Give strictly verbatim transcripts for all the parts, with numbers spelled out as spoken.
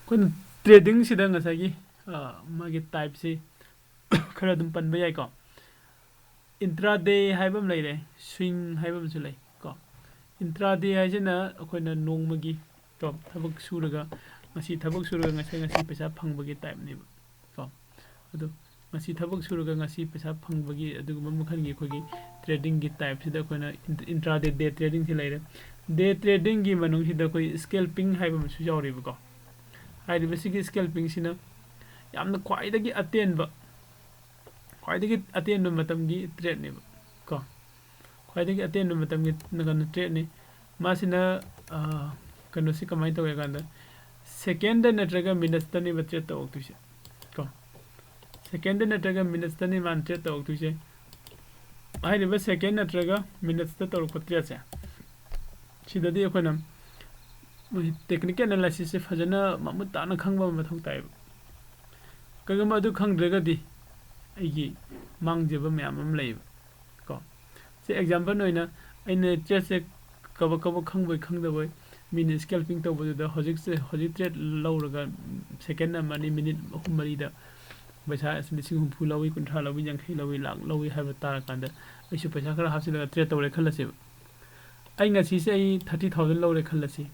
ꯑꯩꯈꯣꯏꯅ ꯇ꯭ꯔꯦꯗꯤꯡꯁꯤꯗ ꯉꯁꯥꯏꯒꯤ ꯃꯥꯒꯤ ꯇꯥꯏꯞꯁꯤ ꯈꯔ ꯑꯗꯨꯝ ꯄꯟꯕ ꯌꯥꯏꯀꯣ꯫ ꯏꯟꯇ꯭ꯔꯥꯗꯦ ꯍꯥꯏꯕ ꯑꯃ ꯂꯩꯔꯦ, ꯁ꯭ꯋꯤꯡ ꯍꯥꯏꯕ ꯑꯃꯁꯨ ꯂꯩ ꯀꯣ꯫ ꯏꯟꯇ꯭ꯔꯥꯗꯦ ꯍꯥꯏꯁꯤꯅ ꯑꯩꯈꯣꯏꯅ ꯅꯣꯡꯃꯒꯤ ꯀꯣ ꯊꯕꯛ ꯁꯨꯔꯒ, ꯉꯁꯤ ꯊꯕꯛ ꯁꯨꯔꯒ ꯉꯁꯤ ꯉꯁꯤ ꯄꯩꯁꯥ ꯐꯪꯕꯒꯤ ꯇꯥꯏꯞꯅꯦꯕ ꯀꯣ꯫ ꯑꯗꯣ ꯉꯁꯤ ꯊꯕꯛ ꯁꯨꯔꯒ ꯉꯁꯤ ꯄꯩꯁꯥ ꯐꯪꯕꯒꯤ ꯑꯗꯨꯒꯨꯝꯕ ꯃꯈꯜꯒꯤ ꯑꯩꯈꯣꯏꯒꯤ ꯇ꯭ꯔꯦꯗꯤꯡꯒꯤ ꯇꯥꯏꯞꯁꯤꯗ ꯑꯩꯈꯣꯏꯅ ꯏꯟꯇ꯭ꯔꯥꯗꯦ ꯗꯦ ꯇ꯭ꯔꯦꯗꯤꯡꯁꯤ ꯂꯩꯔꯦ꯫ ꯗꯦ ꯇ꯭ꯔꯦꯗꯤꯡꯒꯤ ꯃꯅꯨꯡꯁꯤꯗ ꯑꯩꯈꯣꯏ ꯁ꯭ꯀꯦꯜꯄꯤꯡ ꯍꯥꯏꯕ ꯑꯃꯁꯨ ꯌꯥꯎꯔꯤꯕꯀꯣ꯫ ꯍꯥꯏꯔꯤꯕꯁꯤꯒꯤ ꯁ꯭ꯀꯦꯜꯄꯤꯡꯁꯤꯅ ꯌꯥꯝꯅ ꯈ꯭ꯋꯥꯏꯗꯒꯤ ꯑꯇꯦꯟꯕ, ꯈ꯭ꯋꯥꯏꯗꯒꯤ ꯑꯇꯦꯟꯕ ꯃꯇꯝꯒꯤ ꯇ꯭ꯔꯦꯠꯅꯦꯕ ꯀꯣ꯫ ꯈ꯭ꯋꯥꯏꯗꯒꯤ ꯑꯇꯦꯟꯕ ꯃꯇꯝꯒꯤ ꯀꯩꯅꯣ ꯇ꯭ꯔꯦꯠꯅꯤ꯫ ꯃꯥꯁꯤꯅ ꯀꯩꯅꯣꯁꯤ ꯀꯃꯥꯏꯅ ꯇꯧꯒꯦ ꯀꯥꯟꯗ, ꯁꯦꯀꯦꯟꯗ ꯅꯠꯇ꯭ꯔꯒ ꯃꯤꯅꯠꯁꯇꯅꯦꯕ ꯇ꯭ꯔꯦꯠ ꯇꯧꯔꯛꯇꯣꯏꯁꯦ ꯀꯣ꯫ ꯁꯦꯀꯦꯟꯗ ꯅꯠꯇ꯭ꯔꯒ ꯃꯤꯅꯠꯁꯇꯅꯤ ꯃꯥꯅ ꯇ꯭ꯔꯦꯠ ꯇꯧꯔꯛꯇꯣꯏꯁꯦ꯫ ꯍꯥꯏꯔꯤꯕ ꯁꯦꯀꯦꯟ ꯅꯠꯇ꯭ꯔꯒ ꯃꯤꯅꯠꯁꯇ ꯇꯧꯔꯛꯄ ꯇ꯭ꯔꯦꯠꯁꯦ, ꯁꯤꯗꯗꯤ ꯑꯩꯈꯣꯏꯅ ꯃꯣꯏ ꯇꯦꯛꯅꯤꯀꯦꯜ ꯑꯦꯅꯥꯂꯥꯏꯁꯤꯁꯁꯦ ꯐꯖꯅ ꯃꯃꯨꯠ ꯇꯥꯅ ꯈꯪꯕ ꯑꯃ ꯃꯊꯧ ꯇꯥꯏꯌꯦꯕ꯫ ꯀꯩꯒꯨꯝꯕ ꯑꯗꯨ ꯈꯪꯗ꯭ꯔꯒꯗꯤ ꯑꯩꯒꯤ ꯃꯥꯡꯖꯕ ꯃꯌꯥꯝ ꯑꯃ ꯂꯩꯌꯦꯕ ꯀꯣ꯫ ꯁꯤ ꯑꯦꯛꯖꯥꯝꯄꯜ ꯑꯣꯏꯅ ꯑꯩꯅ ꯇ꯭ꯔꯦꯠꯁꯦ ꯀꯕꯛ ꯀꯕꯛ ꯈꯪꯕꯣꯏ ꯈꯪꯗꯕꯣꯏ ꯃꯤꯅ ꯁ꯭ꯀꯦꯜꯄꯤꯡ ꯇꯧꯕꯗꯨꯗ ꯍꯧꯖꯤꯛꯁꯦ, ꯍꯧꯖꯤꯛ ꯇ꯭ꯔꯦꯠ ꯂꯧꯔꯒ ꯁꯦꯀꯦꯟ ꯑꯃ ꯑꯅꯤ, ꯃꯤꯅꯤꯠ ꯑꯍꯨꯝ ꯃꯔꯤꯗ ꯄꯩꯁꯥ ꯑꯁꯤ ꯂꯤꯁꯤꯡ ꯍꯨꯝꯐꯨ ꯂꯧꯏ, ꯀꯨꯟꯊ꯭ꯔꯥ ꯂꯧꯏ, ꯌꯥꯡꯈꯩ ꯂꯧꯏ, ꯂꯥꯛ ꯂꯧꯏ ꯍꯥꯏꯕ ꯇꯥꯔꯀꯥꯟꯗ ꯑꯩꯁꯨ ꯄꯩꯁꯥ ꯈꯔ ꯍꯥꯞꯆꯤꯜꯂꯒ ꯇ꯭ꯔꯦꯠ ꯇꯧꯔꯦ ꯈꯜꯂꯁꯦꯕ꯫ ꯑꯩ ꯉꯁꯤꯁꯦ ꯑꯩ ꯊꯥꯔꯇꯤ ꯊꯥꯎꯖꯟ ꯂꯧꯔꯦ ꯈꯜꯂꯁꯤ,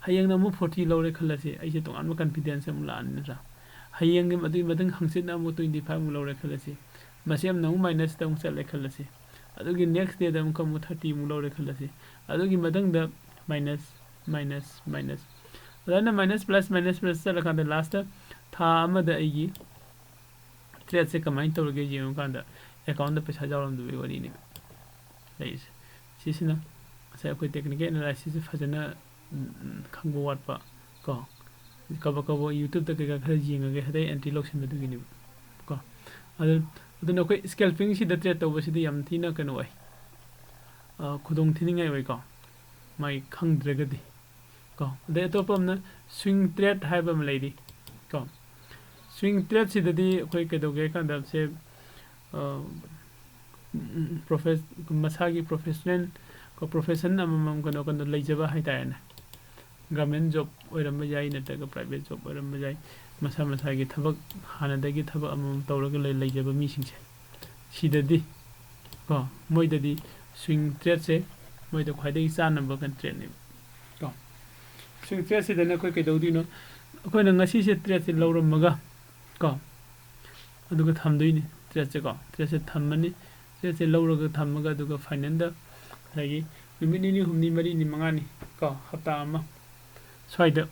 ꯍꯌꯦꯡꯅ ꯑꯃꯨꯛ ꯐꯣꯔꯇꯤ ꯂꯧꯔꯦ ꯈꯜꯂꯁꯤ, ꯑꯩꯁꯦ ꯇꯣꯉꯥꯟꯕ ꯀꯟꯐꯤꯗꯦꯟꯁ ꯑꯃꯨꯛ ꯂꯥꯛꯑꯅꯤ ꯅꯠꯇ꯭ꯔꯥ? ꯍꯌꯦꯡꯒꯤ ꯑꯗꯨꯒꯤ ꯃꯊꯪ ꯍꯪꯆꯤꯠꯅ ꯑꯃꯨꯛ ꯇ꯭ꯋꯦꯟꯇꯤ ꯐꯥꯏꯚ ꯑꯃꯨꯛ ꯂꯧꯔꯦ ꯈꯜꯂꯁꯤ, ꯃꯁꯤ ꯑꯃꯅ ꯑꯃꯨꯛ ꯃꯥꯏꯅꯁꯇ ꯑꯃꯨꯛ ꯆꯠꯂꯦ ꯈꯜꯂꯁꯤ, ꯑꯗꯨꯒꯤ ꯅꯦꯛꯁ ꯗꯦꯗ ꯑꯃꯨꯛꯀ ꯑꯃꯨꯛ ꯊꯥꯔꯇꯤ ꯑꯃꯨꯛ ꯂꯧꯔꯦ ꯈꯜꯂꯁꯤ, ꯑꯗꯨꯒꯤ ꯃꯊꯪꯗ ꯃꯥꯏꯅꯁ, ꯃꯥꯏꯅꯁ, ꯃꯥꯏꯅꯁ, ꯑꯗꯨꯃꯥꯏꯅ ꯃꯥꯏꯅꯁ ꯄ꯭ꯂꯁ ꯃꯥꯏꯅꯁ ꯄ꯭ꯂꯁ ꯆꯠꯂꯀꯥꯟꯗ ꯂꯥꯁꯇ ꯊꯥ ꯑꯃꯗ ꯑꯩꯒꯤ ꯇ꯭ꯔꯦꯠꯁꯦ ꯀꯃꯥꯏꯅ ꯇꯧꯔꯒꯦ ꯌꯦꯡꯉꯨꯀꯥꯟꯗ ꯑꯦꯀꯥꯎꯟꯗ ꯄꯩꯁꯥ ꯌꯥꯎꯔꯝꯗꯕꯒꯤ ꯋꯥꯔꯤꯅꯦꯕ ꯂꯩꯔꯤꯁꯦ꯫ ꯁꯤꯁꯤꯅ ꯉꯁꯥꯏ ꯑꯩꯈꯣꯏ ꯇꯦꯛꯅꯤꯀꯦꯜ ꯑꯦꯅꯥꯂꯥꯏꯁꯤꯁꯁꯦ ꯐꯖꯅ ꯎꯝ, ꯈꯪꯕ ꯋꯥꯠꯄ ꯀꯣ, ꯀꯕꯛ ꯀꯕꯛ ꯌꯨꯇ꯭ꯌꯨꯕꯇ ꯀꯩꯀꯥ ꯈꯔ ꯌꯦꯡꯉꯒ ꯍꯦꯛꯇ ꯑꯦꯟꯇ꯭ꯔꯤ ꯂꯧꯁꯤꯟꯕꯗꯨꯒꯤꯅꯦꯕ ꯀꯣ꯫ ꯑꯗꯨ, ꯑꯗꯨꯅ ꯑꯩꯈꯣꯏ ꯁ꯭ꯀꯦꯜꯄꯤꯡꯁꯤꯗ ꯇ꯭ꯔꯦꯠ ꯇꯧꯕꯁꯤꯗꯤ ꯌꯥꯝ ꯊꯤꯅ ꯀꯩꯅꯣ ꯑꯣꯏ, ꯑ, ꯈꯨꯗꯣꯡ ꯊꯤꯅꯤꯡꯉꯥꯏ ꯑꯣꯏꯀꯣ, ꯃꯥꯒꯤ ꯈꯪꯗ꯭ꯔꯒꯗꯤ ꯀꯣ꯫ ꯑꯗꯩ ꯑꯇꯣꯞꯄ ꯑꯃꯅ ꯁ꯭ꯋꯤꯡ ꯇ꯭ꯔꯦꯠ ꯍꯥꯏꯕ ꯑꯃ ꯂꯩꯔꯤ ꯀꯣ꯫ ꯁ꯭ꯋꯤꯡ ꯇ꯭ꯔꯦꯠꯁꯤꯗꯗꯤ ꯑꯩꯈꯣꯏ ꯀꯩꯗꯧꯒꯦ ꯍꯥꯏ ꯀꯥꯟꯗ ꯁꯦ, ꯑ, ꯎꯝ, ꯄ꯭ꯔꯣꯐꯦꯁ-, ꯃꯁꯥꯒꯤ ꯄ꯭ꯔꯣꯐꯦꯁꯅꯦꯜ, ꯄ꯭ꯔꯣꯐꯦꯁꯟ ꯑꯃꯃꯝ ꯀꯩꯅꯣ, ꯀꯩꯅꯣ ꯂꯩꯖꯕ ꯍꯥꯏꯇꯥꯔꯦꯅꯦ꯫ ꯒꯚꯔꯟꯃꯦꯟ ꯖꯣꯕ ꯑꯣꯏꯔꯝꯕ ꯌꯥꯏ, ꯅꯠꯇ꯭ꯔꯒ ꯄ꯭ꯔꯥꯏꯚꯦꯠ ꯖꯣꯕ ꯑꯣꯏꯔꯝꯕ ꯌꯥꯏ, ꯃꯁꯥ ꯃꯁꯥꯒꯤ ꯊꯕꯛ, ꯍꯥꯟꯅꯗꯒꯤ ꯊꯕꯛ ꯑꯃꯃꯝ ꯇꯧꯔꯒ ꯂꯩ-, ꯂꯩꯖꯕ ꯃꯤꯁꯤꯡꯁꯦ, ꯁꯤꯗꯗꯤ ꯀꯣ, ꯃꯣꯏꯗꯗꯤ ꯁ꯭ꯋꯤꯡ ꯇ꯭ꯔꯦꯠꯁꯦ ꯃꯣꯏꯗ ꯈ꯭ꯋꯥꯏꯗꯒꯤ ꯆꯥꯟꯅꯕ ꯀꯩꯅꯣ ꯇ꯭ꯔꯦꯠꯅꯦꯕ ꯀꯣ꯫ ꯁ꯭ꯋꯤꯡ ꯇ꯭ꯔꯦꯠꯁꯤꯗꯅ ꯑꯩꯈꯣꯏ ꯀꯩꯗꯧꯗꯣꯏꯅꯣ? ꯑꯩꯈꯣꯏꯅ ꯉꯁꯤꯁꯦ ꯇ꯭ꯔꯦꯠꯁꯦ ꯂꯧꯔꯝꯃꯒ ꯀꯣ, ꯑꯗꯨꯒ ꯊꯝꯗꯣꯏꯅꯤ ꯇ꯭ꯔꯦꯠꯁꯦ ꯀꯣ꯫ ꯇ꯭ꯔꯦꯠꯁꯦ ꯊꯝꯃꯅꯤ, ꯇ꯭ꯔꯦꯠꯁꯦ ꯂꯧꯔꯒ ꯊꯝꯃꯒ, ꯑꯗꯨꯒ ꯐꯥꯏꯅꯦꯜꯗ ꯉꯁꯥꯏꯒꯤ ꯅꯨꯃꯤꯠ ꯅꯤꯅꯤ, ꯍꯨꯝꯅꯤ, ꯃꯔꯤꯅꯤ, ꯃꯉꯥꯅꯤ ꯀꯣ, ꯍꯞꯇꯥ ꯑꯃ ꯁ꯭ꯋꯥꯏꯗ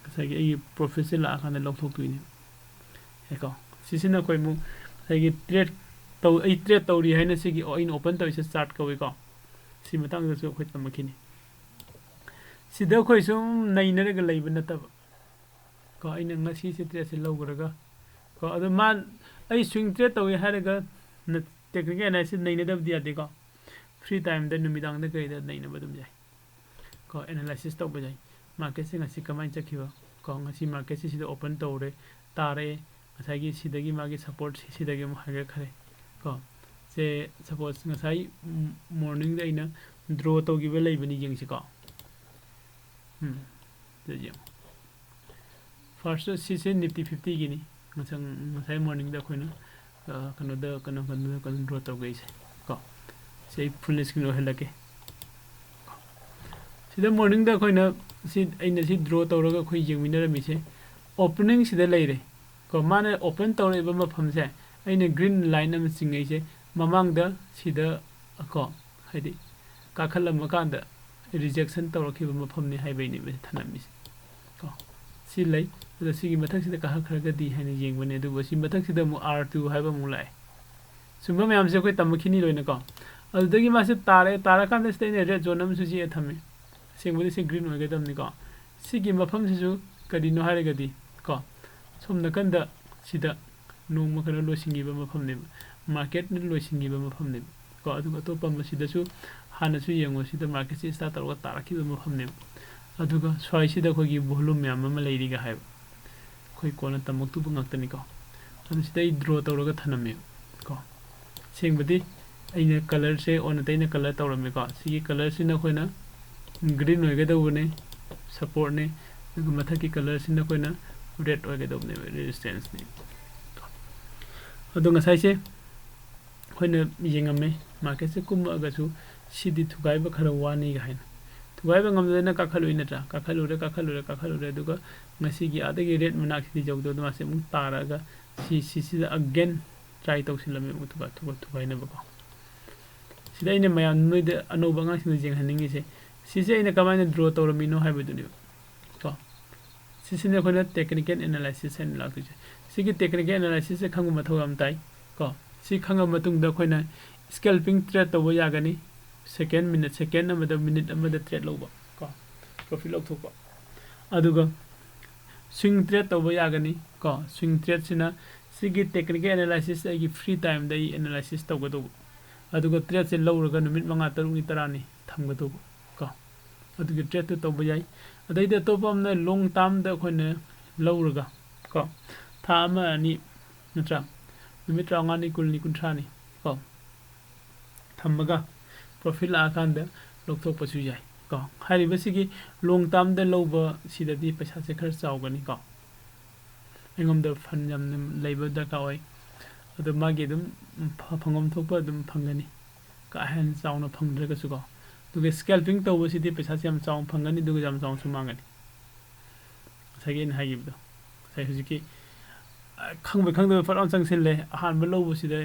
ꯉꯁꯥꯏꯒꯤ ꯑꯩꯒꯤ ꯄ꯭ꯔꯣꯐꯤꯠꯁꯦ ꯂꯥꯛꯑꯀꯥꯟꯗ ꯂꯧꯊꯣꯛꯇꯣꯏꯅꯦ꯫ ꯌꯥꯏꯀꯣ? ꯁꯤꯁꯤꯅ ꯑꯩꯈꯣꯏ ꯑꯃꯨꯛ ꯉꯁꯥꯏꯒꯤ ꯇ꯭ꯔꯦꯠ ꯇꯧ-, ꯑꯩ ꯇ꯭ꯔꯦꯠ ꯇꯧꯔꯤ ꯍꯥꯏꯅ ꯁꯤꯒꯤ ꯑꯩꯅ ꯑꯣꯄꯟ ꯇꯧꯔꯤꯁꯦ ꯆꯥꯔꯠ ꯀꯧꯏꯀꯣ꯫ ꯁꯤ ꯃꯇꯥꯡꯗꯁꯨ ꯑꯩꯈꯣꯏ ꯇꯝꯃꯛꯈꯤꯅꯤ꯫ ꯁꯤꯗ ꯑꯩꯈꯣꯏ ꯁꯨꯝ ꯅꯩꯅꯔꯒ ꯂꯩꯕ ꯅꯠꯇꯕ ꯀꯣ, ꯑꯩꯅ ꯉꯁꯤꯁꯦ ꯇ꯭ꯔꯦꯠꯁꯦ ꯂꯧꯈ꯭ꯔꯒ ꯀꯣ, ꯑꯗꯣ ꯃꯥ, ꯑꯩ ꯁ꯭ꯋꯤꯡ ꯇ꯭ꯔꯦꯠ ꯇꯧꯏ ꯍꯥꯏꯔꯒ ꯅ-, ꯇꯦꯛꯅꯤꯀꯦꯜ ꯑꯦꯅꯥꯂꯥꯏꯁꯤꯁ ꯅꯩꯅꯗꯕꯗꯤ ꯌꯥꯗꯦꯀꯣ꯫ ꯐ꯭ꯔꯤ ꯇꯥꯏꯝꯗ ꯅꯨꯃꯤꯗꯥꯡꯗ ꯀꯩꯗ ꯅꯩꯅꯕ ꯑꯗꯨꯝ ꯌꯥꯏ ꯀꯣ, ꯑꯦꯅꯥꯂꯥꯏꯁꯤꯁ ꯇꯧꯕ ꯌꯥꯏ꯫ ꯃꯥꯔꯀꯦꯠꯁꯦ ꯉꯁꯤ ꯀꯃꯥꯏꯅ ꯆꯠꯈꯤꯕ ꯀꯣ, ꯉꯁꯤ ꯃꯥꯔꯀꯦꯠꯁꯦ ꯁꯤꯗ ꯑꯣꯄꯟ ꯇꯧꯔꯦ, ꯇꯥꯔꯛꯑꯦ, ꯉꯁꯥꯏꯒꯤ ꯁꯤꯗꯒꯤ ꯃꯥꯒꯤ ꯁꯄꯣꯔꯠ ꯁꯤꯗꯒꯤ ꯑꯃꯨꯛ ꯍꯥꯏꯒꯠꯈ꯭ꯔꯦ ꯀꯣ꯫ ꯁꯦ ꯁꯄꯣꯁ ꯉꯁꯥꯏ ꯃꯣꯔꯅꯤꯡꯗ ꯑꯩꯅ ꯗ꯭ꯔꯣ ꯇꯧꯈꯤꯕ ꯂꯩꯕꯅꯤ, ꯌꯦꯡꯁꯤꯀꯣ꯫ ꯎꯝ, ꯁꯤꯗ ꯌꯦꯡꯉꯣ꯫ ꯐꯥꯔꯁ ꯁꯤꯁꯦ ꯅꯤꯐꯇꯤ ꯐꯤꯐꯇꯤꯒꯤꯅꯤ꯫ ꯉꯁꯥꯏ, ꯉꯁꯥꯏ ꯃꯣꯔꯅꯤꯡꯗ ꯑꯩꯈꯣꯏꯅ, ꯑ, ꯀꯩꯅꯣꯗ, ꯀꯩꯅꯣ, ꯀꯩꯅꯣ, ꯀꯩꯅꯣ ꯗ꯭ꯔꯣ ꯇꯧꯈꯩꯁꯦ ꯀꯣ꯫ ꯁꯤ ꯑꯩ ꯐꯨꯜ ꯁ꯭ꯀ꯭ꯔꯤꯟ ꯑꯣꯏꯍꯜꯂꯛꯀꯦ꯫ ꯁꯤꯗ ꯃꯣꯔꯅꯤꯡꯗ ꯑꯩꯈꯣꯏꯅ, ꯁꯤ ꯑꯩꯅ ꯁꯤ ꯗ꯭ꯔꯣ ꯇꯧꯔꯒ ꯑꯩꯈꯣꯏ ꯌꯦꯡꯃꯤꯟꯅꯔꯝꯃꯤꯁꯦ ꯑꯣꯄꯅꯤꯡꯁꯤꯗ ꯂꯩꯔꯦ ꯀꯣ꯫ ꯃꯥꯅ ꯑꯣꯄꯟ ꯇꯧꯔꯛꯏꯕ ꯃꯐꯝꯁꯦ ꯑꯩꯅ ꯒ꯭ꯔꯤꯟ ꯂꯥꯏꯟ ꯑꯃ ꯆꯤꯡꯉꯛꯏꯁꯦ, ꯃꯃꯥꯡꯗ ꯁꯤꯗ ꯀꯣ, ꯍꯥꯏꯗꯤ ꯀꯥꯈꯠꯂꯝꯃꯀꯥꯟꯗ ꯔꯤꯖꯦꯛꯁꯟ ꯇꯧꯔꯛꯈꯤꯕ ꯃꯐꯝꯅꯤ ꯍꯥꯏꯕꯩꯅꯦꯕ ꯊꯅꯝꯃꯤꯁꯦ ꯀꯣ꯫ ꯁꯤ ꯂꯩ, ꯑꯗꯣ ꯁꯤꯒꯤ ꯃꯊꯛꯁꯤꯗ ꯀꯥꯈꯠꯈ꯭ꯔꯒꯗꯤ ꯍꯥꯏꯅ ꯌꯦꯡꯕꯅꯦ, ꯑꯗꯨꯕꯨ ꯁꯤ ꯃꯊꯛꯁꯤꯗ ꯑꯃꯨꯛ ꯑꯥꯔ ꯇꯨ ꯍꯥꯏꯕ ꯑꯃꯨꯛ ꯂꯥꯛꯑꯦ꯫ ꯁꯨꯝꯕ ꯃꯌꯥꯝꯁꯦ ꯑꯩꯈꯣꯏ ꯇꯝꯃꯛꯈꯤꯅꯤ ꯂꯣꯏꯅꯀꯣ꯫ ꯑꯗꯨꯗꯒꯤ ꯃꯥꯁꯦ ꯇꯥꯔꯛꯑꯦ, ꯇꯥꯔꯀꯥꯟꯗ ꯁꯤꯗ ꯑꯩꯅ ꯔꯦꯗ ꯖꯣꯟ ꯑꯃꯁꯨ ꯌꯦꯛꯑ ꯊꯝꯃꯦ꯫ ꯑꯁꯦꯡꯕꯗꯤ ꯁꯤ ꯒ꯭ꯔꯤꯟ ꯑꯣꯏꯒꯗꯕꯅꯤꯀꯣ꯫ ꯁꯤꯒꯤ ꯃꯐꯝꯁꯤꯁꯨ ꯀꯔꯤꯅꯣ ꯍꯥꯏꯔꯒꯗꯤ ꯀꯣ, ꯁꯣꯝ ꯅꯥꯀꯟꯗ ꯁꯤꯗ ꯅꯣꯡꯃ ꯀꯩꯅꯣ ꯂꯣꯏꯁꯤꯟꯈꯤꯕ ꯃꯐꯝꯅꯦꯕ, ꯃꯥꯔꯀꯦꯠꯅ ꯂꯣꯏꯁꯤꯟꯈꯤꯕ ꯃꯐꯝꯅꯦꯕ ꯀꯣ꯫ ꯑꯗꯨꯒ ꯑꯇꯣꯞꯄ ꯑꯃ ꯁꯤꯗꯁꯨ ꯍꯥꯟꯅꯁꯨ ꯌꯦꯡꯉꯣ, ꯁꯤꯗ ꯃꯥꯔꯀꯦꯠꯁꯦ ꯁ꯭ꯇꯥꯔꯠ ꯇꯧꯔꯒ ꯇꯥꯔꯛꯈꯤꯕ ꯃꯐꯝꯅꯦꯕ꯫ ꯑꯗꯨꯒ ꯁ꯭ꯋꯥꯏꯁꯤꯗ ꯑꯩꯈꯣꯏꯒꯤ ꯚꯣꯂꯨꯝ ꯃꯌꯥꯝ ꯑꯃ ꯂꯩꯔꯤꯒ ꯍꯥꯏꯕ, ꯑꯩꯈꯣꯏ ꯀꯣꯟꯅ ꯇꯝꯃꯛꯇꯨꯕ ꯉꯥꯛꯇꯅꯤꯀꯣ꯫ ꯑꯗꯨ ꯁꯤꯗ ꯑꯩ ꯗ꯭ꯔꯣ ꯇꯧꯔꯒ ꯊꯅꯝꯃꯦꯕ ꯀꯣ꯫ ꯑꯁꯦꯡꯕꯗꯤ ꯑꯩꯅ ꯀꯂꯔꯁꯦ ꯑꯣꯟꯅ ꯇꯩꯅ ꯀꯂꯔ ꯇꯧꯔꯝꯃꯦꯀꯣ꯫ ꯁꯤꯒꯤ ꯀꯂꯔꯁꯤꯅ ꯑꯩꯈꯣꯏꯅ ꯒ꯭ꯔꯤꯟ ꯑꯣꯏꯒꯗꯧꯕꯅꯦ, ꯁꯄꯣꯔꯠꯅꯤ꯫ ꯑꯗꯨꯒ ꯃꯊꯛꯀꯤ ꯀꯂꯔꯁꯤꯅ ꯑꯩꯈꯣꯏꯅ ꯔꯦꯠ ꯑꯣꯏꯒꯗꯧꯕꯅꯦꯕ, ꯔꯦꯖꯤꯁꯇꯦꯟꯁꯅꯤ꯫ ꯑꯗꯣ ꯉꯁꯥꯏꯁꯦ ꯑꯩꯈꯣꯏꯅ ꯌꯦꯡꯉꯝꯃꯦ, ꯃꯥꯔꯀꯦꯠꯁꯦ ꯀꯨꯝꯃꯛꯑꯒꯁꯨ ꯁꯤꯗꯤ ꯊꯨꯒꯥꯏꯕ ꯈꯔ ꯋꯥꯅꯤꯒ ꯍꯥꯏꯅ꯫ ꯊꯨꯒꯥꯏꯕ ꯉꯝꯗꯗꯅ ꯀꯥꯈꯠꯂꯨꯏ ꯅꯠꯇ꯭ꯔꯥ? ꯀꯥꯈꯠꯂꯨꯔꯦ, ꯀꯥꯈꯠꯂꯨꯔꯦ, ꯀꯥꯈꯠꯂꯨꯔꯦ꯫ ꯑꯗꯨꯒ ꯉꯁꯤꯒꯤ ꯑꯥꯗꯒꯤ ꯔꯦꯠ ꯃꯅꯥꯛꯁꯤꯗꯤ ꯌꯧꯗꯕꯗ ꯃꯥꯁꯦ ꯑꯃꯨꯛ ꯇꯥꯔꯛꯑꯒ ꯁꯤ, ꯁꯤꯁꯤꯗ ꯑꯒꯦꯟ ꯇ꯭ꯔꯥꯏ ꯇꯧꯁꯤꯜꯂꯝꯃꯦ ꯑꯃꯨꯛ ꯊꯨꯒꯥꯏ-, ꯊꯨꯒꯥꯏ-, ꯊꯨꯒꯥꯏꯅꯕꯀꯣ꯫ ꯁꯤꯗ ꯑꯩꯅ ꯃꯌꯥꯝ, ꯅꯣꯏꯗ, ꯑꯅꯧꯕ ꯑꯉꯥꯡꯁꯤꯡꯗ ꯌꯦꯡꯍꯟꯅꯤꯡꯉꯤꯁꯦ, ꯁꯤꯁꯦ ꯑꯩꯅ ꯀꯃꯥꯏꯅ ꯗ꯭ꯔꯣ ꯇꯧꯔꯝꯃꯤꯅꯣ ꯍꯥꯏꯕꯗꯨꯅꯦꯕ ꯀꯣ꯫ ꯁꯤꯁꯤꯅ ꯑꯩꯈꯣꯏꯅ ꯇꯦꯛꯅꯤꯀꯦꯜ ꯑꯦꯅꯥꯂꯥꯏꯁꯤꯁ ꯍꯥꯏꯅ ꯂꯥꯛꯇꯣꯏꯁꯦ꯫ ꯁꯤꯒꯤ ꯇꯦꯛꯅꯤꯀꯦꯜ ꯑꯦꯅꯥꯂꯥꯏꯁꯤꯁꯁꯦ ꯈꯪꯕ ꯃꯊꯧ ꯌꯥꯝ ꯇꯥꯏ ꯀꯣ꯫ ꯁꯤ ꯈꯪꯉꯕ ꯃꯇꯨꯡꯗ ꯑꯩꯈꯣꯏꯅ ꯁ꯭ꯀꯦꯜꯄꯤꯡ ꯇ꯭ꯔꯦꯠ ꯇꯧꯕ ꯌꯥꯒꯅꯤ꯫ ꯁꯦꯀꯦꯟ ꯃꯤꯅꯠ, ꯁꯦꯀꯦꯟ ꯑꯃꯗ, ꯃꯤꯅꯤꯠ ꯑꯃꯗ ꯇ꯭ꯔꯦꯠ ꯂꯧꯕ ꯀꯣ, ꯄ꯭ꯔꯣꯐꯤꯠ ꯂꯧꯊꯣꯛꯄ꯫ ꯑꯗꯨꯒ ꯁ꯭ꯋꯤꯡ ꯇ꯭ꯔꯦꯠ ꯇꯧꯕ ꯌꯥꯒꯅꯤ ꯀꯣ꯫ ꯁ꯭ꯋꯤꯡ ꯇ꯭ꯔꯦꯠꯁꯤꯅ ꯁꯤꯒꯤ ꯇꯦꯛꯅꯤꯀꯦꯜ ꯑꯦꯅꯥꯂꯥꯏꯁꯤꯁ ꯑꯩꯒꯤ ꯐ꯭ꯔꯤ ꯇꯥꯏꯝꯗ ꯑꯩ ꯑꯦꯅꯥꯂꯥꯏꯁꯤꯁ ꯇꯧꯒꯗꯧꯕ꯫ ꯑꯗꯨꯒ ꯇ꯭ꯔꯦꯠꯁꯦ ꯂꯧꯔꯒ ꯅꯨꯃꯤꯠ ꯃꯉꯥ, ꯇꯔꯨꯛꯅꯤ, ꯇꯔꯥꯅꯤ ꯊꯝꯒꯗꯧꯕ ꯀꯣ꯫ ꯑꯗꯨꯒꯤ ꯇ꯭ꯔꯦꯠꯇꯨ ꯇꯧꯕ ꯌꯥꯏ꯫ ꯑꯗꯩꯗꯤ ꯑꯇꯣꯞꯄ ꯑꯃꯅ ꯂꯣꯡ ꯇꯥꯔꯝꯗ ꯑꯩꯈꯣꯏꯅ ꯂꯧꯔꯒ ꯀꯣ, ꯊꯥ ꯑꯃ, ꯑꯅꯤ ꯅꯠꯇ꯭ꯔꯥ, ꯅꯨꯃꯤꯠ ꯇꯔꯥꯃꯉꯥꯅꯤ, ꯀꯨꯟꯅꯤ, ꯀꯨꯟꯊ꯭ꯔꯥꯅꯤ ꯀꯣ, ꯊꯝꯃꯒ ꯄ꯭ꯔꯣꯐꯤꯠ ꯂꯥꯛꯑꯀꯥꯟꯗ ꯂꯧꯊꯣꯛꯄꯁꯨ ꯌꯥꯏ ꯀꯣ꯫ ꯍꯥꯏꯔꯤꯕꯁꯤꯒꯤ ꯂꯣꯡ ꯇꯥꯔꯝꯗ ꯂꯧꯕ ꯁꯤꯗꯗꯤ ꯄꯩꯁꯥꯁꯦ ꯈꯔ ꯆꯥꯎꯒꯅꯤ ꯀꯣ꯫ ꯑꯩꯉꯣꯟꯗ ꯐꯟ ꯌꯥꯝꯅ ꯂꯩꯕ ꯗꯔꯀꯥꯔ ꯑꯣꯏ꯫ ꯑꯗꯣ ꯃꯥꯒꯤ ꯑꯗꯨꯝ ꯐ-, ꯐꯪꯐꯝ ꯊꯣꯛꯄ ꯑꯗꯨꯝ ꯐꯪꯒꯅꯤ, ꯀꯥ ꯍꯦꯟꯅ ꯆꯥꯎꯅ ꯐꯪꯗ꯭ꯔꯒꯁꯨꯀꯣ꯫ ꯑꯗꯨꯒ ꯁ꯭ꯀꯦꯜꯄꯤꯡ ꯇꯧꯕꯁꯤꯗꯤ ꯄꯩꯁꯥꯁꯦ ꯌꯥꯝ ꯆꯥꯎꯅ ꯐꯪꯒꯅꯤ, ꯑꯗꯨꯒ ꯌꯥꯝ ꯆꯥꯎꯅꯁꯨ ꯃꯥꯡꯒꯅꯤ꯫ ꯉꯁꯥꯏꯒꯤ ꯑꯩꯅ ꯍꯥꯏꯈꯤꯕꯗꯣ, ꯉꯁꯥꯏ ꯍꯧꯖꯤꯛꯀꯤ, ꯑ, ꯈꯪꯕꯣꯏ ꯈꯪꯗꯕꯣꯏ ꯐꯠ ꯂꯥꯎꯅ ꯆꯪꯁꯤꯜꯂꯦ꯫ ꯑꯍꯥꯟꯕ ꯂꯧꯕꯁꯤꯗ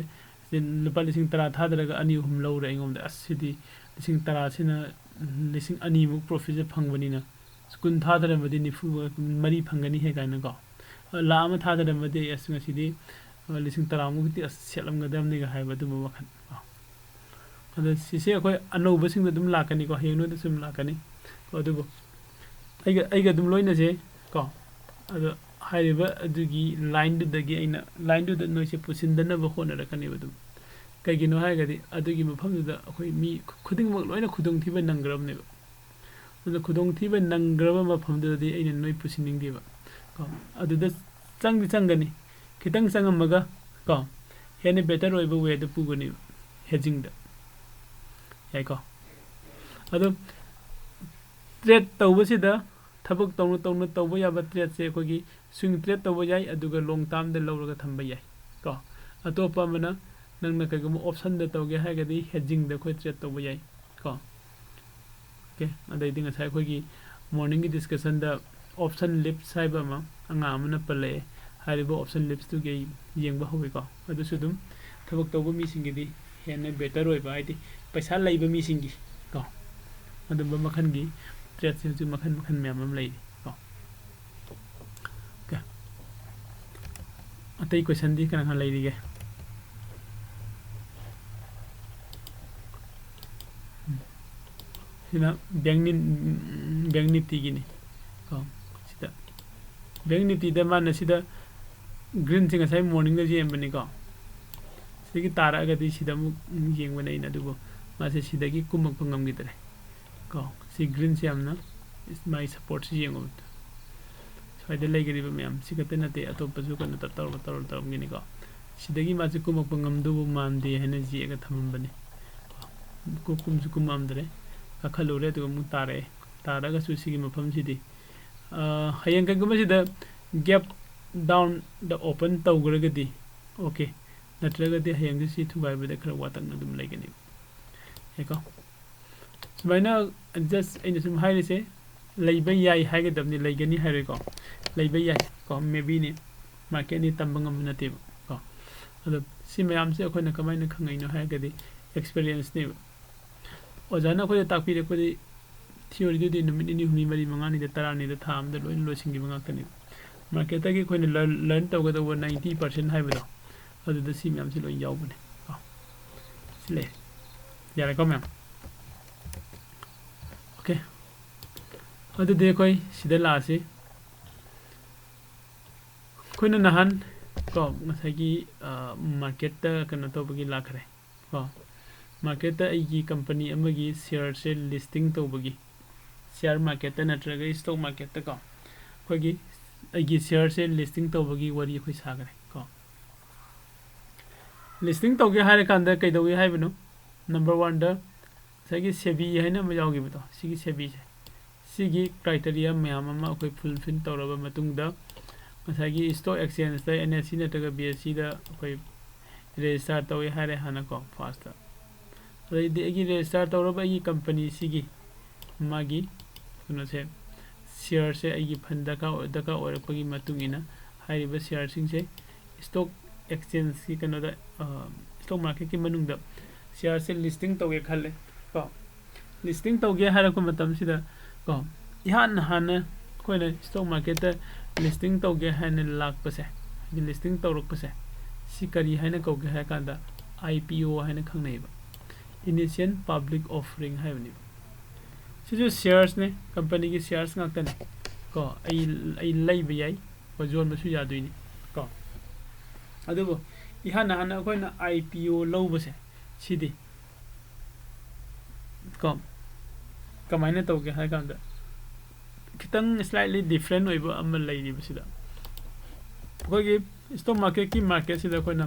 ꯂꯨꯄꯥ ꯂꯤꯁꯤꯡ ꯇꯔꯥ ꯊꯥꯗꯔꯒ ꯑꯅꯤ ꯑꯍꯨꯝ ꯂꯧꯔꯦ꯫ ꯑꯩꯉꯣꯟꯗ, "ꯑꯁ, ꯁꯤꯗꯤ ꯂꯤꯁꯤꯡ ꯇꯔꯥꯁꯤꯅ ꯂꯤꯁꯤꯡ ꯑꯅꯤꯃꯨꯛ ꯄ꯭ꯔꯣꯐꯤꯠꯁꯦ ꯐꯪꯕꯅꯤꯅ, ꯀꯨꯟ ꯊꯥꯗꯔꯝꯃꯗꯤ ꯅꯤꯐꯨ ꯃꯔꯤ ꯐꯪꯒꯅꯤ ꯍꯦ" ꯀꯥꯏꯅꯀꯣ꯫ ꯂꯥꯛ ꯑꯃ ꯊꯥꯗꯔꯝꯃꯗꯤ, "ꯑꯁ, ꯉꯁꯤꯗꯤ, ꯑ, ꯂꯤꯁꯤꯡ ꯇꯔꯥꯃꯨꯛꯇꯤ, ꯑꯁ, ꯁꯦꯠꯂꯝꯒꯗꯕꯅꯤꯒ" ꯍꯥꯏꯕ ꯑꯗꯨꯝꯕ ꯋꯥꯈꯜ ꯀꯣ꯫ ꯑꯗꯣ ꯁꯤꯁꯦ ꯑꯩꯈꯣꯏ ꯑꯅꯧꯕꯁꯤꯡꯗ ꯑꯗꯨꯝ ꯂꯥꯛꯀꯅꯤꯀꯣ, ꯍꯌꯦꯡ ꯅꯣꯏꯗꯁꯨ ꯑꯗꯨꯝ ꯂꯥꯛꯀꯅꯤ꯫ ꯑꯗꯨꯕꯨ ꯑꯩꯒ, ꯑꯩꯒ ꯑꯗꯨꯝ ꯂꯣꯏꯅꯁꯦ ꯀꯣ꯫ ꯑꯗꯣ ꯍꯥꯏꯔꯤꯕ ꯑꯗꯨꯒꯤ ꯂꯥꯏꯟꯗꯨꯗꯒꯤ ꯑꯩꯅ, ꯂꯥꯏꯟꯗꯨꯗ ꯅꯣꯏꯁꯦ ꯄꯨꯁꯤꯟꯗꯅꯕ ꯍꯣꯠꯅꯔꯛꯀꯅꯦꯕ ꯑꯗꯨꯝ꯫ ꯀꯩꯒꯤꯅꯣ ꯍꯥꯏꯔꯒꯗꯤ ꯑꯗꯨꯒꯤ ꯃꯐꯝꯗꯨꯗ ꯑꯩꯈꯣꯏ ꯃꯤ ꯈꯨꯗꯤꯡꯃꯛ ꯂꯣꯏꯅ ꯈꯨꯗꯣꯡꯊꯤꯕ ꯅꯪꯈ꯭ꯔꯕꯅꯦꯕ꯫ ꯑꯗꯨꯅ ꯈꯨꯗꯣꯡꯊꯤꯕ ꯅꯪꯈ꯭ꯔꯕ ꯃꯐꯝꯗꯨꯗꯗꯤ ꯑꯩꯅ ꯅꯣꯏ ꯄꯨꯁꯤꯟꯅꯤꯡꯗꯦꯕ ꯀꯣ꯫ ꯑꯗꯨꯗ ꯆꯪꯗꯤ ꯆꯪꯒꯅꯤ, ꯈꯤꯇꯪ ꯆꯪꯉꯝꯃꯒ ꯀꯣ, ꯍꯦꯟꯅ ꯕꯦꯇꯔ ꯑꯣꯏꯕ ꯋꯦꯗ ꯄꯨꯒꯅꯦꯕ, ꯍꯦꯖꯤꯡꯗ꯫ ꯌꯥꯏꯀꯣ? ꯑꯗꯣ ꯇ꯭ꯔꯦꯠ ꯇꯧꯕꯁꯤꯗ ꯊꯕꯛ ꯇꯧꯅ ꯇꯧꯅ ꯇꯧꯕ ꯌꯥꯕ tradeꯁꯦ ꯑꯩꯈꯣꯏꯒꯤ swing trade ꯇꯧꯕ ꯌꯥꯏ, ꯑꯗꯨꯒ long termꯗ ꯂꯧꯔꯒ ꯊꯝꯕ ꯌꯥꯏ ꯀꯣ꯫ ꯑꯇꯣꯞꯄ ꯑꯃꯅ ꯅꯪꯅ ꯀꯩꯒꯨꯝꯕ optionꯗ ꯇꯧꯒꯦ ꯍꯥꯏꯔꯒꯗꯤ hedgingꯗ ꯑꯩꯈꯣꯏ trade ꯇꯧꯕ ꯌꯥꯏ ꯀꯣ꯫ Okay, ꯑꯗꯩꯗꯤ ꯉꯁꯥꯏ ꯑꯩꯈꯣꯏꯒꯤ morningꯒꯤ discussionꯗ option leaps ꯍꯥꯏꯕ ꯑꯃ ꯑꯉꯥꯡ ꯑꯃꯅ ꯄꯜꯂꯛꯑꯦ꯫ ꯍꯥꯏꯔꯤꯕ option leapsꯇꯨꯒꯤ ꯑꯩ ꯌꯦꯡꯕ ꯍꯧꯋꯤꯀꯣ꯫ ꯑꯗꯨꯁꯨ ꯑꯗꯨꯝ ꯊꯕꯛ ꯇꯧꯕ ꯃꯤꯁꯤꯡꯒꯤꯗꯤ ꯍꯦꯟꯅ better ꯑꯣꯏꯕ, ꯍꯥꯏꯗꯤ ꯄꯩꯁꯥ ꯂꯩꯕ ꯃꯤꯁꯤꯡꯒꯤ ꯀꯣ, ꯑꯗꯨꯝꯕ ꯃꯈꯜꯒꯤ tradeꯁꯦ ꯍꯧꯖꯤꯛ ꯃꯈꯜ ꯃꯈꯜ ꯃꯌꯥꯝ ꯑꯃ ꯂꯩꯔꯤ ꯀꯣ꯫ Okay, ꯑꯇꯩ questionꯗꯤ ꯀꯅꯥ ꯀꯅꯥ ꯂꯩꯔꯤꯒꯦ? ꯁꯤꯅ bank ꯅꯤ-, bank Niftyꯒꯤꯅꯤ ꯀꯣ꯫ ꯁꯤꯗ bank Niftyꯗ ꯃꯥꯅ ꯁꯤꯗ greenꯁꯦ ꯉꯁꯥꯏ morningꯗ ꯌꯦꯡꯕꯅꯤꯀꯣ꯫ ꯁꯤꯗꯒꯤ ꯇꯥꯔꯛꯑꯒꯗꯤ ꯁꯤꯗ ꯑꯃꯨꯛ ꯌꯦꯡꯕꯅꯦ ꯑꯩꯅ, ꯑꯗꯨꯕꯨ ꯃꯥꯁꯦ ꯁꯤꯗꯒꯤ ꯀꯨꯝꯃꯛꯄ ꯉꯝꯈꯤꯗꯔꯦ ꯀꯣ꯫ ꯁꯤ greenꯁꯦ ꯌꯥꯝꯅ ꯃꯥꯒꯤ supportꯁꯤ ꯌꯦꯡꯉꯨꯕꯗ ꯁ꯭ꯋꯥꯏꯗ ꯂꯩꯈ꯭ꯔꯤꯕ ꯃꯌꯥꯝ ꯁꯤ ꯈꯛꯇ ꯅꯠꯇꯦ, ꯑꯇꯣꯞꯄꯁꯨ ꯀꯩꯅꯣ ꯇꯧꯔ ꯇꯧꯔ ꯇꯧꯔꯝꯒꯅꯤꯀꯣ꯫ ꯁꯤꯗꯒꯤ ꯃꯥꯁꯦ ꯀꯨꯝꯃꯛꯄ ꯉꯝꯗꯧꯕ ꯃꯥꯟꯗꯦ ꯍꯥꯏꯅ ꯌꯦꯛꯑꯒ ꯊꯝꯃꯝꯕꯅꯤ꯫ ꯀꯨ-, ꯀꯨꯝꯁꯨ ꯀꯨꯝꯃꯝꯗ꯭ꯔꯦ, ꯀꯥꯈꯠꯂꯨꯔꯦ, ꯑꯗꯨꯒ ꯑꯃꯨꯛ ꯇꯥꯔꯛꯑꯦ꯫ ꯇꯥꯔꯛꯑꯒꯁꯨ ꯁꯤꯒꯤ ꯃꯐꯝꯁꯤꯗꯤ, ꯑ, ꯍꯌꯦꯡ ꯀꯩꯒꯨꯝꯕ ꯁꯤꯗ gap downꯗ open ꯇꯧꯈ꯭ꯔꯒꯗꯤ okay, ꯅꯠꯇ꯭ꯔꯒꯗꯤ ꯍꯌꯦꯡꯁꯦ ꯁꯤ ꯊꯨꯒꯥꯏꯕꯗ ꯈꯔ ꯋꯥꯇꯛꯅ ꯑꯗꯨꯝ ꯂꯩꯒꯅꯤ꯫ ꯌꯥꯏꯀꯣ? ꯁꯨꯃꯥꯏꯅ just ꯑꯩꯅ ꯁꯨꯝ ꯍꯥꯏꯔꯤꯁꯦ, ꯂꯩꯕ ꯌꯥꯏ ꯍꯥꯏꯒꯗꯕꯅꯤ, ꯂꯩꯒꯅꯤ ꯍꯥꯏꯔꯣꯏꯀꯣ꯫ ꯂꯩꯕ ꯌꯥꯏ ꯀꯣ, maybeꯅꯤ, marketꯅꯤ, ꯇꯝꯕ ꯉꯝꯕ ꯅꯠꯇꯦꯕ ꯀꯣ꯫ ꯑꯗꯣ ꯁꯤ ꯃꯌꯥꯝꯁꯦ ꯑꯩꯈꯣꯏꯅ ꯀꯃꯥꯏꯅ ꯈꯪꯉꯛꯏꯅꯣ ꯍꯥꯏꯔꯒꯗꯤ experienceꯅꯦꯕ꯫ ꯑꯣꯖꯥꯅ ꯑꯩꯈꯣꯏꯗ ꯇꯥꯛꯄꯤꯔꯛꯄꯗꯤ theoryꯗꯨꯗꯤ ꯅꯨꯃꯤꯠ ꯅꯤꯅꯤ, ꯍꯨꯝꯅꯤ, ꯃꯔꯤ, ꯃꯉꯥꯅꯤꯗ, ꯇꯔꯥꯅꯤꯗ, ꯊꯥ ꯑꯃꯗ ꯂꯣꯏꯅ ꯂꯣꯏꯁꯤꯟꯈꯤꯕ ꯉꯥꯛꯇꯅꯦꯕ꯫ Marketꯇꯒꯤ ꯑꯩꯈꯣꯏꯅ learn, learn ꯇꯧꯒꯗꯧꯕ ninety percent ꯍꯥꯏꯕꯗꯣ, ꯑꯗꯨꯗ ꯁꯤ ꯃꯌꯥꯝꯁꯤ ꯂꯣꯏ ꯌꯥꯎꯕꯅꯦ ꯀꯣ꯫ ꯁꯤ ꯂꯩꯔꯦ꯫ ꯌꯥꯔꯦꯀꯣ ꯃꯌꯥꯝ? Okay, ꯑꯗꯨꯗꯤ ꯑꯩꯈꯣꯏ ꯁꯤꯗ ꯂꯥꯛꯑꯁꯤ꯫ ꯑꯩꯈꯣꯏꯅ ꯅꯍꯥꯟ ꯀꯣ ꯉꯁꯥꯏꯒꯤ, ꯑ, marketꯇ ꯀꯩꯅꯣ ꯇꯧꯕꯒꯤ ꯂꯥꯛꯈ꯭ꯔꯦ ꯀꯣ꯫ Marketꯇ ꯑꯩꯒꯤ company ꯑꯃꯒꯤ shareꯁꯦ listing ꯇꯧꯕꯒꯤ, share marketꯇ ꯅꯠꯇ꯭ꯔꯒ stock marketꯇ ꯀꯣ, ꯑꯩꯈꯣꯏꯒꯤ, ꯑꯩꯒꯤ shareꯁꯦ listing ꯇꯧꯕꯒꯤ ꯋꯥꯔꯤ ꯑꯩꯈꯣꯏ ꯁꯥꯈ꯭ꯔꯦ ꯀꯣ꯫ Listing ꯇꯧꯒꯦ ꯍꯥꯏꯔꯀꯥꯟꯗ ꯀꯩꯗꯧꯏ ꯍꯥꯏꯕꯅꯣ? Number oneꯗ ꯉꯁꯥꯏꯒꯤ SEBI ꯍꯥꯏꯅ ꯑꯃ ꯌꯥꯎꯈꯤꯕꯗꯣ, ꯁꯤꯒꯤ SEBIꯁꯦ, ꯁꯤꯒꯤ criteria ꯃꯌꯥꯝ ꯑꯃ ꯑꯩꯈꯣꯏ fulfill ꯇꯧꯔꯕ ꯃꯇꯨꯡꯗ, ꯉꯁꯥꯏꯒꯤ stock exchange ꯗ NSE ꯅꯠꯇ꯭ꯔꯒ BSE ꯗ ꯑꯩꯈꯣꯏ register ꯇꯧꯋꯦ ꯍꯥꯏꯔꯦ ꯍꯥꯟꯅꯀꯣ, first꯫ ꯑꯗꯩꯗꯤ ꯑꯩꯒꯤ register ꯇꯧꯔꯕ ꯑꯩꯒꯤ company ꯁꯤꯒꯤ ꯃꯥꯒꯤ ꯀꯩꯅꯣꯁꯦ, share ꯁꯦ ꯑꯩꯒꯤ fund ꯗꯔꯀꯥꯔ ꯑꯣꯏ-, ꯗꯔꯀꯥꯔ ꯑꯣꯏꯔꯛꯄꯒꯤ ꯃꯇꯨꯡ ꯏꯟꯅ ꯍꯥꯏꯔꯤꯕ share ꯁꯤꯡꯁꯦ stock exchange ꯀꯤ ꯀꯩꯅꯣꯗ, ꯑ, stock market ꯀꯤ ꯃꯅꯨꯡꯗ share ꯁꯦ listing ꯇꯧꯒꯦ ꯈꯜꯂꯦ ꯀꯣ꯫ Listing ꯇꯧꯒꯦ ꯍꯥꯏꯔꯛꯄ ꯃꯇꯝꯁꯤꯗ ꯀꯣ, ꯏꯍꯥꯟ ꯍꯥꯟꯅ ꯑꯩꯈꯣꯏꯅ stock market ꯇ listing ꯇꯧꯒꯦ ꯍꯥꯏꯅ ꯂꯥꯛꯄꯁꯦ, ꯍꯥꯏꯗꯤ listing ꯇꯧꯔꯛꯄꯁꯦ, ꯁꯤ ꯀꯔꯤ ꯍꯥꯏꯅ ꯀꯧꯒꯦ ꯍꯥꯏꯔ ꯀꯥꯟꯗ IPO ꯍꯥꯏꯅ ꯈꯪꯅꯩꯕ, initial public offering ꯍꯥꯏꯕꯅꯦꯕ꯫ ꯁꯤꯁꯨ shares ꯅꯦ, company ꯒꯤ shares ꯉꯥꯛꯇꯅꯦ ꯀꯣ꯫ ꯑꯩ, ꯑꯩ ꯂꯩꯕ ꯌꯥꯏ, ꯌꯣꯟꯕꯁꯨ ꯌꯥꯗꯣꯏꯅꯤ ꯀꯣ꯫ ꯑꯗꯨꯕꯨ ꯏꯍꯥꯟ ꯍꯥꯟꯅ ꯑꯩꯈꯣꯏꯅ IPO ꯂꯧꯕꯁꯦ, ꯁꯤꯗꯤ ꯀꯣ, ꯀꯃꯥꯏꯅ ꯇꯧꯒꯦ ꯍꯥꯏ ꯀꯥꯟꯗ, ꯈꯤꯇꯪ slightly different ꯑꯣꯏꯕ ꯑꯃ ꯂꯩꯔꯤꯕꯁꯤꯗ, ꯑꯩꯈꯣꯏꯒꯤ stock market ꯀꯤ market ꯁꯤꯗ ꯑꯩꯈꯣꯏꯅ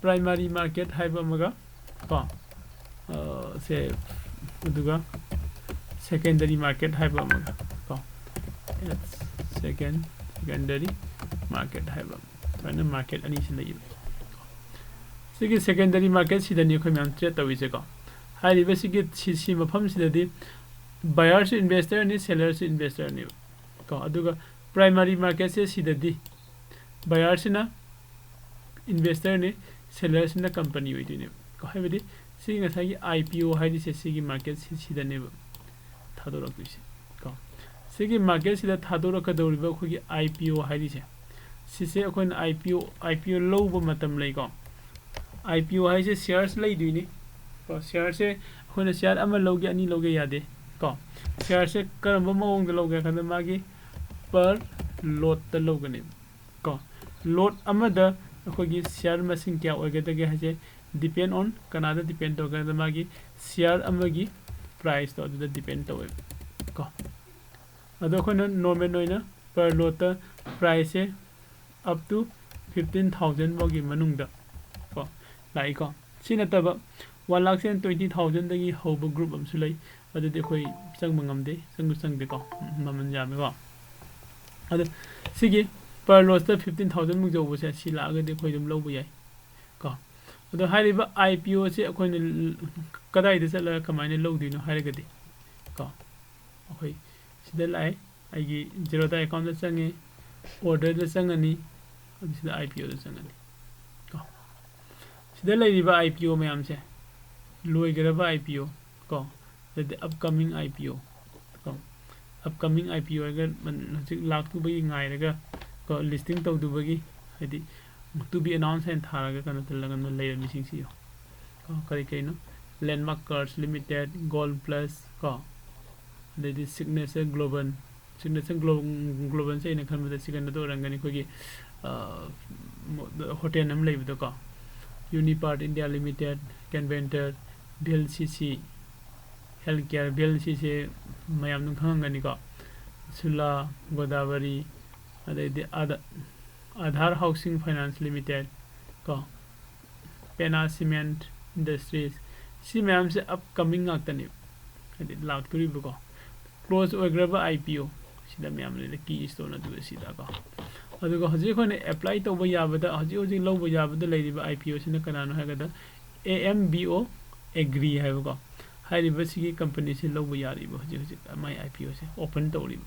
primary market ꯍꯥꯏꯕ ꯑꯃꯒ ꯀꯣ, ꯑ, ꯁꯦ, ꯑꯗꯨꯒ secondary market ꯍꯥꯏꯕ ꯑꯃꯒ ꯀꯣ, second, secondary market ꯍꯥꯏꯕ ꯑꯃ, ꯁꯨꯃꯥꯏꯅ market ꯑꯅꯤꯁꯤ ꯂꯩꯌꯦꯕ꯫ ꯁꯤꯒꯤ secondary market ꯁꯤꯗꯅꯤ ꯑꯩꯈꯣꯏ ꯃꯌꯥꯝ trade ꯇꯧꯔꯤꯁꯦꯀꯣ꯫ ꯍꯥꯏꯔꯤꯕ ꯁꯤꯒꯤ ꯁꯤ, ꯁꯤ ꯃꯐꯝꯁꯤꯗꯗꯤ buyer ꯁꯨ investor ꯅꯤ, seller ꯁꯨ investor ꯅꯦꯕ ꯀꯣ꯫ ꯑꯗꯨꯒ primary market ꯁꯦ ꯁꯤꯗꯗꯤ buyer ꯁꯤꯅ investor ꯅꯤ, seller ꯁꯤꯅ company ꯑꯣꯏꯗꯣꯏꯅꯦꯕ ꯀꯣ꯫ ꯍꯥꯏꯕꯗꯤ ꯁꯤꯒꯤ ꯉꯁꯥꯏꯒꯤ IPO ꯍꯥꯏꯔꯤꯁꯦ ꯁꯤꯒꯤ market ꯁꯤ, ꯁꯤꯗꯅꯦꯕ ꯊꯥꯗꯣꯔꯛꯇꯣꯏꯁꯦ ꯀꯣ꯫ ꯁꯤꯒꯤ market ꯁꯤꯗ ꯊꯥꯗꯣꯔꯛꯀꯗꯧꯔꯤꯕ ꯑꯩꯈꯣꯏꯒꯤ IPO ꯍꯥꯏꯔꯤꯁꯦ, ꯁꯤꯁꯦ ꯑꯩꯈꯣꯏꯅ IPO, IPO ꯂꯧꯕ ꯃꯇꯝ ꯂꯩꯀꯣ꯫ IPO ꯍꯥꯏꯁꯦ shares ꯂꯩꯗꯣꯏꯅꯤ ꯀꯣ꯫ Share ꯁꯦ ꯑꯩꯈꯣꯏꯅ share ꯑꯃ ꯂꯧꯒꯦ, ꯑꯅꯤ ꯂꯧꯒꯦ ꯌꯥꯗꯦ ꯀꯣ꯫ Share ꯁꯦ ꯀꯔꯝꯕ ꯃꯑꯣꯡꯗ ꯂꯧꯒꯦ ꯍꯥꯏ ꯀꯥꯟꯗ ꯃꯥꯒꯤ per lot ꯇ ꯂꯧꯒꯅꯦꯕ ꯀꯣ꯫ Lot ꯑꯃꯗ ꯑꯩꯈꯣꯏꯒꯤ share ꯃꯁꯤꯡ ꯀꯌꯥ ꯑꯣꯏꯒꯗꯒꯦ ꯍꯥꯏꯁꯦ depend on, ꯀꯅꯥꯗ depend ꯇꯧꯒꯦ ꯍꯥꯏ ꯀꯥꯟꯗ ꯃꯥꯒꯤ share ꯑꯃꯒꯤ price ꯇꯣ ꯑꯗꯨꯗ depend ꯇꯧꯋꯦꯕ ꯀꯣ꯫ ꯑꯗꯣ ꯑꯩꯈꯣꯏꯅ normal ꯑꯣꯏꯅ per lot ꯇ price say up to fifteen thousand ꯐꯥꯎꯒꯤ ꯃꯅꯨꯡꯗ ꯀꯣ ꯂꯥꯛꯏꯀꯣ꯫ ꯁꯤ ꯅꯠꯇꯕ one lakh twenty thousand ꯗꯒꯤ ꯍꯧꯕ group ꯑꯃꯁꯨ ꯂꯩ, ꯑꯗꯨꯗꯤ ꯑꯩꯈꯣꯏ ꯆꯪꯕ ꯉꯝꯗꯦ, ꯆꯪꯁꯨ ꯆꯪꯗꯦꯀꯣ, ꯃꯃꯜ ꯌꯥꯝꯃꯦꯀꯣ꯫ ꯑꯗꯣ ꯁꯤꯒꯤ per lotꯇ fifteen thousand ꯃꯨꯛ ꯌꯧꯕꯁꯦ, ꯁꯤ ꯂꯥꯛꯑꯒꯗꯤ ꯑꯩꯈꯣꯏ ꯑꯗꯨꯝ ꯂꯧꯕ ꯌꯥꯏ ꯀꯣ꯫ ꯑꯗꯣ ꯍꯥꯏꯔꯤꯕ IPOꯁꯦ ꯑꯩꯈꯣꯏꯅ ꯀꯗꯥꯏꯗ ꯆꯠꯂꯒ ꯀꯃꯥꯏꯅ ꯂꯧꯗꯣꯏꯅꯣ ꯍꯥꯏꯔꯒꯗꯤ ꯀꯣ, ꯑꯩꯈꯣꯏ ꯁꯤꯗ ꯂꯥꯛꯑꯦ, ꯑꯩꯒꯤ Zerodha accountꯇ ꯆꯪꯉꯦ, orderꯗ ꯆꯪꯉꯅꯤ, ꯑꯗꯨ ꯁꯤꯗ IPOꯗ ꯆꯪꯉꯅꯤ ꯀꯣ꯫ ꯁꯤꯗ ꯂꯩꯔꯤꯕ IPO ꯃꯌꯥꯝꯁꯦ, ꯂꯣꯏꯈ꯭ꯔꯕ IPO ꯀꯣ, ꯑꯗꯩꯗꯤ upcoming IPO ꯀꯣ꯫ Upcoming IPO ꯍꯥꯏꯔꯒ ꯍꯧꯖꯤꯛ ꯂꯥꯛꯇꯨꯕꯒꯤ ꯉꯥꯏꯔꯒ ꯀꯣ, listing ꯇꯧꯗꯨꯕꯒꯤ, ꯍꯥꯏꯗꯤ to be announce ꯍꯥꯏꯅ ꯊꯥꯔꯒ ꯀꯩꯅꯣ ꯇꯧꯔꯒ ꯂꯩꯔꯝꯃꯤꯁꯤꯡꯁꯤ ꯌꯦꯡꯉꯣ꯫ ꯀꯣ, ꯀꯔꯤ ꯀꯔꯤꯅꯣ? Landmark Cars Limited, Gold Plus ꯀꯣ, ꯑꯗꯩꯗꯤ Signature Global꯫ Signature Glo-, Globalꯁꯦ ꯑꯩꯅ ꯈꯟꯕꯗ ꯁꯤ ꯀꯩꯅꯣꯗ ꯑꯣꯏꯔꯝꯒꯅꯤ, ꯑꯩꯈꯣꯏꯒꯤ, ꯑ, ꯃꯣ-, hotel ꯑꯃ ꯂꯩꯕꯗꯣꯀꯣ, Unipart India Limited, Canventure, VLCC Healthcare, VLCCꯁꯦ ꯃꯌꯥꯝ ꯑꯗꯨꯝ ꯈꯪꯉꯝꯒꯅꯤꯀꯣ, Sula, Godavari, ꯑꯗꯩꯗꯤ Aadha-, Aadhar Housing Finance Limited ꯀꯣ, Penna Cement Industries, ꯁꯤ ꯃꯌꯥꯝꯁꯦ upcoming ꯉꯥꯛꯇꯅꯦꯕ, ꯍꯥꯏꯗꯤ ꯂꯥꯛꯇꯣꯔꯤꯕꯀꯣ꯫ Close ꯑꯣꯏꯈ꯭ꯔꯕ IPO ꯁꯤꯗ ꯃꯌꯥꯝ ꯂꯩꯔꯦ, Keystone ꯑꯗꯨꯒ ꯁꯤꯗꯀꯣ꯫ ꯑꯗꯨꯒ ꯍꯧꯖꯤꯛ ꯑꯩꯈꯣꯏꯅ apply ꯇꯧꯕ ꯌꯥꯕꯗ, ꯍꯧꯖꯤꯛ ꯍꯧꯖꯤꯛ ꯂꯧꯕ ꯌꯥꯕꯗ ꯂꯩꯔꯤꯕ IPOꯁꯤꯅ ꯀꯅꯥꯅꯣ ꯍꯥꯏꯔꯒꯗ, AMBO Agri ꯍꯥꯏꯕꯀꯣ꯫ ꯍꯥꯏꯔꯤꯕꯁꯤꯒꯤ companyꯁꯤ ꯂꯧꯕ ꯌꯥꯔꯤꯕ ꯍꯧꯖꯤꯛ ꯍꯧꯖꯤꯛ ꯃꯥꯏ IPOꯁꯦ open ꯇꯧꯔꯤꯕ,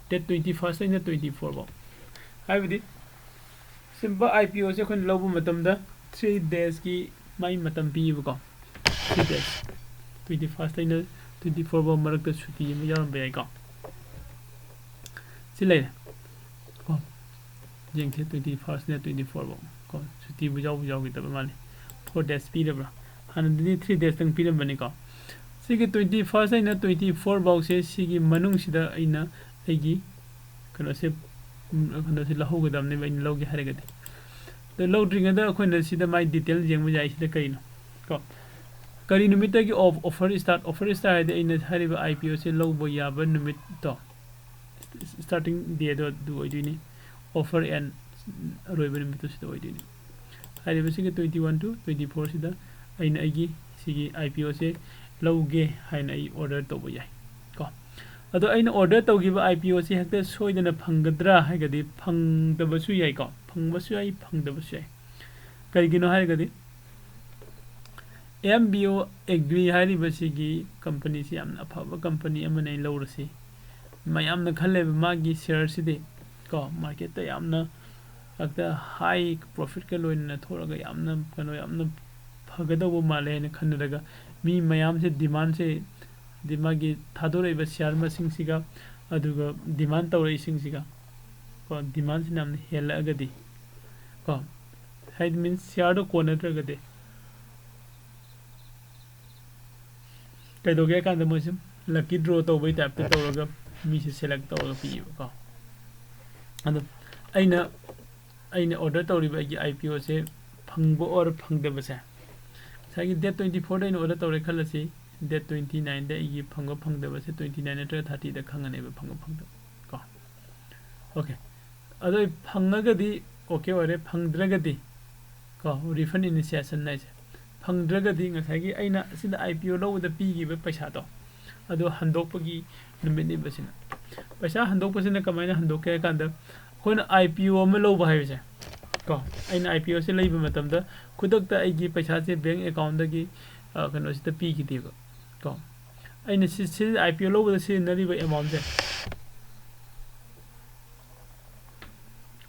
date twenty first ꯑꯩꯅ twenty four ꯐꯥꯎ꯫ ꯍꯥꯏꯕꯗꯤ ꯁꯤꯒꯨꯝꯕ IPOꯁꯦ ꯑꯩꯈꯣꯏꯅ ꯂꯧꯕ ꯃꯇꯝꯗ three daysꯀꯤ ꯃꯥꯏ ꯃꯇꯝ ꯄꯤꯌꯦꯕꯀꯣ꯫ Three days, twenty first ꯑꯩꯅ twenty four ꯐꯥꯎ ꯃꯔꯛꯇ ꯁꯨꯇꯤ ꯑꯃ ꯌꯥꯎꯔꯝꯕ ꯌꯥꯏꯀꯣ꯫ ꯁꯤ ꯂꯩꯔꯦ ꯀꯣ꯫ ꯌꯦꯡꯁꯦ, twenty firstꯅ twenty four ꯐꯥꯎ ꯀꯣ, ꯁꯨꯇꯤꯕꯨ ꯌꯥꯎꯕ ꯌꯥꯎꯈꯤꯗꯕ ꯃꯥꯜꯂꯤ꯫ Four days ꯄꯤꯔꯕ꯭ꯔꯥ? ꯍꯥꯟꯅꯗꯤ three daysꯇꯪ ꯄꯤꯔꯝꯕꯅꯤꯀꯣ꯫ ꯁꯤꯒꯤ twenty first ꯑꯩꯅ twenty four ꯐꯥꯎꯁꯦ, ꯁꯤꯒꯤ ꯃꯅꯨꯡꯁꯤꯗ ꯑꯩꯅ ꯑꯩꯒꯤ ꯀꯩꯅꯣꯁꯦ, ꯎꯝ, ꯀꯩꯅꯣꯁꯦ ꯂꯧꯍꯧꯒꯗꯕꯅꯦꯕ, ꯑꯩꯅ ꯂꯧꯒꯦ ꯍꯥꯏꯔꯒꯗꯤ꯫ ꯑꯗꯣ ꯂꯧꯗ꯭ꯔꯤꯉꯩꯗ ꯑꯩꯈꯣꯏꯅ ꯁꯤꯗ ꯃꯥꯏ detail ꯌꯦꯡꯕ ꯌꯥꯏ꯫ ꯁꯤꯗ ꯀꯔꯤꯅꯣ ꯀꯣ, ꯀꯔꯤ ꯅꯨꯃꯤꯠꯇꯒꯤ of-, offer start? Offer start ꯍꯥꯏꯗꯤ ꯑꯩꯅ ꯍꯥꯏꯔꯤꯕ IPOꯁꯦ ꯂꯧꯕ ꯌꯥꯕ ꯅꯨꯃꯤꯠꯇꯣ, starting dayꯗꯣ ꯑꯗꯨ ꯑꯣꯏꯗꯣꯏꯅꯤ꯫ Offer end ꯑꯔꯣꯏꯕ ꯅꯨꯃꯤꯠꯇꯨ ꯁꯤꯗ ꯑꯣꯏꯗꯣꯏꯅꯤ꯫ ꯍꯥꯏꯔꯤꯕꯁꯤꯒꯤ twenty one to twenty four ꯁꯤꯗ ꯑꯩꯅ ꯑꯩꯒꯤ ꯁꯤꯒꯤ IPOꯁꯦ ꯂꯧꯒꯦ ꯍꯥꯏꯅ ꯑꯩ ꯑꯣꯔꯗꯔ ꯇꯧꯕ ꯌꯥꯏ ꯀꯣ꯫ ꯑꯗꯣ ꯑꯩꯅ ꯑꯣꯔꯗꯔ ꯇꯧꯈꯤꯕ ꯑꯥꯏ ꯄꯤ ꯑꯣꯁꯤ ꯍꯦꯛꯇ ꯁꯣꯏꯗꯅ ꯐꯪꯒꯗ꯭ꯔꯥ ꯍꯥꯏꯔꯒꯗꯤ ꯐꯪꯗꯕꯁꯨ ꯌꯥꯏꯀꯣ, ꯐꯪꯕꯁꯨ ꯌꯥꯏ, ꯐꯪꯗꯕꯁꯨ ꯌꯥꯏ꯫ ꯀꯔꯤꯒꯤꯅꯣ ꯍꯥꯏꯔꯒꯗꯤ ꯑꯦꯝ ꯕꯤ ꯑꯣ ꯑꯦꯒ꯭ꯔꯤ ꯍꯥꯏꯔꯤꯕꯁꯤꯒꯤ ꯀꯝꯄꯅꯤꯁꯤ ꯌꯥꯝꯅ ꯑꯐꯕ ꯀꯝꯄꯅꯤ ꯑꯃꯅꯦ, ꯂꯧꯔꯁꯤ꯫ ꯃꯌꯥꯝꯅ ꯈꯜꯂꯦꯕ ꯃꯥꯒꯤ ꯁꯤꯌꯔꯁꯤꯗꯤ ꯀꯣ, ꯃꯥꯔꯀꯦꯠꯇ ꯌꯥꯝꯅ ꯍꯦꯛꯇ ꯍꯥꯏ ꯄ꯭ꯔꯣꯐꯤꯠꯀ ꯂꯣꯏꯅꯅ ꯊꯣꯛꯂꯒ ꯌꯥꯝꯅ ꯀꯩꯅꯣ, ꯌꯥꯝꯅ ꯐꯒꯗꯧꯕ ꯃꯥꯜꯂꯦ ꯍꯥꯏꯅ ꯈꯟꯅꯔꯒ ꯃꯤ ꯃꯌꯥꯝꯁꯦ ꯗꯤꯃꯥꯟꯁꯦ, ꯍꯥꯏꯗꯤ ꯃꯥꯒꯤ ꯊꯥꯗꯣꯔꯛꯏꯕ ꯁꯤꯌꯥꯔ ꯃꯁꯤꯡꯁꯤꯒ ꯑꯗꯨꯒ ꯗꯤꯃꯥꯟ ꯇꯧꯔꯛꯏꯁꯤꯡꯁꯤꯒ ꯀꯣ, ꯗꯤꯃꯥꯟꯁꯤꯅ ꯌꯥꯝꯅ ꯍꯦꯜꯂꯛꯑꯒꯗꯤ ꯀꯣ, ꯍꯥꯏꯗꯤ ꯃꯤꯟꯁ ꯁꯤꯌꯥꯔꯗꯣ ꯀꯣꯟꯅꯗ꯭ꯔꯒꯗꯤ ꯀꯩꯗꯧꯒꯦ ꯍꯥꯏ ꯀꯥꯟꯗ ꯃꯣꯏꯁꯦ ꯂꯛꯀꯤ ꯗ꯭ꯔꯣ ꯇꯧꯕꯩ ꯇꯥꯏꯞꯇ ꯇꯧꯔꯒ ꯃꯤꯁꯦ ꯁꯦꯂꯦꯛ ꯇꯧꯔꯒ ꯄꯤꯌꯦꯕꯀꯣ꯫ ꯑꯗꯣ ꯑꯩꯅ, ꯑꯩꯅ ꯑꯣꯔꯗꯔ ꯇꯧꯔꯤꯕ ꯑꯩꯒꯤ ꯑꯥꯏ ꯄꯤ ꯑꯣꯁꯦ ꯐꯪꯕ ꯑꯣꯔ ꯐꯪꯗꯕꯁꯦ, ꯉꯁꯥꯏꯒꯤ ꯗꯦꯠ ꯇ꯭ꯋꯦꯟꯇꯤ ꯐꯣꯔꯗ ꯑꯩꯅ ꯑꯣꯔꯗꯔ ꯇꯧꯔꯦ ꯈꯜꯂꯁꯤ, ꯗꯦꯠ ꯇ꯭ꯋꯦꯟꯇꯤ ꯅꯥꯏꯟꯗ ꯑꯩꯒꯤ ꯐꯪꯕ ꯐꯪꯗꯕꯁꯦ ꯇ꯭ꯋꯦꯟꯇꯤ ꯅꯥꯏꯟ ꯅꯠꯇ꯭ꯔꯒ ꯊꯥꯔꯇꯤꯗ ꯈꯪꯉꯅꯦꯕ ꯐꯪꯕ ꯐꯪꯗꯕ ꯀꯣ꯫ ꯑꯣꯀꯦ, ꯑꯗꯣ ꯑꯩ ꯐꯪꯉꯒꯗꯤ ꯑꯣꯀꯦ ꯑꯣꯏꯔꯦ, ꯐꯪꯗ꯭ꯔꯒꯗꯤ ꯀꯣ, ꯔꯤꯐꯟ ꯏꯅꯤꯁꯤꯌꯦꯁꯟ ꯍꯥꯏꯁꯦ, ꯐꯪꯗ꯭ꯔꯒꯗꯤ ꯉꯁꯥꯏꯒꯤ ꯑꯩꯅ ꯁꯤꯗ ꯑꯥꯏ ꯄꯤ ꯑꯣ ꯂꯧꯕꯗ ꯄꯤꯈꯤꯕ ꯄꯩꯁꯥꯗꯣ ꯑꯗꯨ ꯍꯟꯗꯣꯛꯄꯒꯤ ꯅꯨꯃꯤꯠꯅꯦꯕ ꯁꯤꯅ꯫ ꯄꯩꯁꯥ ꯍꯟꯗꯣꯛꯄꯁꯤꯅ ꯀꯃꯥꯏꯅ ꯍꯟꯗꯣꯛꯀꯦ ꯍꯥꯏ ꯀꯥꯟꯗ ꯑꯩꯈꯣꯏꯅ ꯑꯥꯏ ꯄꯤ ꯑꯣ ꯑꯃ ꯂꯧꯕ ꯍꯥꯏꯕꯁꯦ ꯀꯣ, ꯑꯩꯅ ꯑꯥꯏ ꯄꯤ ꯑꯣꯁꯦ ꯂꯩꯕ ꯃꯇꯝꯗ ꯈꯨꯗꯛꯇ ꯑꯩꯒꯤ ꯄꯩꯁꯥꯁꯦ ꯕꯦꯡ ꯑꯦꯀꯥꯎꯟꯗꯒꯤ ꯀꯩꯅꯣꯁꯤꯗ ꯄꯤꯈꯤꯗꯦꯕ ꯀꯣ꯫ ꯑꯩꯅ ꯁꯤ, ꯁꯤ ꯑꯥꯏ ꯄꯤ ꯑꯣ ꯂꯧꯕꯗ ꯁꯤꯖꯤꯟꯅꯔꯤꯕ ꯑꯦꯃꯥꯎꯟꯁꯦ,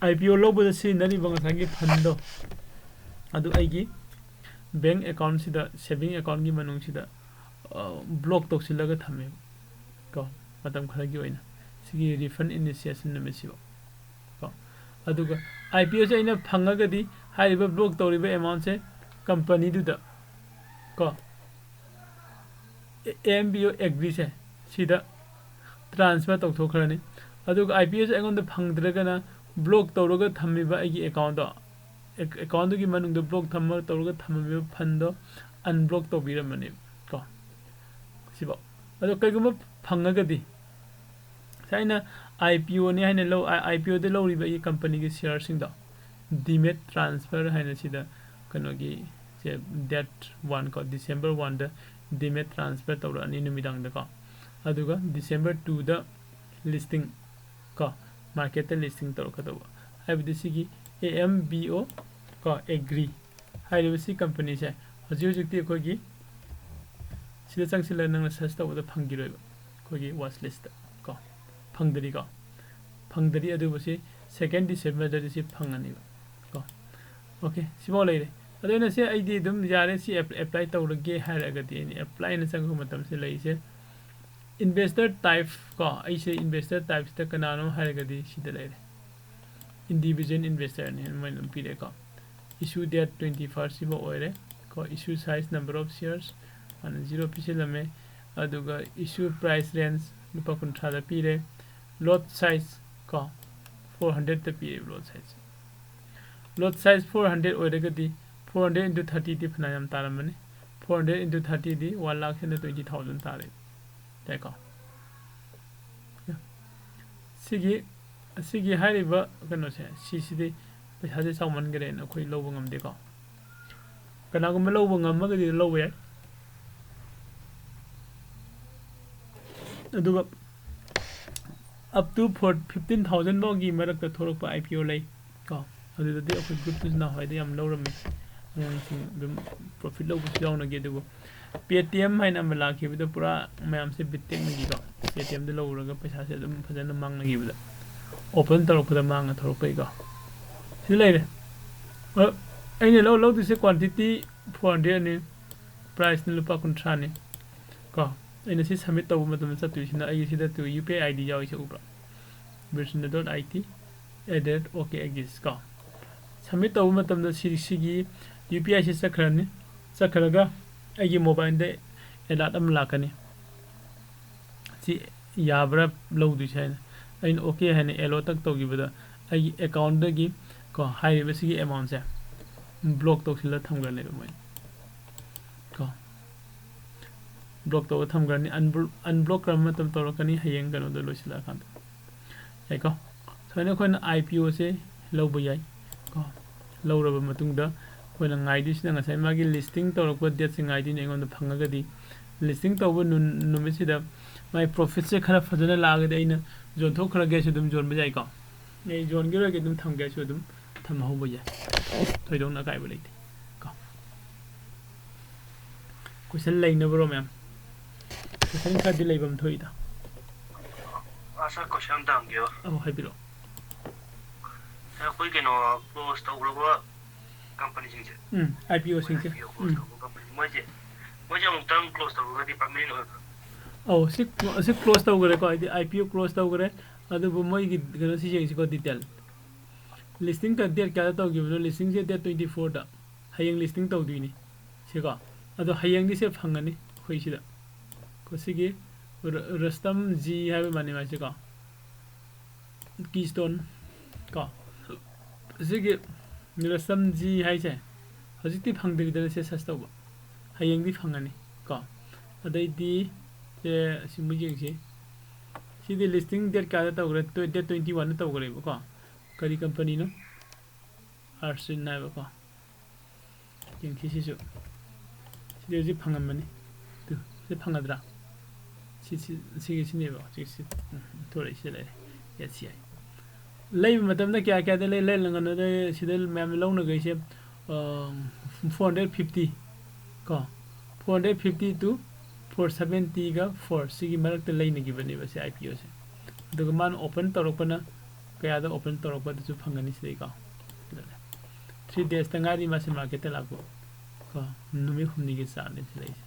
ꯑꯥꯏ ꯄꯤ ꯑꯣ ꯂꯧꯕꯗ ꯁꯤꯖꯤꯟꯅꯔꯤꯕ ꯉꯁꯥꯏꯒꯤ ꯐꯟꯗꯣ ꯑꯗꯨ ꯑꯩꯒꯤ ꯕꯦꯡ ꯑꯦꯀꯥꯎꯟꯁꯤꯗ, ꯁꯦꯚꯤꯡ ꯑꯦꯀꯥꯎꯟꯒꯤ ꯃꯅꯨꯡꯁꯤꯗ ꯕ꯭ꯂꯣꯛ ꯇꯧꯁꯤꯜꯂꯒ ꯊꯝꯃꯦꯕ ꯀꯣ, ꯃꯇꯝ ꯈꯔꯒꯤ ꯑꯣꯏꯅ ꯁꯤꯒꯤ ꯔꯤꯐꯟ ꯏꯅꯤꯁꯤꯌꯦꯁꯟ ꯅꯨꯃꯤꯠꯁꯤꯐꯥꯎ ꯀꯣ꯫ ꯑꯗꯨꯒ ꯑꯥꯏ ꯄꯤ ꯑꯣꯁꯦ ꯑꯩꯅ ꯐꯪꯉꯒꯗꯤ ꯍꯥꯏꯔꯤꯕ ꯕ꯭ꯂꯣꯛ ꯇꯧꯔꯤꯕ ꯑꯦꯃꯥꯎꯟꯁꯦ ꯀꯝꯄꯅꯤꯗꯨꯗ ꯀꯣ, ꯑꯦꯝ ꯕꯤ ꯑꯣ ꯑꯦꯒ꯭ꯔꯤꯁꯦ ꯁꯤꯗ ꯇ꯭ꯔꯥꯟꯁꯐꯔ ꯇꯧꯊꯣꯛꯈ꯭ꯔꯅꯤ꯫ ꯑꯗꯨꯒ ꯑꯥꯏ ꯄꯤ ꯑꯣꯁꯦ ꯑꯩꯉꯣꯟꯗ ꯐꯪꯗ꯭ꯔꯒꯅ ꯕ꯭ꯂꯣꯛ ꯇꯧꯔꯒ ꯊꯝꯃꯤꯕ ꯑꯩꯒꯤ ꯑꯦꯀꯥꯎꯟꯗꯣ, ꯑꯦꯀꯥꯎꯟꯗꯨꯒꯤ ꯃꯅꯨꯡꯗ ꯕ꯭ꯂꯣꯛ ꯊꯝꯃ ꯇꯧꯔꯒ ꯊꯝꯃꯝꯃꯤꯕ ꯐꯟꯗꯣ ꯑꯟꯕ꯭ꯂꯣꯛ ꯇꯧꯕꯤꯔꯝꯃꯅꯦꯕ ꯀꯣ, ꯁꯤꯐꯥꯎ꯫ ꯑꯗꯣ ꯀꯩꯒꯨꯝꯕ ꯐꯪꯉꯒꯗꯤ ꯉꯁꯥꯏ ꯑꯩꯅ ꯑꯥꯏ ꯄꯤ ꯑꯣꯅꯤ ꯍꯥꯏꯅ ꯂꯧ, ꯑꯥꯏ ꯄꯤ ꯑꯣꯗ ꯂꯧꯔꯤꯕ ꯑꯩꯒꯤ ꯀꯝꯄꯅꯤꯒꯤ ꯁꯤꯌꯥꯔꯁꯤꯡꯗꯣ ꯗꯤꯃꯦꯠ ꯇ꯭ꯔꯥꯟꯁꯐꯔ ꯍꯥꯏꯅ ꯁꯤꯗ ꯀꯩꯅꯣꯒꯤ ꯁꯦ ꯗꯦꯠ ꯋꯥꯟ ꯀꯣ, ꯗꯤꯁꯦꯝꯕꯔ ꯋꯥꯟꯗ ꯗꯤꯃꯦꯠ ꯇ꯭ꯔꯥꯟꯁꯐꯔ ꯇꯧꯔꯛꯑꯅꯤ ꯅꯨꯃꯤꯗꯥꯡꯗꯀꯣ꯫ ꯑꯗꯨꯒ December two ꯗ ꯂꯤꯁꯇꯤꯡ ꯀꯣ, ꯃꯥꯔꯀꯦꯠꯇ ꯂꯤꯁꯇꯤꯡ ꯇꯧꯔꯛꯀꯗꯧꯕ꯫ ꯍꯥꯏꯕꯗꯤ ꯁꯤꯒꯤ A M B O ꯀꯣ, ꯑꯦꯒ꯭ꯔꯤ ꯍꯥꯏꯔꯤꯕ ꯁꯤ ꯀꯝꯄꯅꯤꯁꯦ ꯍꯧꯖꯤꯛ ꯍꯧꯖꯤꯛꯇꯤ ꯑꯩꯈꯣꯏꯒꯤ ꯁꯤꯗ ꯆꯪꯁꯤꯜꯂꯒ ꯅꯪꯅ ꯁꯔꯁ ꯇꯧꯕꯗ ꯐꯪꯈꯤꯔꯣꯏꯕ, ꯑꯩꯈꯣꯏꯒꯤ ꯋꯥꯆ ꯂꯤꯁꯇ ꯀꯣ, ꯐꯪꯗ꯭ꯔꯤꯀꯣ, ꯐꯪꯗ꯭ꯔꯤ꯫ ꯑꯗꯨꯕꯨ ꯁꯤ second December ꯗꯗꯤ ꯁꯤ ꯐꯪꯉꯅꯤꯕ ꯀꯣ꯫ ꯑꯣꯀꯦ, ꯁꯤꯐꯥꯎ ꯂꯩꯔꯦ꯫ ꯑꯗꯣ ꯑꯩꯅ ꯁꯤ ꯑꯩꯗꯤ ꯑꯗꯨꯝ ꯌꯥꯔꯦ, ꯁꯤ ꯑꯦꯞ-, ꯑꯦꯄ꯭ꯂꯥꯏ ꯇꯧꯔꯒꯦ ꯍꯥꯏꯔꯒꯗꯤ ꯑꯩꯅ ꯑꯦꯄ꯭ꯂꯥꯏꯅ ꯆꯪꯕ ꯃꯇꯝꯁꯤꯗ ꯂꯩꯔꯤꯁꯦ ꯏꯟꯚꯦꯁꯇꯔ ꯇꯥꯏꯞ ꯀꯣ꯫ ꯑꯩꯁꯦ ꯏꯟꯚꯦꯁꯇꯔ ꯇꯥꯏꯞꯁꯤꯗ ꯀꯅꯥꯅꯣ ꯍꯥꯏꯔꯒꯗꯤ ꯁꯤꯗ ꯂꯩꯔꯦ, ꯏꯟꯗꯤꯕꯤꯖꯨꯋꯦꯜ ꯏꯟꯚꯦꯁꯇꯔꯅꯤ ꯃꯣꯏꯅ ꯑꯗꯨꯝ ꯄꯤꯔꯦꯀꯣ꯫ Issue date twenty first ꯁꯤꯐꯥꯎ ꯑꯣꯏꯔꯦ ꯀꯣ꯫ Issue size, number of shares ꯃꯥꯅ zero ꯄꯤꯁꯤꯜꯂꯝꯃꯦ꯫ ꯑꯗꯨꯒ issue price range ꯂꯨꯄꯥ ꯀꯨꯟꯊ꯭ꯔꯥꯗ ꯄꯤꯔꯦ꯫ Lot size ꯀꯣ, four hundredꯇ ꯄꯤꯔꯦꯕ lot size꯫ Lot size four hundred ꯑꯣꯏꯔꯒꯗꯤ four hundred into thirtyꯗꯤ ꯐꯅꯌꯥꯝ ꯇꯥꯔꯝꯃꯅꯤ꯫ Four hundred into thirtyꯗꯤ one lakh ꯍꯦꯟꯅ twenty thousand ꯇꯥꯔꯦ꯫ ꯌꯥꯏꯀꯣ? ꯁꯤꯒꯤ, ꯁꯤꯒꯤ ꯍꯥꯏꯔꯤꯕ ꯀꯩꯅꯣꯁꯦ, ꯁꯤꯁꯤꯗꯤ ꯄꯩꯁꯥꯁꯦ ꯆꯥꯎꯃꯟꯈ꯭ꯔꯦꯅ ꯑꯩꯈꯣꯏ ꯂꯧꯕ ꯉꯝꯗꯦꯀꯣ꯫ ꯀꯅꯥꯒꯨꯝꯕ ꯂꯧꯕ ꯉꯝꯃꯒꯗꯤ ꯂꯧꯕ ꯌꯥꯏ꯫ ꯑꯗꯨꯒ up to four, fifteen thousand ꯐꯥꯎꯒꯤ ꯃꯔꯛꯇ ꯊꯣꯛꯂꯛꯄ I P O ꯂꯩ ꯀꯣ꯫ ꯑꯗꯨꯗꯗꯤ ꯑꯩꯈꯣꯏ ꯒ꯭ꯔꯨꯞꯇꯁꯨ ꯅꯍꯥꯟꯋꯥꯏꯗ ꯌꯥꯝ ꯂꯧꯔꯝꯃꯤ꯫ ꯑꯉꯥꯡꯁꯤꯡ ꯑꯗꯨꯝ ꯄ꯭ꯔꯣꯐꯤꯠ ꯂꯧꯕꯁꯨ ꯌꯥꯎꯅꯈꯤ꯫ ꯑꯗꯨꯕꯨ Paytm ꯍꯥꯏꯅ ꯑꯃ ꯂꯥꯛꯈꯤꯕꯗ ꯄꯨꯔꯥ ꯃꯌꯥꯝꯁꯦ ꯕꯤꯠ ꯇꯦꯛꯅꯈꯤꯀꯣ꯫ Paytmꯗ ꯂꯧꯔꯒ ꯄꯩꯁꯥꯁꯦ ꯑꯗꯨꯝ ꯐꯖꯅ ꯃꯥꯡꯅꯈꯤꯕꯗ, open ꯇꯧꯔꯛꯄꯗ ꯃꯥꯡꯉ ꯊꯣꯛꯂꯛꯄꯩꯀꯣ꯫ ꯁꯤꯗ ꯂꯩꯔꯦ꯫ ꯑ, ꯑꯩꯅ ꯂꯧ-, ꯂꯧꯗꯣꯏꯁꯦ quantity four hundredꯅꯤ, priceꯅ ꯂꯨꯄꯥ ꯀꯨꯟꯊ꯭ꯔꯥꯅꯤ ꯀꯣ꯫ ꯑꯩꯅ ꯁꯤ submit ꯇꯧꯕ ꯃꯇꯝꯗ ꯆꯠꯇꯣꯏꯁꯤꯅ ꯑꯩꯒꯤ ꯁꯤꯗ ꯇꯨ UPI ID ꯌꯥꯎꯔꯤꯁꯦ ꯎꯕ꯭ꯔꯥ? Birsunda dot I T at the rate OK Axis ꯀꯣ꯫ Submit ꯇꯧꯕ ꯃꯇꯝꯗ ꯁꯤ, ꯁꯤꯒꯤ UPIꯁꯤ ꯆꯠꯈ꯭ꯔꯅꯤ꯫ ꯆꯠꯈ꯭ꯔꯒ ꯑꯩꯒꯤ mobileꯗ alert ꯑꯃ ꯂꯥꯛꯀꯅꯤ꯫ ꯁꯤ ꯌꯥꯕ꯭ꯔꯥ ꯂꯧꯗꯣꯏꯁꯦ ꯍꯥꯏꯅ꯫ ꯑꯩꯅ OK ꯍꯥꯏꯅ allow ꯇꯛ ꯇꯧꯈꯤꯕꯗ ꯑꯩꯒꯤ accountꯗꯒꯤ ꯀꯣ, ꯍꯥꯏꯔꯤꯕ ꯁꯤꯒꯤ amountꯁꯦ block ꯇꯧꯁꯤꯜꯂ ꯊꯝꯈ꯭ꯔꯅꯦꯕ ꯃꯣꯏꯅ ꯀꯣ꯫ Block ꯇꯧꯔ ꯊꯝꯈ꯭ꯔꯅꯤ꯫ Unblo-, unblock ꯀꯔꯝꯕ ꯃꯇꯝ ꯇꯧꯔꯛꯀꯅꯤ? ꯍꯌꯦꯡ ꯀꯩꯅꯣꯗ ꯂꯣꯏꯁꯤꯜꯂꯛꯑꯀꯥꯟꯗ꯫ ꯌꯥꯏꯀꯣ? ꯁꯨꯃꯥꯏꯅ ꯑꯩꯈꯣꯏꯅ IPOꯁꯦ ꯂꯧꯕ ꯌꯥꯏ ꯀꯣ꯫ ꯂꯧꯔꯕ ꯃꯇꯨꯡꯗ ꯑꯩꯈꯣꯏꯅ ꯉꯥꯏꯗꯣꯏꯁꯤꯅ ꯉꯁꯥꯏ ꯃꯥꯒꯤ listing ꯇꯧꯔꯛꯄ dateꯁꯦ ꯉꯥꯏꯗꯣꯏꯅꯤ꯫ ꯑꯩꯉꯣꯟꯗ ꯐꯪꯉꯒꯗꯤ ꯂꯤꯁꯇꯤꯡ ꯇꯧꯕ ꯅꯨ- ꯅꯨꯃꯤꯠꯁꯤꯗ ꯃꯥꯏ ꯄ꯭ꯔꯣꯐꯤꯠꯁꯦ ꯈꯔ ꯐꯖꯅ ꯂꯥꯛꯑꯒꯗꯤ ꯑꯩꯅ ꯌꯣꯟꯊꯣꯛꯈ꯭ꯔꯒꯦꯁꯨ ꯑꯗꯨꯝ ꯌꯣꯟꯕ ꯌꯥꯏꯀꯣ꯫ ꯑꯩ ꯌꯣꯟꯈꯤꯔꯣꯏꯒꯦ ꯑꯗꯨꯝ ꯊꯝꯒꯦꯁꯨ ꯑꯗꯨꯝ ꯊꯝꯍꯧꯕ ꯌꯥꯏ꯫ ꯊꯣꯏꯗꯣꯛꯅ ꯑꯀꯥꯏꯕ ꯂꯩꯇꯦ ꯀꯣ꯫ ꯀꯣꯏꯁꯟ ꯂꯩꯅꯕ꯭ꯔꯣ ꯃꯌꯥꯝ? ꯀꯣꯏꯁꯟ ꯈꯔꯗꯤ ꯂꯩꯐꯝ ꯊꯣꯛꯏꯗ꯫ ꯑꯥ, ꯁꯥꯔ, ꯀꯣꯏꯁꯟ ꯑꯝꯇ ꯍꯪꯒꯦꯕ꯫ ꯑꯧ, ꯍꯥꯏꯕꯤꯔꯛꯑꯣ꯫ ꯁꯥꯔ, ꯑꯩꯈꯣꯏ ꯀꯩꯅꯣ ꯀ꯭ꯂꯣꯖ ꯇꯧꯈ꯭ꯔꯕ ꯀꯝꯄꯅꯤꯁꯤꯡꯁꯦ, ꯎꯝ, ꯑꯥꯏ ꯄꯤ ꯑꯣꯁꯤꯡꯁꯦ꯫ ꯑꯥꯏ ꯄꯤ ꯑꯣ ꯎꯝ꯫ ꯇꯧꯕ ꯀꯝꯄꯅꯤ, ꯃꯣꯏꯁꯦ ꯃꯣꯏꯁꯦ ꯑꯃꯨꯛꯇꯪ ꯀ꯭ꯂꯣꯖ ꯇꯧꯔꯒꯗꯤ ꯄꯔꯃꯅꯦꯟ ꯑꯣꯏꯕ꯭ꯔꯥ? ꯑꯧ, ꯁꯤ ꯁꯤ ꯀ꯭ꯂꯣꯖ ꯇꯧꯈ꯭ꯔꯦꯀꯣ, ꯍꯥꯏꯗꯤ ꯑꯥꯏ ꯄꯤ ꯑꯣ ꯀ꯭ꯂꯣꯖ ꯇꯧꯈ꯭ꯔꯦ꯫ ꯑꯗꯨꯕꯨ ꯃꯣꯏꯒꯤ ꯀꯩꯅꯣꯁꯤ ꯌꯦꯡꯁꯤꯀꯣ, ꯗꯤꯇꯦꯜ꯫ ꯂꯤꯁꯇꯤꯡ ꯗꯦꯠ ꯀꯌꯥꯗ ꯇꯧꯈꯤꯕꯅꯣ? ꯂꯤꯁꯇꯤꯡꯁꯦ ꯗꯦꯠ ꯇ꯭ꯋꯦꯟꯇꯤ ꯐꯣꯔꯗ꯫ ꯍꯌꯦꯡ ꯂꯤꯁꯇꯤꯡ ꯇꯧꯗꯣꯏꯅꯤ ꯁꯤꯀꯣ꯫ ꯑꯗꯣ ꯍꯌꯦꯡꯗꯤ ꯁꯦ ꯐꯪꯒꯅꯤ ꯑꯩꯈꯣꯏ ꯁꯤꯗ꯫ ꯀꯣ, ꯁꯤꯒꯤ ꯔ- ꯔꯁꯇꯝ ꯖꯤ ꯍꯥꯏꯕ ꯃꯥꯅꯤ ꯃꯥꯏꯁꯦꯀꯣ꯫ ꯀꯤꯁꯇꯣꯟ ꯀꯣ꯫ ꯁꯤꯒꯤ ꯔꯁꯇꯝ ꯖꯤ ꯍꯥꯏꯁꯦ ꯍꯧꯖꯤꯛꯇꯤ ꯐꯪꯗ꯭ꯔꯤꯗꯅ ꯁꯦ ꯁꯔꯁ ꯇꯧꯕ꯫ ꯍꯌꯦꯡꯗꯤ ꯐꯪꯒꯅꯤ ꯀꯣ꯫ ꯑꯗꯩꯗꯤ ꯁꯦ ꯁꯤ ꯃꯨꯛ ꯌꯦꯡꯁꯤ꯫ ꯁꯤꯗꯤ ꯂꯤꯁꯇꯤꯡ ꯗꯦꯠ ꯀꯌꯥꯗ ꯇꯧꯈ꯭ꯔꯦ? ꯇ꯭ꯋꯦ- ꯗꯦꯠ ꯇ꯭ꯋꯦꯟꯇꯤ ꯋꯥꯟꯗ ꯇꯧꯈ꯭ꯔꯦꯕꯀꯣ꯫ ꯀꯔꯤ ꯀꯝꯄꯅꯤꯅꯣ? ꯑꯥꯔꯁꯤꯟ ꯍꯥꯏꯕꯀꯣ꯫ ꯌꯦꯡꯁꯤ ꯁꯤꯁꯨ꯫ ꯁꯤꯗꯤ ꯍꯧꯖꯤꯛ ꯐꯪꯉꯝꯕꯅꯤ꯫ ꯇꯨ, ꯁꯤ ꯐꯪꯒꯗ꯭ꯔꯥ? ꯁꯤ, ꯁꯤ, ꯁꯤꯒꯤ ꯁꯤꯅꯦꯕ ꯍꯧꯖꯤꯛ ꯁꯤ, ꯎꯝ, ꯊꯣꯔꯛꯏꯁꯤ ꯂꯩꯔꯦ꯫ S C I. ꯂꯩꯕ ꯃꯇꯝꯗ ꯀꯌꯥ ꯀꯌꯥꯗ ꯂꯩ? ꯂꯩꯔꯒꯅꯣꯗ ꯁꯤꯗ ꯃꯌꯥꯝꯅ ꯂꯧꯅꯈꯩꯁꯦ, ꯑ, four hundred fifty ꯀꯣ꯫ Four hundred fifty to four seventy ꯒ four ꯁꯤꯒꯤ ꯃꯔꯛꯇ ꯂꯩꯅꯈꯤꯕꯅꯦꯕ ꯁꯤ ꯑꯥꯏ ꯄꯤ ꯑꯣꯁꯦ꯫ ꯑꯗꯨꯒ ꯃꯥꯅ ꯑꯣꯄꯟ ꯇꯧꯔꯛꯄꯅ ꯀꯌꯥꯗ ꯑꯣꯄꯟ ꯇꯧꯔꯛꯄꯗꯁꯨ ꯐꯪꯒꯅꯤ ꯁꯤꯗꯩꯀꯣ꯫ ꯑꯗꯨꯅꯦ꯫ Three days ꯇ ꯉꯥꯏꯔꯤ ꯃꯥꯁꯦ ꯃꯥꯔꯀꯦꯠꯇ ꯂꯥꯛꯄ ꯀꯣ꯫ ꯅꯨꯃꯤꯠ ꯍꯨꯝꯅꯤꯒꯤ ꯆꯥꯔꯠꯅꯦ ꯁꯤ ꯂꯩꯁꯦ꯫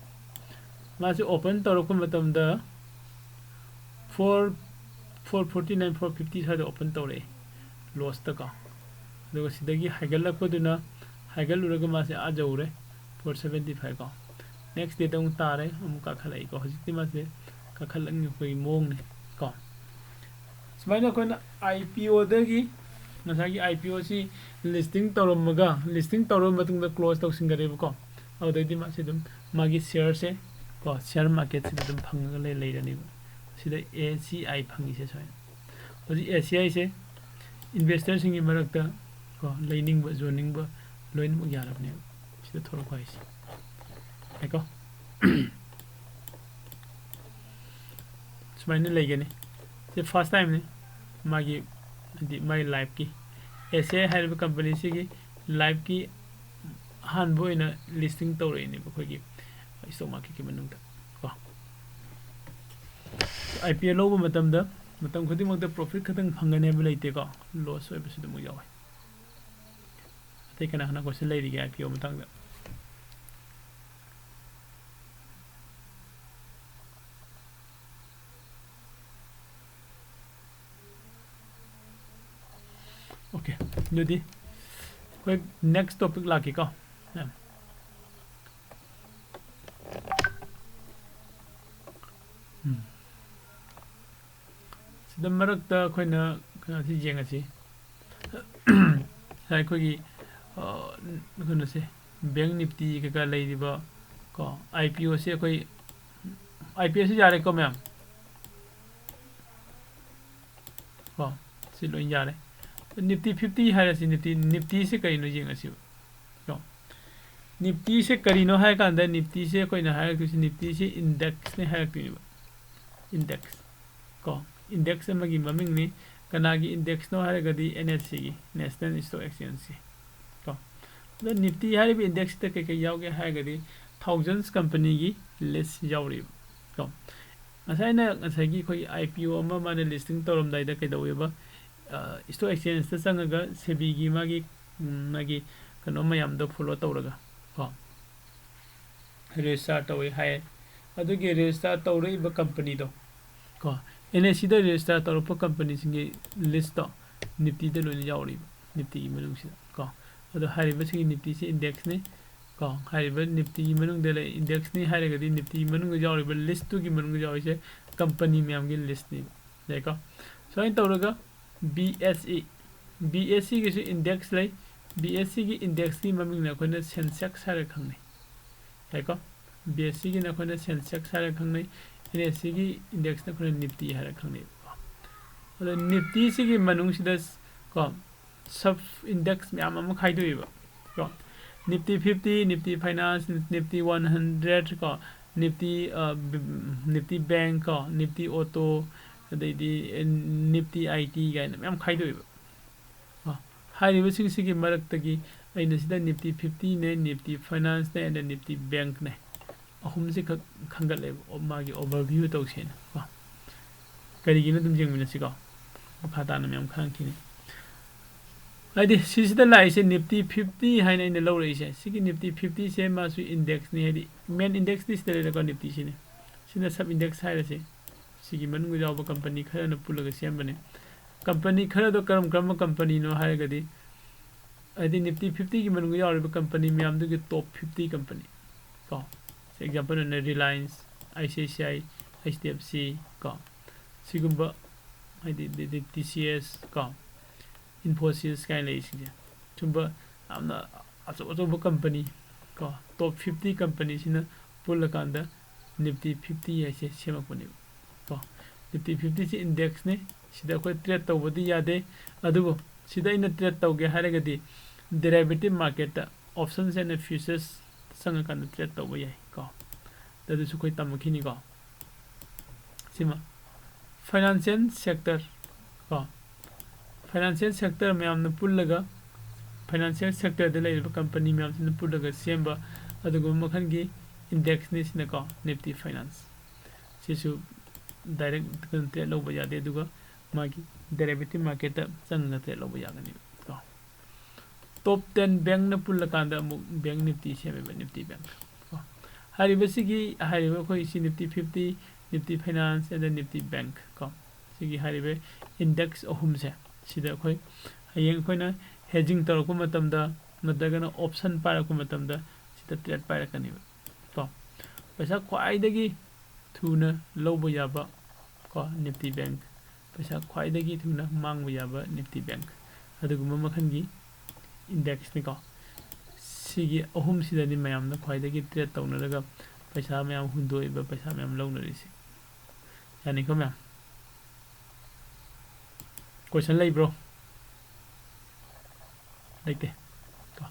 ꯃꯥꯁꯦ ꯑꯣꯄꯟ ꯇꯧꯔꯛꯄ ꯃꯇꯝꯗ four, four forty nine, four fifty ꯁ꯭ꯋꯥꯏꯗ ꯑꯣꯄꯟ ꯇꯧꯔꯛꯑꯦ, ꯂꯣꯁꯇ ꯀꯣ꯫ ꯑꯗꯨꯒ ꯁꯤꯗꯒꯤ ꯍꯥꯏꯒꯠꯂꯛꯄꯗꯨꯅ, ꯍꯥꯏꯒꯠꯂꯨꯔꯒ ꯃꯥꯁꯦ ꯑꯥ ꯌꯧꯔꯦ, four seventy five ꯀꯣ꯫ Next day ꯗ ꯑꯃꯨꯛ ꯇꯥꯔꯦ, ꯑꯃꯨꯛ ꯀꯥꯈꯠꯂꯛꯏꯀꯣ꯫ ꯍꯧꯖꯤꯛꯇꯤ ꯃꯥꯁꯦ ꯀꯥꯈꯠꯂꯛꯅꯤꯡꯉꯛꯄꯒꯤ ꯃꯑꯣꯡꯅꯦ ꯀꯣ꯫ ꯁꯨꯃꯥꯏꯅ ꯑꯩꯈꯣꯏꯅ ꯑꯥꯏ ꯄꯤ ꯑꯣꯗꯒꯤ ꯉꯁꯥꯏꯒꯤ ꯑꯥꯏ ꯄꯤ ꯑꯣꯁꯤ ꯂꯤꯁꯇꯤꯡ ꯇꯧꯔꯝꯃꯒ, ꯂꯤꯁꯇꯤꯡ ꯇꯧꯔꯕ ꯃꯇꯨꯡꯗ ꯀ꯭ꯂꯣꯖ ꯇꯧꯁꯤꯟꯈꯔꯦꯕꯀꯣ꯫ ꯑꯗꯨꯗꯩꯗꯤ ꯃꯥꯁꯦ ꯑꯗꯨꯝ ꯃꯥꯒꯤ ꯁꯤꯌꯔꯁꯦ ꯀꯣ, ꯁꯤꯌꯔ ꯃꯥꯔꯀꯦꯠꯁꯤꯗ ꯑꯗꯨꯝ ꯐꯪꯉꯒ ꯂꯩ- ꯂꯩꯔꯅꯦꯕ꯫ ꯁꯤꯗ ꯑꯦ ꯁꯤ ꯑꯥꯏ ꯐꯪꯉꯤꯁꯦ ꯁꯨꯃꯥꯏꯅ꯫ ꯍꯧꯖꯤꯛ ꯑꯦ ꯁꯤ ꯑꯥꯏꯁꯦ ꯏꯟꯚꯦꯁꯇꯔꯁꯤꯡꯒꯤ ꯃꯔꯛꯇ ꯀꯣ, ꯂꯩꯅꯤꯡꯕ, ꯌꯣꯟꯅꯤꯡꯕ ꯂꯣꯏꯅꯃꯛ ꯌꯥꯔꯕꯅꯦꯕ ꯁꯤꯗ ꯊꯣꯛꯂꯛꯄ ꯍꯥꯏꯁꯦ꯫ ꯉꯥꯏꯈꯣ꯫ ꯁꯨꯃꯥꯏꯅ ꯂꯩꯒꯅꯤ꯫ ꯁꯤ first time ꯅꯤ ꯃꯥꯒꯤ, ꯍꯥꯏꯗꯤ ꯃꯥꯒꯤ ꯂꯥꯏꯐꯀꯤ, ꯑꯦꯁ ꯑꯦ ꯍꯥꯏꯔꯤꯕ ꯀꯝꯄꯅꯤꯁꯤꯒꯤ ꯂꯥꯏꯐꯀꯤ ꯑꯍꯥꯟꯕ ꯑꯣꯏꯅ ꯂꯤꯁꯇꯤꯡ ꯇꯧꯔꯛꯏꯅꯦꯕ ꯑꯩꯈꯣꯏꯒꯤ ꯁ꯭ꯇꯣꯛ ꯃꯥꯔꯀꯦꯠꯀꯤ ꯃꯅꯨꯡꯗ ꯀꯣ꯫ ꯑꯥꯏ ꯄꯤ ꯑꯣ ꯂꯧꯕ ꯃꯇꯝꯗ ꯃꯇꯝ ꯈꯨꯗꯤꯡꯃꯛꯇ ꯄ꯭ꯔꯣꯐꯤꯠ ꯈꯛꯇꯪ ꯐꯪꯒꯅꯤ ꯍꯥꯏꯕ ꯂꯩꯇꯦꯀꯣ, ꯂꯣꯁ ꯑꯣꯏꯕꯁꯨ ꯑꯗꯨꯃꯛ ꯌꯥꯎꯋꯤ꯫ ꯑꯇꯩ ꯀꯅꯥ ꯀꯅꯥ ꯀꯣꯏꯁꯟ ꯂꯩꯔꯤꯒꯦ ꯑꯥꯏ ꯄꯤ ꯑꯣ ꯃꯇꯥꯡꯗ? ꯑꯣꯀꯦ, ꯑꯗꯨꯗꯤ ꯑꯩꯈꯣꯏ next topic ꯂꯥꯛꯀꯦꯀꯣ꯫ ꯎꯝ꯫ ꯁꯤꯗ ꯃꯔꯛꯇ ꯑꯩꯈꯣꯏꯅ ꯀꯩꯅꯣꯁꯤ ꯌꯦꯡꯉꯁꯤ꯫ ꯉꯁꯥꯏ ꯑꯩꯈꯣꯏꯒꯤ, ꯑ, ꯀꯩꯅꯣꯁꯦ, ꯕꯦꯡ ꯅꯤꯐꯇꯤ ꯀꯩꯀꯥ ꯂꯩꯔꯤꯕ ꯀꯣ, ꯑꯥꯏ ꯄꯤ ꯑꯣꯁꯦ ꯑꯩꯈꯣꯏ, ꯑꯥꯏ ꯄꯤ ꯑꯣꯁꯦ ꯌꯥꯔꯦꯀꯣ ꯃꯌꯥꯝ? ꯀꯣ, ꯁꯤ ꯂꯣꯏ ꯌꯥꯔꯦ꯫ ꯅꯤꯐꯇꯤ ꯐꯤꯐꯇꯤ ꯍꯥꯏꯔꯁꯤ, ꯅꯤꯐꯇꯤ, ꯅꯤꯐꯇꯤꯁꯦ ꯀꯔꯤꯅꯣ ꯌꯦꯡꯉꯁꯤꯕ꯫ ꯀꯣ, ꯅꯤꯐꯇꯤꯁꯦ ꯀꯔꯤꯅꯣ ꯍꯥꯏꯔꯀꯥꯟꯗ, ꯅꯤꯐꯇꯤꯁꯦ ꯑꯩꯈꯣꯏꯅ ꯍꯥꯏꯔꯛꯇꯣꯏꯁꯦ, ꯅꯤꯐꯇꯤꯁꯦ ꯏꯟꯗꯦꯛꯁꯅꯦ ꯍꯥꯏꯔꯛꯇꯣꯏꯅꯦꯕ꯫ ꯏꯟꯗꯦꯛꯁ ꯀꯣ, ꯏꯟꯗꯦꯛꯁ ꯑꯃꯒꯤ ꯃꯃꯤꯡꯅꯤ꯫ ꯀꯅꯥꯒꯤ ꯏꯟꯗꯦꯛꯁꯅꯣ ꯍꯥꯏꯔꯒꯗꯤ ꯑꯦꯟ ꯑꯦꯁ ꯁꯤꯒꯤ, National Stock Exchange ꯁꯤ ꯀꯣ꯫ ꯑꯗꯣ ꯅꯤꯐꯇꯤ ꯍꯥꯏꯔꯤꯕ ꯏꯟꯗꯦꯛꯁꯁꯤꯗ ꯀꯩꯀꯩ ꯌꯥꯎꯒꯦ ꯍꯥꯏꯔꯒꯗꯤ, ꯊꯥꯎꯖꯟꯁ ꯀꯝꯄꯅꯤꯒꯤ ꯂꯤꯁ ꯌꯥꯎꯔꯤꯕ ꯀꯣ꯫ ꯉꯁꯥꯏ ꯑꯩꯅ, ꯉꯁꯥꯏꯒꯤ ꯑꯩꯈꯣꯏꯒꯤ ꯑꯥꯏ ꯄꯤ ꯑꯣ ꯑꯃ ꯃꯥꯅ ꯂꯤꯁꯇꯤꯡ ꯇꯧꯔꯝꯗꯥꯏꯗ ꯀꯩꯗꯧꯋꯦꯕ? ꯑ, ꯁ꯭ꯇꯣꯛ ꯑꯦꯛꯁꯆꯦꯟꯖꯇ ꯆꯪꯉꯒ ꯁꯦꯕꯤꯒꯤ ꯃꯥꯒꯤ, ꯎꯝ, ꯃꯥꯒꯤ ꯀꯩꯅꯣ ꯃꯌꯥꯝꯗꯣ ꯐꯣꯂꯣ ꯇꯧꯔꯒ ꯀꯣ, ꯔꯦꯖꯤꯁꯇꯥꯔ ꯇꯧꯋꯦ ꯍꯥꯏ꯫ ꯑꯗꯨꯒꯤ ꯔꯦꯖꯤꯁꯇꯥꯔ ꯇꯧꯔꯛꯏꯕ ꯀꯝꯄꯅꯤꯗꯣ ꯀꯣ, ꯑꯦꯟ ꯑꯦꯁ ꯁꯤꯗ ꯔꯦꯖꯤꯁꯇꯥꯔ ꯇꯧꯔꯛꯄ ꯀꯝꯄꯅꯤꯁꯤꯡꯒꯤ ꯂꯤꯁꯇꯣ ꯅꯤꯐꯇꯤꯗ ꯂꯣꯏꯅ ꯌꯥꯎꯔꯤꯕ, ꯅꯤꯐꯇꯤꯒꯤ ꯃꯅꯨꯡꯁꯤꯗ ꯀꯣ꯫ ꯑꯗꯣ ꯍꯥꯏꯔꯤꯕꯁꯤꯡꯒꯤ ꯅꯤꯐꯇꯤꯁꯤ ꯏꯟꯗꯦꯛꯁꯅꯤ ꯀꯣ꯫ ꯍꯥꯏꯔꯤꯕ ꯅꯤꯐꯇꯤꯒꯤ ꯃꯅꯨꯡꯗ ꯂꯩ, ꯏꯟꯗꯦꯛꯁꯅꯤ ꯍꯥꯏꯔꯒꯗꯤ ꯅꯤꯐꯇꯤꯒꯤ ꯃꯅꯨꯡꯗ ꯌꯥꯎꯔꯤꯕ, ꯂꯤꯁꯇꯨꯒꯤ ꯃꯅꯨꯡꯗ ꯌꯥꯎꯔꯤꯁꯦ ꯀꯝꯄꯅꯤ ꯃꯌꯥꯝꯒꯤ ꯂꯤꯁꯅꯦꯕ꯫ ꯌꯥꯏꯀꯣ? ꯁꯨꯃꯥꯏꯅ ꯇꯧꯔꯒ ꯕꯤ ꯑꯦꯁ ꯏ, ꯕꯤ ꯑꯦꯁ ꯏꯒꯤꯁꯨ ꯏꯟꯗꯦꯛꯁ ꯂꯩ꯫ ꯕꯤ ꯑꯦꯁ ꯏꯒꯤ ꯏꯟꯗꯦꯛꯁꯀꯤ ꯃꯃꯤꯡꯅ ꯑꯩꯈꯣꯏꯅ ꯁꯦꯟꯁꯦꯛꯁ ꯍꯥꯏꯔꯒ ꯈꯪꯅꯩ꯫ ꯌꯥꯏꯀꯣ? ꯕꯤ ꯑꯦꯁ ꯏꯒꯤꯅ ꯑꯩꯈꯣꯏꯅ ꯁꯦꯟꯁꯦꯛꯁ ꯍꯥꯏꯔꯒ ꯈꯪꯅꯩ꯫ ꯑꯦꯟ ꯑꯦꯁ ꯁꯤꯒꯤ ꯏꯟꯗꯦꯛꯁꯅ ꯑꯩꯈꯣꯏꯅ ꯅꯤꯐꯇꯤ ꯍꯥꯏꯔꯒ ꯈꯪꯅꯩꯕꯀꯣ꯫ ꯑꯗꯣ ꯅꯤꯐꯇꯤꯁꯤꯒꯤ ꯃꯅꯨꯡꯁꯤꯗ ꯀꯣ, ꯁꯕ ꯏꯟꯗꯦꯛꯁ ꯃꯌꯥꯝ ꯑꯃ ꯈꯥꯏꯗꯣꯛꯏꯕ ꯀꯣ꯫ Nifty fifty, Nifty finance, Nifty one hundred ꯀꯣ, Nifty, ꯑ, ꯕ-, Nifty Bank ꯀꯣ, Nifty Auto, ꯑꯗꯩꯗꯤ, ꯑꯦ, Nifty I T ꯀꯥꯏꯅ ꯃꯌꯥꯝ ꯈꯥꯏꯗꯣꯛꯑꯦꯕ꯫ ꯀꯣ, ꯍꯥꯏꯔꯤꯕꯁꯤꯡꯁꯤꯒꯤ ꯃꯔꯛꯇꯒꯤ ꯑꯩꯅ ꯁꯤꯗ Nifty fifty ꯅꯦ, Nifty Finance ꯅꯦ, ꯑꯗ Nifty Bank ꯅꯦ꯫ ꯑꯍꯨꯝꯁꯤ ꯈꯛ ꯈꯟꯒꯠꯂꯦꯕ, ꯑꯣ, ꯃꯥꯒꯤ overview ꯇꯧꯁꯦꯅ ꯀꯣ꯫ ꯀꯔꯤꯒꯤꯅꯣ ꯑꯗꯨꯝ ꯌꯦꯡꯃꯤꯟꯅꯁꯤꯀꯣ꯫ ꯃꯈꯥ ꯇꯥꯅ ꯃꯌꯥꯝ ꯈꯪꯉꯛꯈꯤꯅꯤ꯫ ꯍꯥꯏꯗꯤ ꯁꯤꯁꯤꯗ ꯂꯥꯛꯏꯁꯦ Nifty fifty ꯍꯥꯏꯅ ꯑꯩꯅ ꯂꯧꯔꯛꯏꯁꯦ꯫ ꯁꯤꯒꯤ Nifty fifty ꯁꯦ ꯃꯥꯁꯨ index ꯅꯤ, ꯍꯥꯏꯗꯤ main index ꯇꯤ ꯁꯤꯗ ꯂꯩꯔꯦꯀꯣ, Nifty ꯁꯤꯅꯤ꯫ ꯁꯤꯅ sub index ꯍꯥꯏꯔꯁꯦ꯫ ꯁꯤꯒꯤ ꯃꯅꯨꯡꯗ ꯌꯥꯎꯕ company ꯈꯔꯅ ꯄꯨꯜꯂꯒ ꯁꯦꯝꯕꯅꯦ꯫ Company ꯈꯔꯗꯣ ꯀꯔꯝ ꯀꯔꯝꯕ company ꯅꯣ ꯍꯥꯏꯔꯒꯗꯤ, ꯍꯥꯏꯗꯤ Nifty fifty ꯒꯤ ꯃꯅꯨꯡꯗ ꯌꯥꯎꯔꯤꯕ company ꯃꯌꯥꯝꯗꯨꯒꯤ top fifty company ꯀꯣ꯫ Example ꯑꯣꯏꯅ Reliance, I C I C I, H D F C ꯀꯣ꯫ ꯁꯤꯒꯨꯝꯕ, ꯍꯥꯏꯗꯤ, ꯑꯗꯩꯗꯤ T C S ꯀꯣ, Infosys ꯀꯥꯏꯅ ꯂꯩꯔꯤꯁꯤꯡꯁꯦ꯫ ꯁꯨꯝꯕ ꯌꯥꯝꯅ ꯑꯆꯧ ꯑꯆꯧꯕ company ꯀꯣ, top fifty company ꯁꯤꯅ ꯄꯨꯜꯂꯀꯥꯟꯗ Nifty fifty ꯍꯥꯏꯁꯦ ꯁꯦꯝꯃꯛꯄꯅꯦꯕ ꯀꯣ꯫ Nifty fifty ꯁꯤ index ꯅꯤ꯫ ꯁꯤꯗ ꯑꯩꯈꯣꯏ trade ꯇꯧꯕꯗꯤ ꯌꯥꯗꯦ꯫ ꯑꯗꯨꯕꯨ ꯁꯤꯗ ꯑꯩꯅ trade ꯇꯧꯒꯦ ꯍꯥꯏꯔꯒꯗꯤ derivative market ꯇ, options and futures ꯆꯪꯉꯀꯥꯟꯗ trade ꯇꯧꯕ ꯌꯥꯏ ꯀꯣ꯫ ꯑꯗꯨꯁꯨ ꯑꯩꯈꯣꯏ ꯇꯝꯃꯛꯈꯤꯅꯤꯀꯣ꯫ ꯁꯤꯃ financial sector ꯀꯣ, financial sector ꯃꯌꯥꯝꯅ ꯄꯨꯜꯂꯒ, financial sector ꯗ ꯂꯩꯔꯤꯕ company ꯃꯌꯥꯝꯁꯤꯅ ꯄꯨꯜꯂꯒ ꯁꯦꯝꯕ ꯑꯗꯨꯒꯨꯝꯕ ꯃꯈꯜꯒꯤ index ꯅꯤ ꯁꯤꯅꯀꯣ, Nifty Finance꯫ ꯁꯤꯁꯨ direct trade ꯂꯧꯕ ꯌꯥꯗꯦ, ꯑꯗꯨꯒ ꯃꯥꯒꯤ derivative market ꯇ ꯆꯪꯉꯒ trade ꯂꯧꯕ ꯌꯥꯒꯅꯤ ꯀꯣ꯫ Top ten bank ꯅ ꯄꯨꯜꯂꯀꯥꯟꯗ ꯑꯃꯨꯛ Bank Nifty ꯁꯦꯝꯃꯦꯕ, Nifty Bank ꯀꯣ꯫ ꯍꯥꯏꯔꯤꯕꯁꯤꯒꯤ, ꯍꯥꯏꯔꯤꯕ ꯑꯩꯈꯣꯏ ꯁꯤ Nifty fifty, Nifty Finance, and Nifty Bank ꯀꯣ꯫ ꯁꯤꯒꯤ ꯍꯥꯏꯔꯤꯕ index ꯑꯍꯨꯝꯁꯦ, ꯁꯤꯗ ꯑꯩꯈꯣꯏ ꯍꯌꯦꯡ ꯑꯩꯈꯣꯏꯅ hedging ꯇꯧꯔꯛꯄ ꯃꯇꯝꯗ ꯅꯠꯇ꯭ꯔꯒꯅ option ꯄꯥꯏꯔꯛꯄ ꯃꯇꯝꯗ ꯁꯤꯗ trade ꯄꯥꯏꯔꯛꯀꯅꯦꯕ ꯀꯣ꯫ ꯄꯩꯁꯥ ꯈ꯭ꯋꯥꯏꯗꯒꯤ ꯊꯨꯅ ꯂꯧꯕ ꯌꯥꯕ ꯀꯣ, Nifty Bank꯫ ꯄꯩꯁꯥ ꯈ꯭ꯋꯥꯏꯗꯒꯤ ꯊꯨꯅ ꯃꯥꯡꯕ ꯌꯥꯕ Nifty Bank꯫ ꯑꯗꯨꯒꯨꯝꯕ ꯃꯈꯜꯒꯤ index ꯅꯤꯀꯣ꯫ ꯁꯤꯒꯤ ꯑꯍꯨꯝꯁꯤꯗꯅꯤ ꯃꯌꯥꯝꯅ ꯈ꯭ꯋꯥꯏꯗꯒꯤ trade ꯇꯧꯅꯔꯒ ꯄꯩꯁꯥ ꯃꯌꯥꯝ ꯍꯨꯟꯗꯣꯛꯏꯕ, ꯄꯩꯁꯥ ꯃꯌꯥꯝ ꯂꯧꯅꯔꯤꯁꯦ꯫ ꯌꯥꯅꯤꯀꯣ ꯃꯌꯥꯝ? Question ꯂꯩꯕ꯭ꯔꯣ? ꯂꯩꯇꯦ ꯀꯣ꯫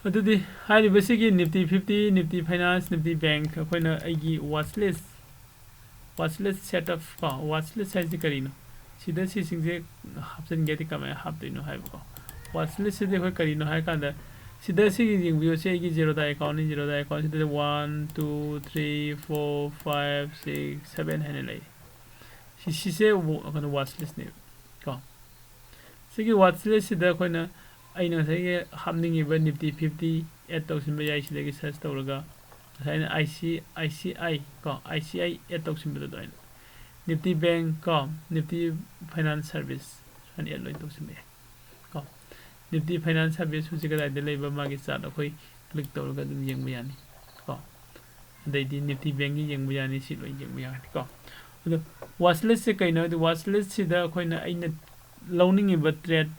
ꯑꯗꯨꯗꯤ ꯍꯥꯏꯔꯤꯕꯁꯤꯒꯤ Nifty fifty, Nifty Finance, Nifty Bank, ꯑꯩꯈꯣꯏꯅ ꯑꯩꯒꯤ watch list, watch list setup ꯀꯣ, watch list ꯍꯥꯏꯁꯦ ꯀꯔꯤꯅꯣ? ꯁꯤꯗ ꯁꯤꯁꯤꯡꯁꯦ ꯍꯥꯞꯆꯤꯟꯒꯦꯗꯤ ꯀꯃꯥꯏꯅ ꯍꯥꯞꯇꯣꯏꯅꯣ ꯍꯥꯏꯕꯀꯣ꯫ Watch list ꯁꯤꯗꯤ ꯑꯩꯈꯣꯏ ꯀꯔꯤꯅꯣ ꯍꯥꯏ ꯀꯥꯟꯗ, ꯁꯤꯗ ꯁꯤꯒꯤ ꯌꯦꯡꯕꯤꯌꯨ, ꯁꯤ ꯑꯩꯒꯤ Zerodha account ꯅꯤ, Zerodha account ꯁꯤꯗ one, two, three, four, five, six, seven ꯍꯥꯏꯅ ꯂꯩ꯫ ꯁꯤ, ꯁꯤꯁꯦ ꯀꯩꯅꯣ, watch list ꯅꯦꯕ ꯀꯣ꯫ ꯁꯤꯒꯤ watch list ꯁꯤꯗ ꯑꯩꯈꯣꯏꯅ, ꯑꯩꯅ ꯉꯁꯥꯏꯒꯤ ꯍꯥꯞꯅꯤꯡꯉꯤꯕ Nifty fifty add ꯇꯧꯁꯤꯟꯕ ꯌꯥꯏ꯫ ꯁꯤꯗꯒꯤ search ꯇꯧꯔꯒ ꯉꯁꯥꯏ ꯑꯩꯅ I C I C I ꯀꯣ, I C I add ꯇꯧꯁꯤꯟꯕꯗꯣ ꯑꯗꯨꯃꯥꯏꯅ, Nifty Bank ꯀꯣ, Nifty Finance Service ꯁꯨꯃꯥꯏꯅ add ꯂꯣꯏ ꯇꯧꯁꯤꯟꯕ ꯌꯥꯏ ꯀꯣ꯫ Nifty Finance Service ꯍꯧꯖꯤꯛ ꯀꯗꯥꯏꯗ ꯂꯩꯕ, ꯃꯥꯒꯤ chart ꯑꯩꯈꯣꯏ click ꯇꯧꯔꯒ ꯑꯗꯨꯝ ꯌꯦꯡꯕ ꯌꯥꯅꯤ ꯀꯣ꯫ ꯑꯗꯩꯗꯤ Nifty Bank ꯀꯤ ꯌꯦꯡꯕ ꯌꯥꯅꯤ, ꯁꯤ ꯂꯣꯏ ꯌꯦꯡꯕ ꯌꯥꯒꯅꯤ ꯀꯣ꯫ ꯑꯗꯣ watch list ꯁꯦ ꯀꯩꯅꯣ ꯍꯥꯏꯗꯤ, watch list ꯁꯤꯗ ꯑꯩꯈꯣꯏꯅ, ꯑꯩꯅ ꯂꯧꯅꯤꯡꯉꯤꯕ trade,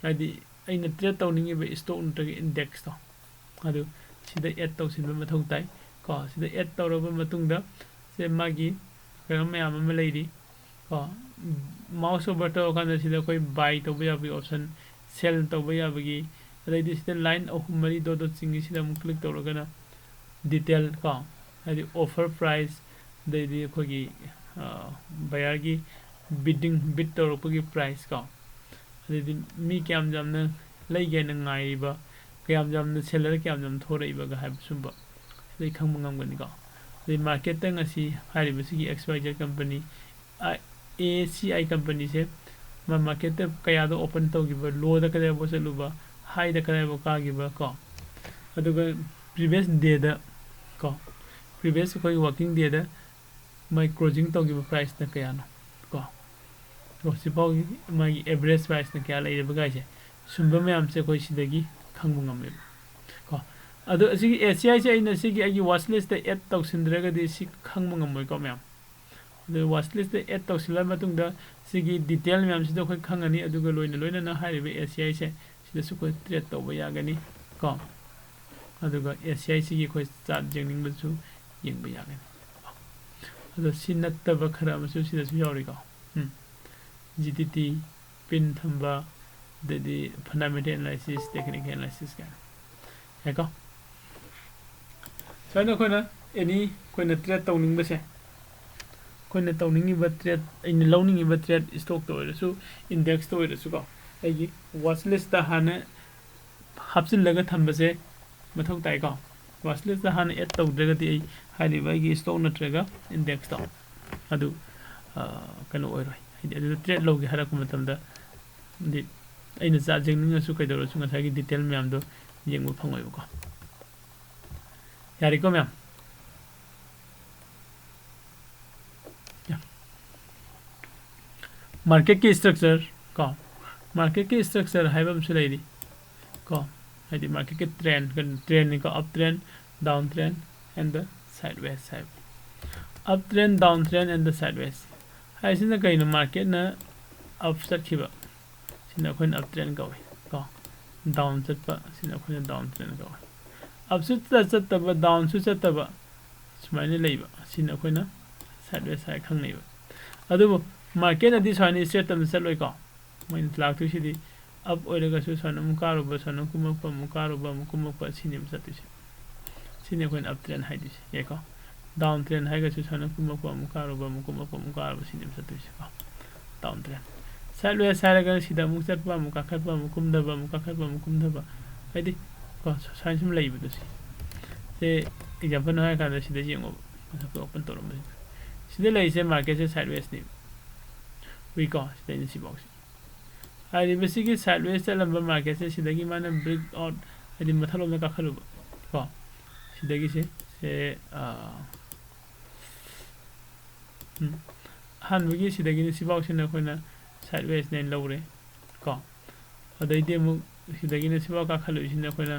ꯍꯥꯏꯗꯤ ꯑꯩꯅ trade ꯇꯧꯅꯤꯡꯉꯤꯕ stock ꯅꯠꯇ꯭ꯔꯒ index ꯇꯣ, ꯑꯗꯨ ꯁꯤꯗ add ꯇꯧꯁꯤꯟꯕ ꯃꯊꯧ ꯇꯥꯏ ꯀꯣ꯫ ꯁꯤꯗ add ꯇꯧꯔꯕ ꯃꯇꯨꯡꯗ ꯁꯦ ꯃꯥꯒꯤ ꯀꯩꯅꯣ ꯃꯌꯥꯝ ꯑꯃ ꯂꯩꯔꯤ ꯀꯣ꯫ Mouse over ꯇꯧꯔꯀꯥꯟꯗ ꯁꯤꯗ ꯑꯩꯈꯣꯏ buy ꯇꯧꯕ ꯌꯥꯕꯒꯤ option, sell ꯇꯧꯕ ꯌꯥꯕꯒꯤ, ꯑꯗꯩꯗꯤ ꯁꯤꯗ line ꯑꯍꯨꯝ ꯃꯔꯤ dot dot ꯆꯤꯡꯉꯤ, ꯁꯤꯗ ꯑꯃꯨꯛ click ꯇꯧꯔꯒꯅ detail ꯀꯣ, ꯍꯥꯏꯗꯤ offer price, ꯑꯗꯩꯗꯤ ꯑꯩꯈꯣꯏꯒꯤ, ꯑ, buyer ꯒꯤ bidding, bid ꯇꯧꯔꯛꯄꯒꯤ price ꯀꯣ, ꯑꯗꯩꯗꯤ ꯃꯤ ꯀꯌꯥꯝ ꯌꯥꯝꯅ ꯂꯩꯒꯦꯅ ꯉꯥꯏꯔꯤꯕ, ꯀꯌꯥꯝ ꯌꯥꯝꯅ seller ꯀꯌꯥꯝ ꯌꯥꯝꯅ ꯊꯣꯔꯛꯏꯕꯒ ꯍꯥꯏꯕ ꯁꯨꯝꯕ ꯁꯤꯗꯩ ꯈꯪꯕ ꯉꯝꯒꯅꯤꯀꯣ꯫ ꯑꯗꯩ market ꯇ ꯉꯁꯤ ꯍꯥꯏꯔꯤꯕ ꯁꯤꯒꯤ X Y Z company, ꯑ, A C I company ꯁꯦ ꯃꯥ market ꯇ ꯀꯌꯥꯗ open ꯇꯧꯈꯤꯕ, low ꯗ ꯀꯗꯥꯏꯐꯥꯎ ꯆꯠꯂꯨꯕ, high ꯗ ꯀꯗꯥꯏꯐꯥꯎ ꯀꯥꯈꯤꯕ ꯀꯣ, ꯑꯗꯨꯒ previous day ꯗ ꯀꯣ, previous ꯑꯩꯈꯣꯏꯒꯤ working day ꯗ ꯃꯥꯏ closing ꯇꯧꯈꯤꯕ price ꯅ ꯀꯌꯥꯅꯣ ꯀꯣ, ꯀꯣ, ꯁꯤꯐꯥꯎꯒꯤ ꯃꯥꯒꯤ average price ꯅ ꯀꯌꯥ ꯂꯩꯔꯤꯕ ꯀꯥꯏꯁꯦ, ꯁꯨꯝꯕ ꯃꯌꯥꯝꯁꯦ ꯑꯩꯈꯣꯏ ꯁꯤꯗꯒꯤ ꯈꯪꯕ ꯉꯝꯃꯦꯕ ꯀꯣ꯫ ꯑꯗꯣ ꯑꯁꯤꯒꯤ A C I ꯁꯦ ꯑꯩꯅ ꯁꯤꯒꯤ ꯑꯩꯒꯤ watch list ꯇ add ꯇꯧꯁꯤꯟꯗ꯭ꯔꯒꯗꯤ ꯁꯤ ꯈꯪꯕ ꯉꯝꯃꯣꯏꯀꯣ ꯃꯌꯥꯝ꯫ ꯑꯗꯨ watch list ꯇ add ꯇꯧꯁꯤꯜꯂ ꯃꯇꯨꯡꯗ ꯁꯤꯒꯤ detail ꯃꯌꯥꯝꯁꯤꯗ ꯑꯩꯈꯣꯏ ꯈꯪꯉꯅꯤ, ꯑꯗꯨꯒ ꯂꯣꯏꯅ ꯂꯣꯏꯅꯅ ꯍꯥꯏꯔꯤꯕ A C I ꯁꯦ ꯁꯤꯗꯁꯨ ꯑꯩꯈꯣꯏ trade ꯇꯧꯕ ꯌꯥꯒꯅꯤ ꯀꯣ꯫ ꯑꯗꯨꯒ A C I ꯁꯤꯒꯤ ꯑꯩꯈꯣꯏ chart ꯌꯦꯡꯅꯤꯡꯕꯁꯨ ꯌꯦꯡꯕ ꯌꯥꯒꯅꯤ꯫ ꯑꯗꯣ ꯁꯤ ꯅꯠꯇꯕ ꯈꯔ ꯑꯃꯁꯨ ꯁꯤꯗꯁꯨ ꯌꯥꯎꯔꯤꯀꯣ꯫ ꯎꯝ꯫ G T T, pin ꯊꯝꯕ, ꯑꯗꯩꯗꯤ fundamental analysis, technical analysis ꯀꯥꯏꯅ꯫ ꯌꯥꯏꯀꯣ? ꯁꯨꯃꯥꯏꯅ ꯑꯩꯈꯣꯏꯅ ꯑꯦꯅꯤ ꯑꯩꯈꯣꯏꯅ ꯇ꯭ꯔꯦꯠ ꯇꯧꯅꯤꯡꯕꯁꯦ, ꯑꯩꯈꯣꯏꯅ ꯇꯧꯅꯤꯡꯉꯤꯕ ꯇ꯭ꯔꯦꯠ, ꯑꯩꯅ ꯂꯧꯅꯤꯡꯉꯤꯕ ꯇ꯭ꯔꯦꯠ ꯏꯁꯇꯣꯛꯇ ꯑꯣꯏꯔꯁꯨ, ꯏꯟꯗꯦꯛꯁꯇ ꯑꯣꯏꯔꯁꯨꯀꯣ, ꯑꯩꯒꯤ ꯋꯥꯆ ꯂꯤꯁꯇ ꯍꯥꯟꯅ ꯍꯥꯞꯆꯤꯜꯂꯒ ꯊꯝꯕꯁꯦ ꯃꯊꯧ ꯇꯥꯏꯀꯣ꯫ ꯋꯥꯆ ꯂꯤꯁꯇ ꯍꯥꯟꯅ ꯑꯦꯗ ꯇꯧꯗ꯭ꯔꯒꯗꯤ ꯑꯩ ꯍꯥꯏꯔꯤꯕ ꯑꯩꯒꯤ ꯏꯁꯇꯣꯛ ꯅꯠꯇ꯭ꯔꯒ ꯏꯟꯗꯦꯛꯁꯇꯣ ꯑꯗꯨ ꯀꯩꯅꯣ ꯑꯣꯏꯔꯣꯏ, ꯍꯥꯏꯗꯤ ꯑꯗꯨꯗ ꯇ꯭ꯔꯦꯠ ꯂꯧꯒꯦ ꯍꯥꯏꯔꯛꯄ ꯃꯇꯝꯗ ꯗꯤ ꯑꯩꯅ ꯆꯥꯔꯠ ꯌꯦꯡꯅꯤꯡꯉꯁꯨ ꯀꯩꯗꯧꯔꯁꯨ ꯉꯁꯥꯏꯒꯤ ꯗꯤꯇꯦꯜ ꯃꯌꯥꯝꯗꯣ ꯌꯦꯡꯕ ꯐꯪꯉꯣꯏꯕꯀꯣ꯫ ꯌꯥꯔꯦꯀꯣ ꯃꯌꯥꯝ? ꯃꯥꯔꯀꯦꯠꯀꯤ ꯏꯁꯇ꯭ꯔꯛꯆꯔ ꯀꯣ, ꯃꯥꯔꯀꯦꯠꯀꯤ ꯏꯁꯇ꯭ꯔꯛꯆꯔ ꯍꯥꯏꯕ ꯑꯃꯁꯨ ꯂꯩꯔꯤ ꯀꯣ, ꯍꯥꯏꯗꯤ ꯃꯥꯔꯀꯦꯠꯀꯤ ꯇ꯭ꯔꯦꯟ, ꯇ꯭ꯔꯦꯟꯅꯤꯀꯣ, up train, down trend, and the sideways ꯍꯥꯏꯕ꯫ Up train, down trend, and the sideways ꯍꯥꯏꯁꯤꯅ ꯀꯩꯅꯣ? ꯃꯥꯔꯀꯦꯠꯅ ꯑꯞ ꯆꯠꯈꯤꯕ, ꯁꯤꯅ ꯑꯩꯈꯣꯏꯅ ꯑꯞ ꯇ꯭ꯔꯦꯟ ꯀꯧꯏ ꯀꯣ꯫ ꯗꯥꯎꯟ ꯆꯠꯄ, ꯁꯤꯅ ꯑꯩꯈꯣꯏꯅ ꯗꯥꯎꯟ ꯇ꯭ꯔꯦꯟ ꯀꯧꯏ꯫ ꯑꯞꯁꯨ ꯆꯠ-, ꯆꯠꯇꯕ, ꯗꯥꯎꯟꯁꯨ ꯆꯠꯇꯕ, ꯁꯨꯃꯥꯏꯅ ꯂꯩꯕ, ꯁꯤꯅ ꯑꯩꯈꯣꯏꯅ ꯁꯥꯏꯠ ꯋꯦꯁ ꯍꯥꯏꯔ ꯈꯪꯅꯩꯕ꯫ ꯑꯗꯨꯕꯨ ꯃꯥꯔꯀꯦꯠꯅꯗꯤ ꯁꯨꯃꯥꯏꯅ ꯏꯁꯇ꯭ꯔꯦꯠꯇ ꯑꯗꯨꯝ ꯆꯠꯂꯣꯏꯀꯣ꯫ ꯃꯣꯏꯅ ꯂꯥꯛꯇꯣꯏꯁꯤꯗꯤ ꯑꯞ ꯑꯣꯏꯔꯒꯁꯨ ꯁꯨꯃꯥꯏꯅ ꯑꯃꯨꯛ ꯀꯥꯔꯨꯕ, ꯁꯨꯃꯥꯏꯅ ꯀꯨꯝꯃꯛꯄ, ꯑꯃꯨꯛ ꯀꯥꯔꯨꯕ, ꯑꯃꯨꯛ ꯀꯨꯝꯃꯛꯄ, ꯁꯤꯅꯦꯕ ꯆꯠꯇꯣꯏꯁꯦ꯫ ꯁꯤꯅꯤ ꯑꯩꯈꯣꯏꯅ ꯑꯞ ꯇ꯭ꯔꯦꯟ ꯍꯥꯏꯗꯣꯏꯁꯦ, ꯌꯥꯏꯀꯣ? ꯗꯥꯎꯟ ꯇ꯭ꯔꯦꯟ ꯍꯥꯏꯔꯒꯁꯨ ꯁꯨꯃꯥꯏꯅ ꯀꯨꯝꯃꯛꯄ, ꯑꯃꯨꯛ ꯀꯥꯔꯨꯕ, ꯑꯃꯨꯛ ꯀꯨꯝꯃꯛꯄ, ꯑꯃꯨꯛ ꯀꯥꯔꯨꯕ, ꯁꯤꯅꯦꯕ ꯆꯠꯇꯣꯏꯁꯦꯀꯣ, ꯗꯥꯎꯟ ꯇ꯭ꯔꯦꯟ꯫ ꯁꯥꯏꯠ ꯋꯦꯁ ꯍꯥꯏꯔꯒꯅ ꯁꯤꯗ ꯑꯃꯨꯛ ꯆꯠꯄ, ꯑꯃꯨꯛ ꯀꯥꯈꯠꯄ, ꯑꯃꯨꯛ ꯀꯨꯝꯊꯕ, ꯑꯃꯨꯛ ꯀꯥꯈꯠꯄ, ꯑꯃꯨꯛ ꯀꯨꯝꯊꯕ, ꯍꯥꯏꯗꯤ ꯀꯣ, ꯁꯨꯃꯥꯏꯅ ꯁꯨꯝ ꯂꯩꯕꯗꯣ ꯁꯤ꯫ ꯁꯦ ꯑꯦꯛꯖꯥꯝꯄꯜ ꯍꯥꯏꯔꯀꯥꯟꯗ ꯁꯤꯗ ꯌꯦꯡꯉꯣꯕ, ꯃꯊꯛꯇ ꯑꯣꯄꯟ ꯇꯧꯔꯝꯕꯁꯤꯗ꯫ ꯁꯤꯗ ꯂꯩꯔꯤꯁꯦ ꯃꯥꯔꯀꯦꯠꯁꯦ ꯁꯥꯏꯠ ꯋꯦꯁꯅꯦꯕ꯫ ꯎꯏꯀꯣ? ꯁꯤꯗꯩꯅ ꯁꯤꯐꯥꯎꯁꯦ꯫ ꯍꯥꯏꯔꯤꯕꯁꯤꯒꯤ ꯁꯥꯏꯠ ꯋꯦꯁ ꯆꯠꯂꯝꯕ ꯃꯥꯔꯀꯦꯠꯁꯦ ꯁꯤꯗꯒꯤ ꯃꯥꯅ ꯕ꯭ꯔꯦꯛ ꯑꯥꯎꯠ, ꯍꯥꯏꯗꯤ ꯃꯊꯛꯂꯣꯝꯗ ꯀꯥꯈꯠꯂꯨꯕ ꯀꯣ, ꯁꯤꯗꯒꯤꯁꯦ, ꯁꯦ, ꯑꯥ, ꯎꯝ, ꯑꯍꯥꯟꯕꯒꯤ ꯁꯤꯗꯒꯤꯅ ꯁꯤꯐꯥꯎꯁꯤꯅ ꯑꯩꯈꯣꯏꯅ ꯁꯥꯏꯠ ꯋꯦꯁꯅꯦꯅ ꯂꯧꯔꯦ ꯀꯣ꯫ ꯑꯗꯩꯗꯤ ꯑꯃꯨꯛ ꯁꯤꯗꯒꯤꯅ ꯁꯤꯐꯥꯎ ꯀꯥꯈꯠꯂꯨꯏꯁꯤꯅ ꯑꯩꯈꯣꯏꯅ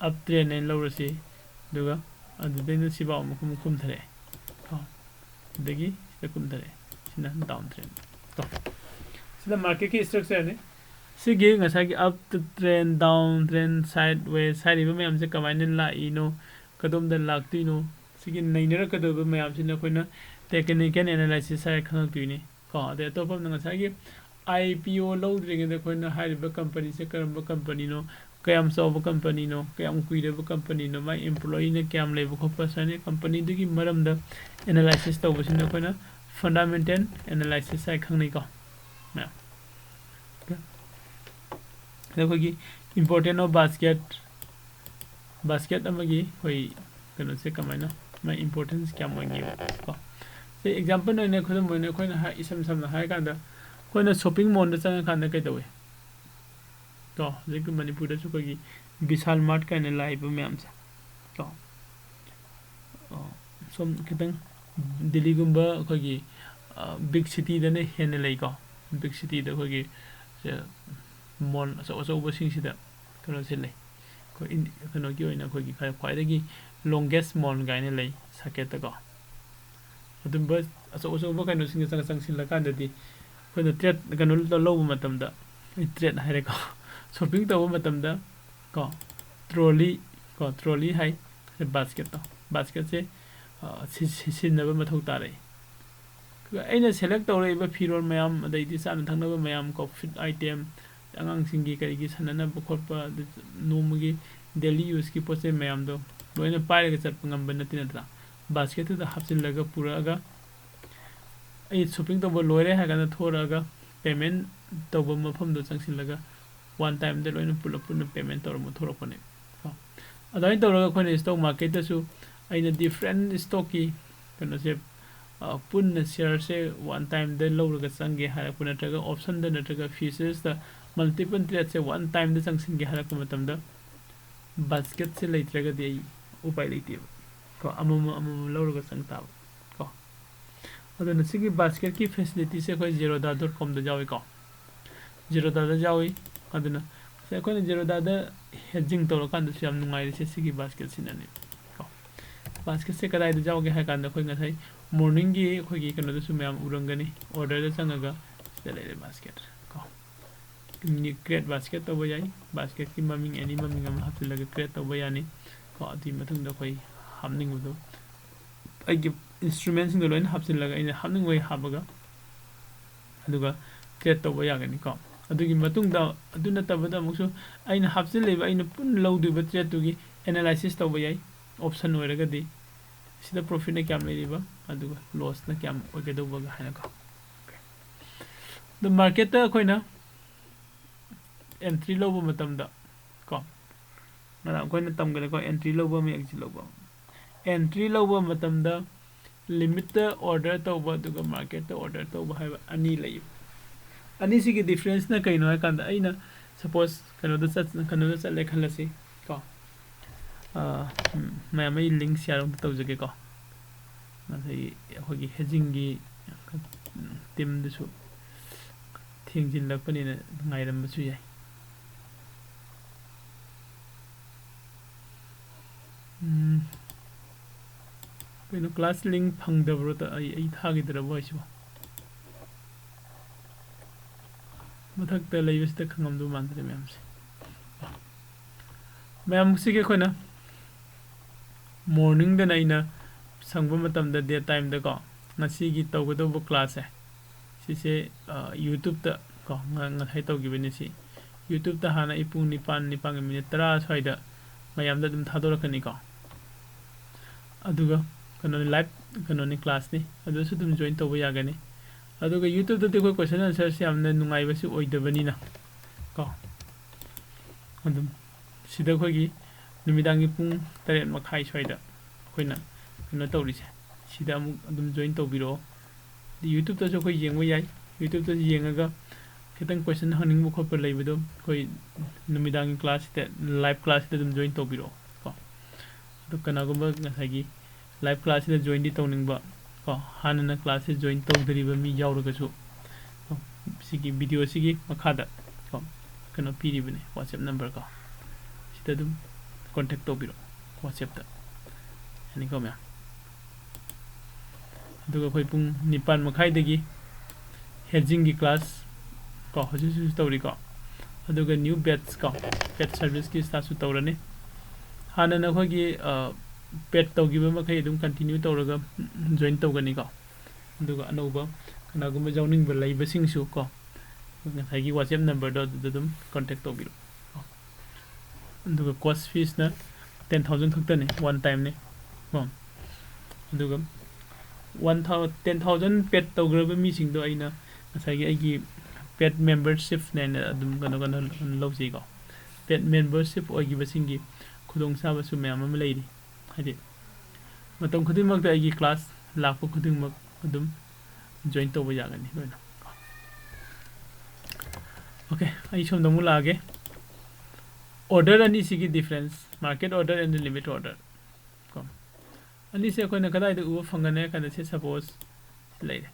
ꯑꯞ ꯇ꯭ꯔꯦꯟ ꯍꯥꯏꯅ ꯂꯧꯔꯁꯤ, ꯑꯗꯨꯒ ꯑꯗꯨꯗꯩꯅ ꯁꯤꯐꯥꯎ ꯑꯃꯨꯛ ꯑꯃꯨꯛ ꯀꯨꯝꯊꯔꯛꯑꯦ ꯀꯣ, ꯑꯗꯒꯤ ꯁꯤꯗ ꯀꯨꯝꯊꯔꯛꯑꯦ, ꯁꯤꯅ ꯗꯥꯎꯟ ꯇ꯭ꯔꯦꯟ ꯀꯣ꯫ ꯁꯤꯗ ꯃꯥꯔꯀꯦꯠꯀꯤ ꯏꯁꯇ꯭ꯔꯛꯆꯔꯅꯤ꯫ ꯁꯤꯒꯤ ꯉꯁꯥꯏꯒꯤ up train, down train, sideways ꯍꯥꯏꯔꯤꯕ ꯃꯌꯥꯝꯁꯦ ꯀꯃꯥꯏꯅ ꯂꯥꯛꯏꯅꯣ, ꯀꯗꯣꯝꯗ ꯂꯥꯛꯇꯣꯏꯅꯣ, ꯁꯤꯒꯤ ꯅꯩꯅꯔꯛꯀꯗꯧꯔꯤꯕ ꯃꯌꯥꯝꯁꯤꯅ ꯑꯩꯈꯣꯏꯅ ꯇꯦꯛꯅꯤꯀꯦꯜ ꯑꯦꯅꯥꯂꯥꯏꯁꯤꯁ ꯍꯥꯏꯔ ꯈꯪꯉꯛꯇꯣꯏꯅꯤ ꯀꯣ꯫ ꯑꯗꯩ ꯑꯇꯣꯞꯄ ꯑꯃꯅ ꯉꯁꯥꯏꯒꯤ ꯑꯥꯏ ꯄꯤ ꯑꯣ ꯂꯧꯗ꯭ꯔꯤꯉꯩꯗ ꯑꯩꯈꯣꯏꯅ ꯍꯥꯏꯔꯤꯕ ꯀꯝꯄꯅꯤꯁꯦ ꯀꯔꯝꯕ ꯀꯝꯄꯅꯤꯅꯣ, ꯀꯌꯥꯝ ꯆꯥꯎꯕ ꯀꯝꯄꯅꯤꯅꯣ, ꯀꯌꯥꯝ ꯀꯨꯏꯔꯕ ꯀꯝꯄꯅꯤꯅꯣ, ꯃꯥꯏ ꯑꯦꯝꯄ꯭ꯂꯣꯌꯤꯅ ꯀꯌꯥꯝ ꯂꯩꯕ ꯈꯣꯠꯄ, ꯁꯨꯃꯥꯏꯅ ꯀꯝꯄꯅꯤꯗꯨꯒꯤ ꯃꯔꯝꯗ ꯑꯦꯅꯥꯂꯥꯏꯁꯤꯁ ꯇꯧꯕꯁꯤꯅ ꯑꯩꯈꯣꯏꯅ ꯐꯟꯗꯥꯃꯦꯟꯇꯦꯜ ꯑꯦꯅꯥꯂꯥꯏꯁꯤꯁ ꯍꯥꯏ ꯈꯪꯅꯩꯀꯣ꯫ ꯃꯌꯥꯝ ꯑꯗ ꯑꯩꯈꯣꯏꯒꯤ important of basket, ꯕꯥꯁꯀꯦꯠ ꯑꯃꯒꯤ ꯑꯩꯈꯣꯏ ꯀꯩꯅꯣꯁꯦ ꯀꯃꯥꯏꯅ, ꯃꯥꯏ ꯏꯝꯄꯣꯔꯇꯦꯟꯁ ꯀꯌꯥꯝ ꯑꯣꯏꯒꯦꯕ ꯀꯣ꯫ ꯁꯤ ꯑꯦꯛꯖꯥꯝꯄꯜ ꯑꯣꯏꯅ, ꯈꯨꯗꯝ ꯑꯣꯏꯅ ꯑꯩꯈꯣꯏꯅ ꯍꯥꯏ, ꯏꯁꯝ ꯁꯝꯅ ꯍꯥꯏꯔꯀꯥꯟꯗ ꯑꯩꯈꯣꯏꯅ ꯁꯣꯞꯄꯤꯡ ꯃꯣꯜꯗ ꯆꯪꯉꯀꯥꯟꯗ ꯀꯩꯗꯧꯏ? ꯀꯣ, ꯍꯧꯖꯤꯛꯀꯤ ꯃꯅꯤꯄꯨꯔꯗꯁꯨ ꯑꯩꯈꯣꯏꯒꯤ ꯕꯤꯁꯥꯜ ꯃꯥꯔꯠ ꯀꯥꯏꯅ ꯂꯥꯛꯏꯕ ꯃꯌꯥꯝꯁꯦ ꯀꯣ꯫ ꯑꯣ, ꯁꯣꯝ ꯈꯤꯇꯪ ꯗꯤꯜꯂꯤꯒꯨꯝꯕ ꯑꯩꯈꯣꯏꯒꯤ, ꯑ, ꯕꯤꯛ ꯁꯤꯇꯤꯗꯅ ꯍꯦꯟꯅ ꯂꯩꯀꯣ꯫ ꯕꯤꯛ ꯁꯤꯇꯤꯗ ꯑꯩꯈꯣꯏꯒꯤ, ꯁꯦ, ꯃꯣꯜ ꯑꯆꯧ ꯑꯆꯧꯕꯁꯤꯡꯁꯤꯗ ꯀꯩꯅꯣꯁꯦ ꯂꯩ꯫ ꯑꯩꯈꯣꯏ ꯏꯟ-, ꯀꯩꯅꯣꯒꯤ ꯑꯣꯏꯅ ꯑꯩꯈꯣꯏꯒꯤ ꯈ꯭ꯋꯥꯏ-, ꯈ꯭ꯋꯥꯏꯗꯒꯤ ꯂꯣꯡꯒꯦꯁ ꯃꯣꯜ ꯀꯥꯏꯅ ꯂꯩ ꯁꯥꯀꯦꯠꯇꯀꯣ꯫ ꯑꯗꯨꯝꯕ ꯑꯆꯧ ꯑꯆꯧꯕ ꯀꯩꯅꯣꯁꯤꯡꯗ ꯆꯪ-, ꯆꯪꯁꯤꯜꯂꯀꯥꯟꯗꯗꯤ ꯑꯩꯈꯣꯏꯅ ꯇ꯭ꯔꯦꯠ, ꯀꯩꯅꯣ ꯂ-, ꯂꯧꯕ ꯃꯇꯝꯗ, ꯑꯩ ꯇ꯭ꯔꯦꯠ ꯍꯥꯏꯔꯦꯀꯣ, ꯁꯣꯞꯄꯤꯡ ꯇꯧꯕ ꯃꯇꯝꯗ ꯀꯣ, ꯇ꯭ꯔꯣꯂꯤ ꯀꯣ, ꯇ꯭ꯔꯣꯂꯤ ꯍꯥꯏ, ꯕꯥꯁꯀꯦꯠꯇꯣ, ꯕꯥꯁꯀꯦꯠꯁꯦ, ꯑ, ꯁꯤ-, ꯁꯤ-, ꯁꯤꯖꯤꯟꯅꯕ ꯃꯊꯧ ꯇꯥꯔꯛꯏ꯫ ꯑꯗꯨꯒ ꯑꯩꯅ ꯁꯦꯂꯦꯛ ꯇꯧꯔꯛꯏꯕ ꯐꯤꯔꯣꯜ ꯃꯌꯥꯝ, ꯑꯗꯩꯗꯤ ꯆꯥꯅ ꯊꯛꯅꯕ ꯃꯌꯥꯝ ꯀꯣ, ꯐꯨꯗ ꯑꯥꯏꯇꯦꯝ, ꯑꯉꯥꯡꯁꯤꯡꯒꯤ ꯀꯔꯤꯒꯤ ꯁꯥꯟꯅꯅꯕ ꯈꯣꯠꯄ, ꯑꯗꯨ ꯅꯣꯡꯃꯒꯤ ꯗꯦꯂꯤ ꯌꯨꯁꯀꯤ ꯄꯣꯠ ꯆꯩ ꯃꯌꯥꯝꯗꯣ ꯂꯣꯏꯅ ꯄꯥꯏꯔꯒ ꯆꯠꯄ ꯉꯝꯕ ꯅꯠꯇꯦ ꯅꯠꯇ꯭ꯔꯥ? ꯕꯥꯁꯀꯦꯠꯇꯨꯗ ꯍꯥꯞꯆꯤꯜꯂꯒ ꯄꯨꯔꯛꯑꯒ ꯑꯩ ꯁꯣꯞꯄꯤꯡ ꯇꯧꯕ ꯂꯣꯏꯔꯦ ꯍꯥꯏꯔ ꯀꯥꯟꯗ ꯊꯣꯔꯛꯑꯒ ꯄꯦꯃꯦꯟ ꯇꯧꯕ ꯃꯐꯝꯗꯣ ꯆꯪꯁꯤꯜꯂꯒ ꯋꯥꯟ ꯇꯥꯏꯝꯗ ꯂꯣꯏꯅ ꯄꯨꯂꯞ ꯄꯨꯟꯅ ꯄꯦꯃꯦꯟ ꯇꯧꯔꯝꯕ ꯊꯣꯔꯛꯄꯅꯦ ꯀꯣ꯫ ꯑꯗꯨꯃꯥꯏꯅ ꯇꯧꯔꯒ ꯑꯩꯈꯣꯏꯅ ꯏꯁꯇꯣꯛ ꯃꯥꯔꯀꯦꯠꯇꯁꯨ ꯑꯩꯅ ꯗꯤꯐ꯭ꯔꯦꯟ ꯏꯁꯇꯣꯛꯀꯤ ꯀꯩꯅꯣꯁꯦ, ꯑ, ꯄꯨꯟꯅ ꯁꯤꯌꯔꯁꯦ ꯋꯥꯟ ꯇꯥꯏꯝꯗ ꯂꯧꯔꯒ ꯆꯪꯒꯦ ꯍꯥꯏꯔꯛꯄ, ꯅꯠꯇ꯭ꯔꯒ ꯑꯣꯞꯁꯟꯗ ꯅꯠꯇ꯭ꯔꯒ ꯐ꯭ꯌꯨꯆꯔꯁꯇ ꯃꯜꯇꯤꯄꯜ ꯇ꯭ꯔꯦꯠꯁꯦ ꯋꯥꯟ ꯇꯥꯏꯝꯗ ꯆꯪꯁꯤꯟꯒꯦ ꯍꯥꯏꯔꯛꯄ ꯃꯇꯝꯗ ꯕꯥꯁꯀꯦꯠꯁꯦ ꯂꯩꯇ꯭ꯔꯒꯗꯤ ꯑꯩ ꯎꯄꯥꯏ ꯂꯩꯇꯦꯕ ꯀꯣ꯫ ꯑꯃꯃꯝ ꯑꯃꯃꯝ ꯂꯧꯔꯒ ꯆꯪ ꯇꯥꯕ ꯀꯣ꯫ ꯑꯗꯨꯅ ꯁꯤꯒꯤ ꯕꯥꯁꯀꯦꯠꯀꯤ ꯐꯦꯁꯤꯂꯤꯇꯤꯁꯦ ꯑꯩꯈꯣꯏ ꯖꯤꯔꯣꯗꯥ ꯗꯣꯠ ꯀꯣꯝꯗ ꯌꯥꯎꯏꯀꯣ꯫ ꯖꯤꯔꯣꯗꯥꯗ ꯌꯥꯎꯏ꯫ ꯑꯗꯨꯅ ꯉꯁꯥꯏ ꯑꯩꯈꯣꯏꯅ ꯖꯤꯔꯣꯗꯥꯗ ꯍꯦꯗꯖꯤꯡ ꯇꯧꯔꯀꯥꯟꯗꯁꯨ ꯌꯥꯝ ꯅꯨꯡꯉꯥꯏꯔꯤꯁꯦ ꯁꯤꯒꯤ ꯕꯥꯁꯀꯦꯠꯁꯤꯅꯅꯦ ꯀꯣ꯫ ꯕꯥꯁꯀꯦꯠꯁꯦ ꯀꯗꯥꯏꯗ ꯌꯥꯎꯒꯦ ꯍꯥꯏ ꯀꯥꯟꯗ ꯑꯩꯈꯣꯏ ꯉꯁꯥꯏ ꯃꯣꯔꯅꯤꯡꯒꯤ ꯑꯩꯈꯣꯏꯒꯤ ꯀꯩꯅꯣꯗꯁꯨ ꯃꯌꯥꯝ ꯎꯔꯝꯒꯅꯤ, ꯑꯣꯔꯗꯔꯗ ꯆꯪꯉꯒ ꯁꯤꯗ ꯂꯩꯔꯦ ꯕꯥꯁꯀꯦꯠ ꯀꯣ꯫ ꯀ꯭ꯔꯤꯌꯦꯠ ꯕꯥꯁꯀꯦꯠ ꯇꯧꯕ ꯌꯥꯏ꯫ ꯕꯥꯁꯀꯦꯠꯀꯤ ꯃꯃꯤꯡ, ꯑꯦꯅꯤ ꯃꯃꯤꯡ ꯑꯃ ꯍꯥꯞꯆꯤꯜꯂꯒ ꯀ꯭ꯔꯤꯌꯦꯠ ꯇꯧꯕ ꯌꯥꯅꯤ ꯀꯣ꯫ ꯑꯗꯨꯒꯤ ꯃꯇꯨꯡꯗ ꯑꯩꯈꯣꯏ ꯍꯥꯞꯅꯤꯡꯕꯗꯣ, ꯑꯩꯒꯤ ꯏꯟꯁꯇ꯭ꯔꯨꯃꯦꯟꯁꯤꯡꯗꯣ ꯂꯣꯏꯅ ꯍꯥꯞꯆꯤꯜꯂꯒ ꯑꯩꯅ ꯍꯥꯞꯅꯤꯡꯕ ꯍꯥꯞꯄꯒ ꯑꯗꯨꯒ ꯀ꯭ꯔꯤꯌꯦꯠ ꯇꯧꯕ ꯌꯥꯒꯅꯤ ꯀꯣ꯫ ꯑꯗꯨꯒꯤ ꯃꯇꯨꯡꯗ ꯑꯗꯨ ꯅꯠꯇꯕꯗ ꯑꯃꯨꯛꯁꯨ ꯑꯩꯅ ꯍꯥꯞꯆꯤꯜꯂꯤꯕ ꯑꯩꯅ ꯄꯨꯟꯅ ꯂꯧꯗꯣꯏꯕ trade ꯇꯨꯒꯤ analysis ꯇꯧꯕ ꯌꯥꯏ, option ꯑꯣꯏꯔꯒꯗꯤ꯫ ꯁꯤꯗ profit ꯅ ꯀꯌꯥꯝ ꯂꯩꯔꯤꯕ, ꯑꯗꯨꯒ loss ꯅ ꯀꯌꯥꯝ ꯑꯣꯏꯒꯗꯧꯕꯒ ꯍꯥꯏꯅꯀꯣ꯫ ꯑꯗꯨ market ꯇ ꯑꯩꯈꯣꯏꯅ entry ꯂꯧꯕ ꯃꯇꯝꯗ ꯀꯣ, ꯉꯔꯥꯡ ꯑꯩꯈꯣꯏꯅ ꯇꯝꯒꯅꯤꯀꯣ, entry ꯂꯧꯕ ꯑꯃ, exit ꯂꯧꯕ ꯑꯃ꯫ Entry ꯂꯧꯕ ꯃꯇꯝꯗ limit ꯇ order ꯇꯧꯕ ꯑꯗꯨꯒ market ꯇ order ꯇꯧꯕ ꯍꯥꯏꯕ ꯑꯅꯤ ꯂꯩ꯫ ꯑꯅꯤꯁꯤꯒꯤ difference ꯅ ꯀꯩꯅꯣ ꯍꯥꯏ ꯀꯥꯟꯗ, ꯑꯩꯅ suppose ꯀꯩꯅꯣꯗ ꯆꯠ-, ꯀꯩꯅꯣꯗ ꯆꯠꯂꯦ ꯈꯜꯂꯁꯤ ꯀꯣ꯫ ꯑꯥ, ꯎꯝ, ꯃꯌꯥꯝ, ꯑꯩ link share ꯑꯝꯇ ꯇꯧꯖꯒꯦꯀꯣ꯫ ꯉꯁꯥꯏꯒꯤ ꯑꯩꯈꯣꯏꯒꯤ hedging ꯒꯤ, ꯎꯝ, team ꯗꯨꯁꯨ ꯊꯦꯡꯖꯤꯜꯂꯛꯄꯅꯤꯅ ꯉꯥꯏꯔꯝꯕꯁꯨ ꯌꯥꯏ꯫ ꯎꯝ, ꯀꯩꯅꯣ, class link ꯐꯪꯗꯕ꯭ꯔꯣ? ꯇ-, ꯑꯩ, ꯑꯩ ꯊꯥꯈꯤꯗ꯭ꯔꯕꯣ ꯍꯥꯏꯁꯤꯕꯣ? ꯃꯊꯛꯇ ꯂꯩꯕꯁꯤꯗ ꯈꯪꯉꯝꯗꯧ ꯃꯥꯟꯗ꯭ꯔꯦ ꯃꯌꯥꯝꯁꯦ꯫ ꯃꯌꯥꯝꯁꯤꯒꯤ ꯑꯩꯈꯣꯏꯅ morning ꯗꯅ ꯑꯩꯅ ꯁꯪꯕ ꯃꯇꯝꯗ, day time ꯗꯀꯣ, ꯉꯁꯤꯒꯤ ꯇꯧꯒꯗꯧꯕ class ꯁꯦ, ꯁꯤꯁꯦ, ꯑ, YouTube ꯇ ꯀꯣ, ꯉ-, ꯉꯁꯥꯏ ꯇꯧꯈꯤꯕꯅꯤ ꯁꯤ꯫ YouTube ꯇ ꯍꯥꯟꯅ ꯑꯩ ꯄꯨꯡ ꯅꯤꯄꯥꯟ, ꯅꯤꯄꯥꯟꯒꯤ minute ꯇꯔꯥ ꯁ꯭ꯋꯥꯏꯗ ꯃꯌꯥꯝꯗ ꯑꯗꯨꯝ ꯊꯥꯗꯣꯔꯛꯀꯅꯤꯀꯣ꯫ ꯑꯗꯨꯒ ꯀꯩꯅꯣꯅꯤ, live ꯀꯩꯅꯣꯅꯤ, class ꯅꯤ, ꯑꯗꯨꯁꯨ ꯑꯗꯨꯝ join ꯇꯧꯕ ꯌꯥꯒꯅꯤ꯫ ꯑꯗꯨꯒ YouTube ꯇꯗꯤ ꯑꯩꯈꯣꯏ question answer ꯁꯦ ꯌꯥꯝꯅ ꯅꯨꯡꯉꯥꯏꯕꯁꯨ ꯑꯣꯏꯗꯕꯅꯤꯅ ꯀꯣ, ꯑꯗꯨꯝ ꯁꯤꯗ ꯑꯩꯈꯣꯏꯒꯤ ꯅꯨꯃꯤꯗꯥꯡꯒꯤ ꯄꯨꯡ ꯇꯔꯦꯠ ꯃꯈꯥꯏ ꯁ꯭ꯋꯥꯏꯗ ꯑꯩꯈꯣꯏꯅ ꯀꯩꯅꯣ ꯇꯧꯔꯤꯁꯦ, ꯁꯤꯗ ꯑꯃꯨꯛ ꯑꯗꯨꯝ join ꯇꯧꯕꯤꯔꯛꯑꯣ꯫ YouTube ꯇꯁꯨ ꯑꯩꯈꯣꯏ ꯌꯦꯡꯕ ꯌꯥꯏ꯫ YouTube ꯇꯁꯨ ꯌꯦꯡꯉꯒ ꯈꯤꯇꯪ question ꯍꯪꯅꯤꯡꯕ ꯈꯣꯠꯄ ꯂꯩꯕꯗꯣ ꯑꯩꯈꯣꯏ ꯅꯨꯃꯤꯗꯥꯡꯒꯤ class ꯁꯤꯗ, live class ꯁꯤꯗ ꯑꯗꯨꯝ join ꯇꯧꯕꯤꯔꯛꯑꯣ ꯀꯣ꯫ ꯑꯗꯣ ꯀꯅꯥꯒꯨꯝꯕ ꯉꯁꯥꯏꯒꯤ live class ꯁꯤꯗ join ꯗꯤ ꯇꯧꯅꯤꯡꯕ ꯀꯣ, ꯍꯥꯟꯅꯅ class ꯁꯦ join ꯇꯧꯗ꯭ꯔꯤꯕ ꯃꯤ ꯌꯥꯎꯔꯒꯁꯨ ꯀꯣ, ꯁꯤꯒꯤ video ꯁꯤꯒꯤ ꯃꯈꯥꯗ ꯀꯣ, ꯀꯩꯅꯣ ꯄꯤꯔꯤꯕꯅꯦ, WhatsApp number ꯀꯣ, ꯁꯤꯗ ꯑꯗꯨꯝ contact ꯇꯧꯕꯤꯔꯛꯑꯣ WhatsApp ꯇ꯫ ꯌꯥꯅꯤꯀꯣ ꯃꯌꯥꯝ? ꯑꯗꯨꯒ ꯑꯩꯈꯣꯏ ꯄꯨꯡ ꯅꯤꯄꯥꯟ ꯃꯈꯥꯏꯗꯒꯤ hedging ꯒꯤ class ꯀꯣ, ꯍꯧꯖꯤꯛ ꯍꯧꯖꯤꯛꯁꯨ ꯇꯧꯔꯤꯀꯣ꯫ ꯑꯗꯨꯒ new batch ꯀꯣ, batch service ꯀꯤ start ꯁꯨ ꯇꯧꯔꯅꯤ꯫ ꯍꯥꯟꯅꯅ ꯑꯩꯈꯣꯏꯒꯤ, ꯑ, paid ꯇꯧꯈꯤꯕ ꯃꯈꯩ ꯑꯗꯨꯝ continue ꯇꯧꯔꯒ, ꯎꯝ, join ꯇꯧꯒꯅꯤꯀꯣ꯫ ꯑꯗꯨꯒ ꯑꯅꯧꯕ ꯀꯅꯥꯒꯨꯝꯕ ꯌꯥꯎꯅꯤꯡꯕ ꯂꯩꯕꯁꯤꯡꯁꯨ ꯀꯣ, ꯉꯁꯥꯏꯒꯤ WhatsApp number ꯗꯣ ꯑꯗꯨꯗ ꯑꯗꯨꯝ contact ꯇꯧꯕꯤꯔꯣ꯫ ꯑꯗꯨꯒ cost fees ꯅ ten thousand ꯈꯛꯇꯅꯤ, one time ꯅꯤ ꯀꯣ꯫ ꯑꯗꯨꯒ one thousand, ten thousand paid ꯇꯧꯈ꯭ꯔꯕ ꯃꯤꯁꯤꯡꯗꯣ ꯑꯩꯅ ꯉꯁꯥꯏꯒꯤ ꯑꯩꯒꯤ paid membership ꯅꯦꯅ ꯑꯗꯨꯝ ꯀꯩꯅꯣ ꯀꯩꯅꯣ ꯂꯧꯖꯩꯀꯣ꯫ Paid membership ꯑꯣꯏꯈꯤꯕꯁꯤꯡꯒꯤ ꯈꯨꯗꯣꯡꯆꯥꯕꯁꯨ ꯃꯌꯥꯝ ꯑꯃ ꯂꯩꯔꯤ꯫ ꯍꯥꯏꯗꯤ ꯃꯇꯝ ꯈꯨꯗꯤꯡꯃꯛꯇ ꯑꯩꯒꯤ class ꯂꯥꯛꯄ ꯈꯨꯗꯤꯡꯃꯛ ꯑꯗꯨꯝ join ꯇꯧꯕ ꯌꯥꯒꯅꯤ ꯂꯣꯏꯅ꯫ Okay, ꯑꯩ ꯁꯣꯝꯗ ꯑꯃꯨꯛ ꯂꯥꯛꯑꯒꯦ꯫ Order ꯑꯅꯤꯁꯤꯒꯤ difference, market order and limit order ꯀꯣ꯫ ꯑꯅꯤꯁꯦ ꯑꯩꯈꯣꯏꯅ ꯀꯗꯥꯏꯗ ꯎꯕ ꯐꯪꯒꯅꯤ ꯍꯥꯏ ꯀꯥꯟꯗ, ꯁꯤ suppose ꯁꯤ ꯂꯩꯔꯦ꯫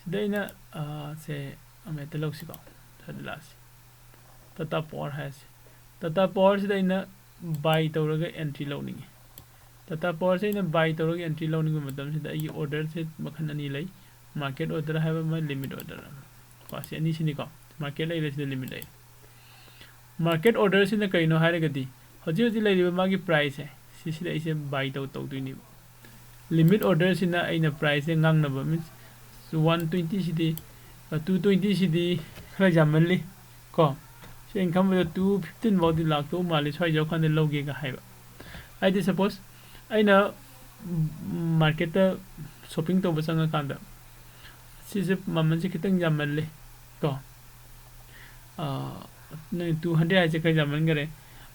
ꯁꯤꯗ ꯑꯩꯅ, ꯑꯥ, ꯁꯦ ꯑꯃ ꯍꯦꯛꯇ ꯂꯧꯁꯤꯀꯣ, ꯁ꯭ꯋꯥꯏꯗ ꯂꯥꯛꯑꯁꯤ꯫ Tata Power ꯍꯥꯏꯔꯁꯤ꯫ Tata Power ꯁꯤꯗ ꯑꯩꯅ buy ꯇꯧꯔꯒ entry ꯂꯧꯅꯤꯡꯉꯤ꯫ Tata Power ꯁꯦ ꯑꯩꯅ buy ꯇꯧꯔꯒ entry ꯂꯧꯅꯤꯡꯕ ꯃꯇꯝꯁꯤꯗ ꯑꯩꯒꯤ order ꯁꯦ ꯃꯈꯜ ꯑꯅꯤ ꯂꯩ, market order ꯍꯥꯏꯕ ꯑꯃ, limit order ꯑꯃ꯫ ꯀꯣ, ꯁꯤ ꯑꯅꯤꯁꯤꯅꯤꯀꯣ, market ꯂꯩꯔꯦ, ꯁꯤꯗ limit ꯂꯩꯔꯦ꯫ Market order ꯁꯤꯅ ꯀꯩꯅꯣ ꯍꯥꯏꯔꯒꯗꯤ ꯍꯧꯖꯤꯛ ꯍꯧꯖꯤꯛ ꯂꯩꯔꯤꯕ ꯃꯥꯒꯤ price ꯁꯦ, ꯁꯤꯁꯤꯗ ꯑꯩꯁꯦ buy ꯇꯧ-, ꯇꯧꯗꯣꯏꯅꯦꯕ꯫ Limit order ꯁꯤꯅ ꯑꯩꯅ price ꯁꯦ ꯉꯥꯡꯅꯕ, means one twenty ꯁꯤꯗꯤ, ꯑ, two twenty ꯁꯤꯗꯤ ꯈꯔ ꯌꯥꯝꯃꯜꯂꯤ ꯀꯣ꯫ ꯁꯤ ꯑꯩꯅ ꯈꯟꯕꯗ two fifteen ꯐꯥꯎꯗꯤ ꯂꯥꯛꯇꯧ ꯃꯥꯜꯂꯤ, ꯁ꯭ꯋꯥꯏ ꯌꯧꯔꯀꯥꯟꯗ ꯂꯧꯒꯦꯒ ꯍꯥꯏꯕ꯫ ꯍꯥꯏꯗꯤ suppose ꯑꯩꯅ, ꯎꯝ, market ꯇ shopping ꯇꯧꯕ ꯆꯪꯉꯀꯥꯟꯗ ꯁꯤꯁꯦ ꯃꯃꯜꯁꯦ ꯈꯤꯇꯪ ꯌꯥꯝꯃꯜꯂꯤ ꯀꯣ꯫ ꯑꯥ, ꯅꯪ two hundred ꯍꯥꯏꯁꯦ ꯈꯔ ꯌꯥꯝꯃꯟꯈꯔꯦ,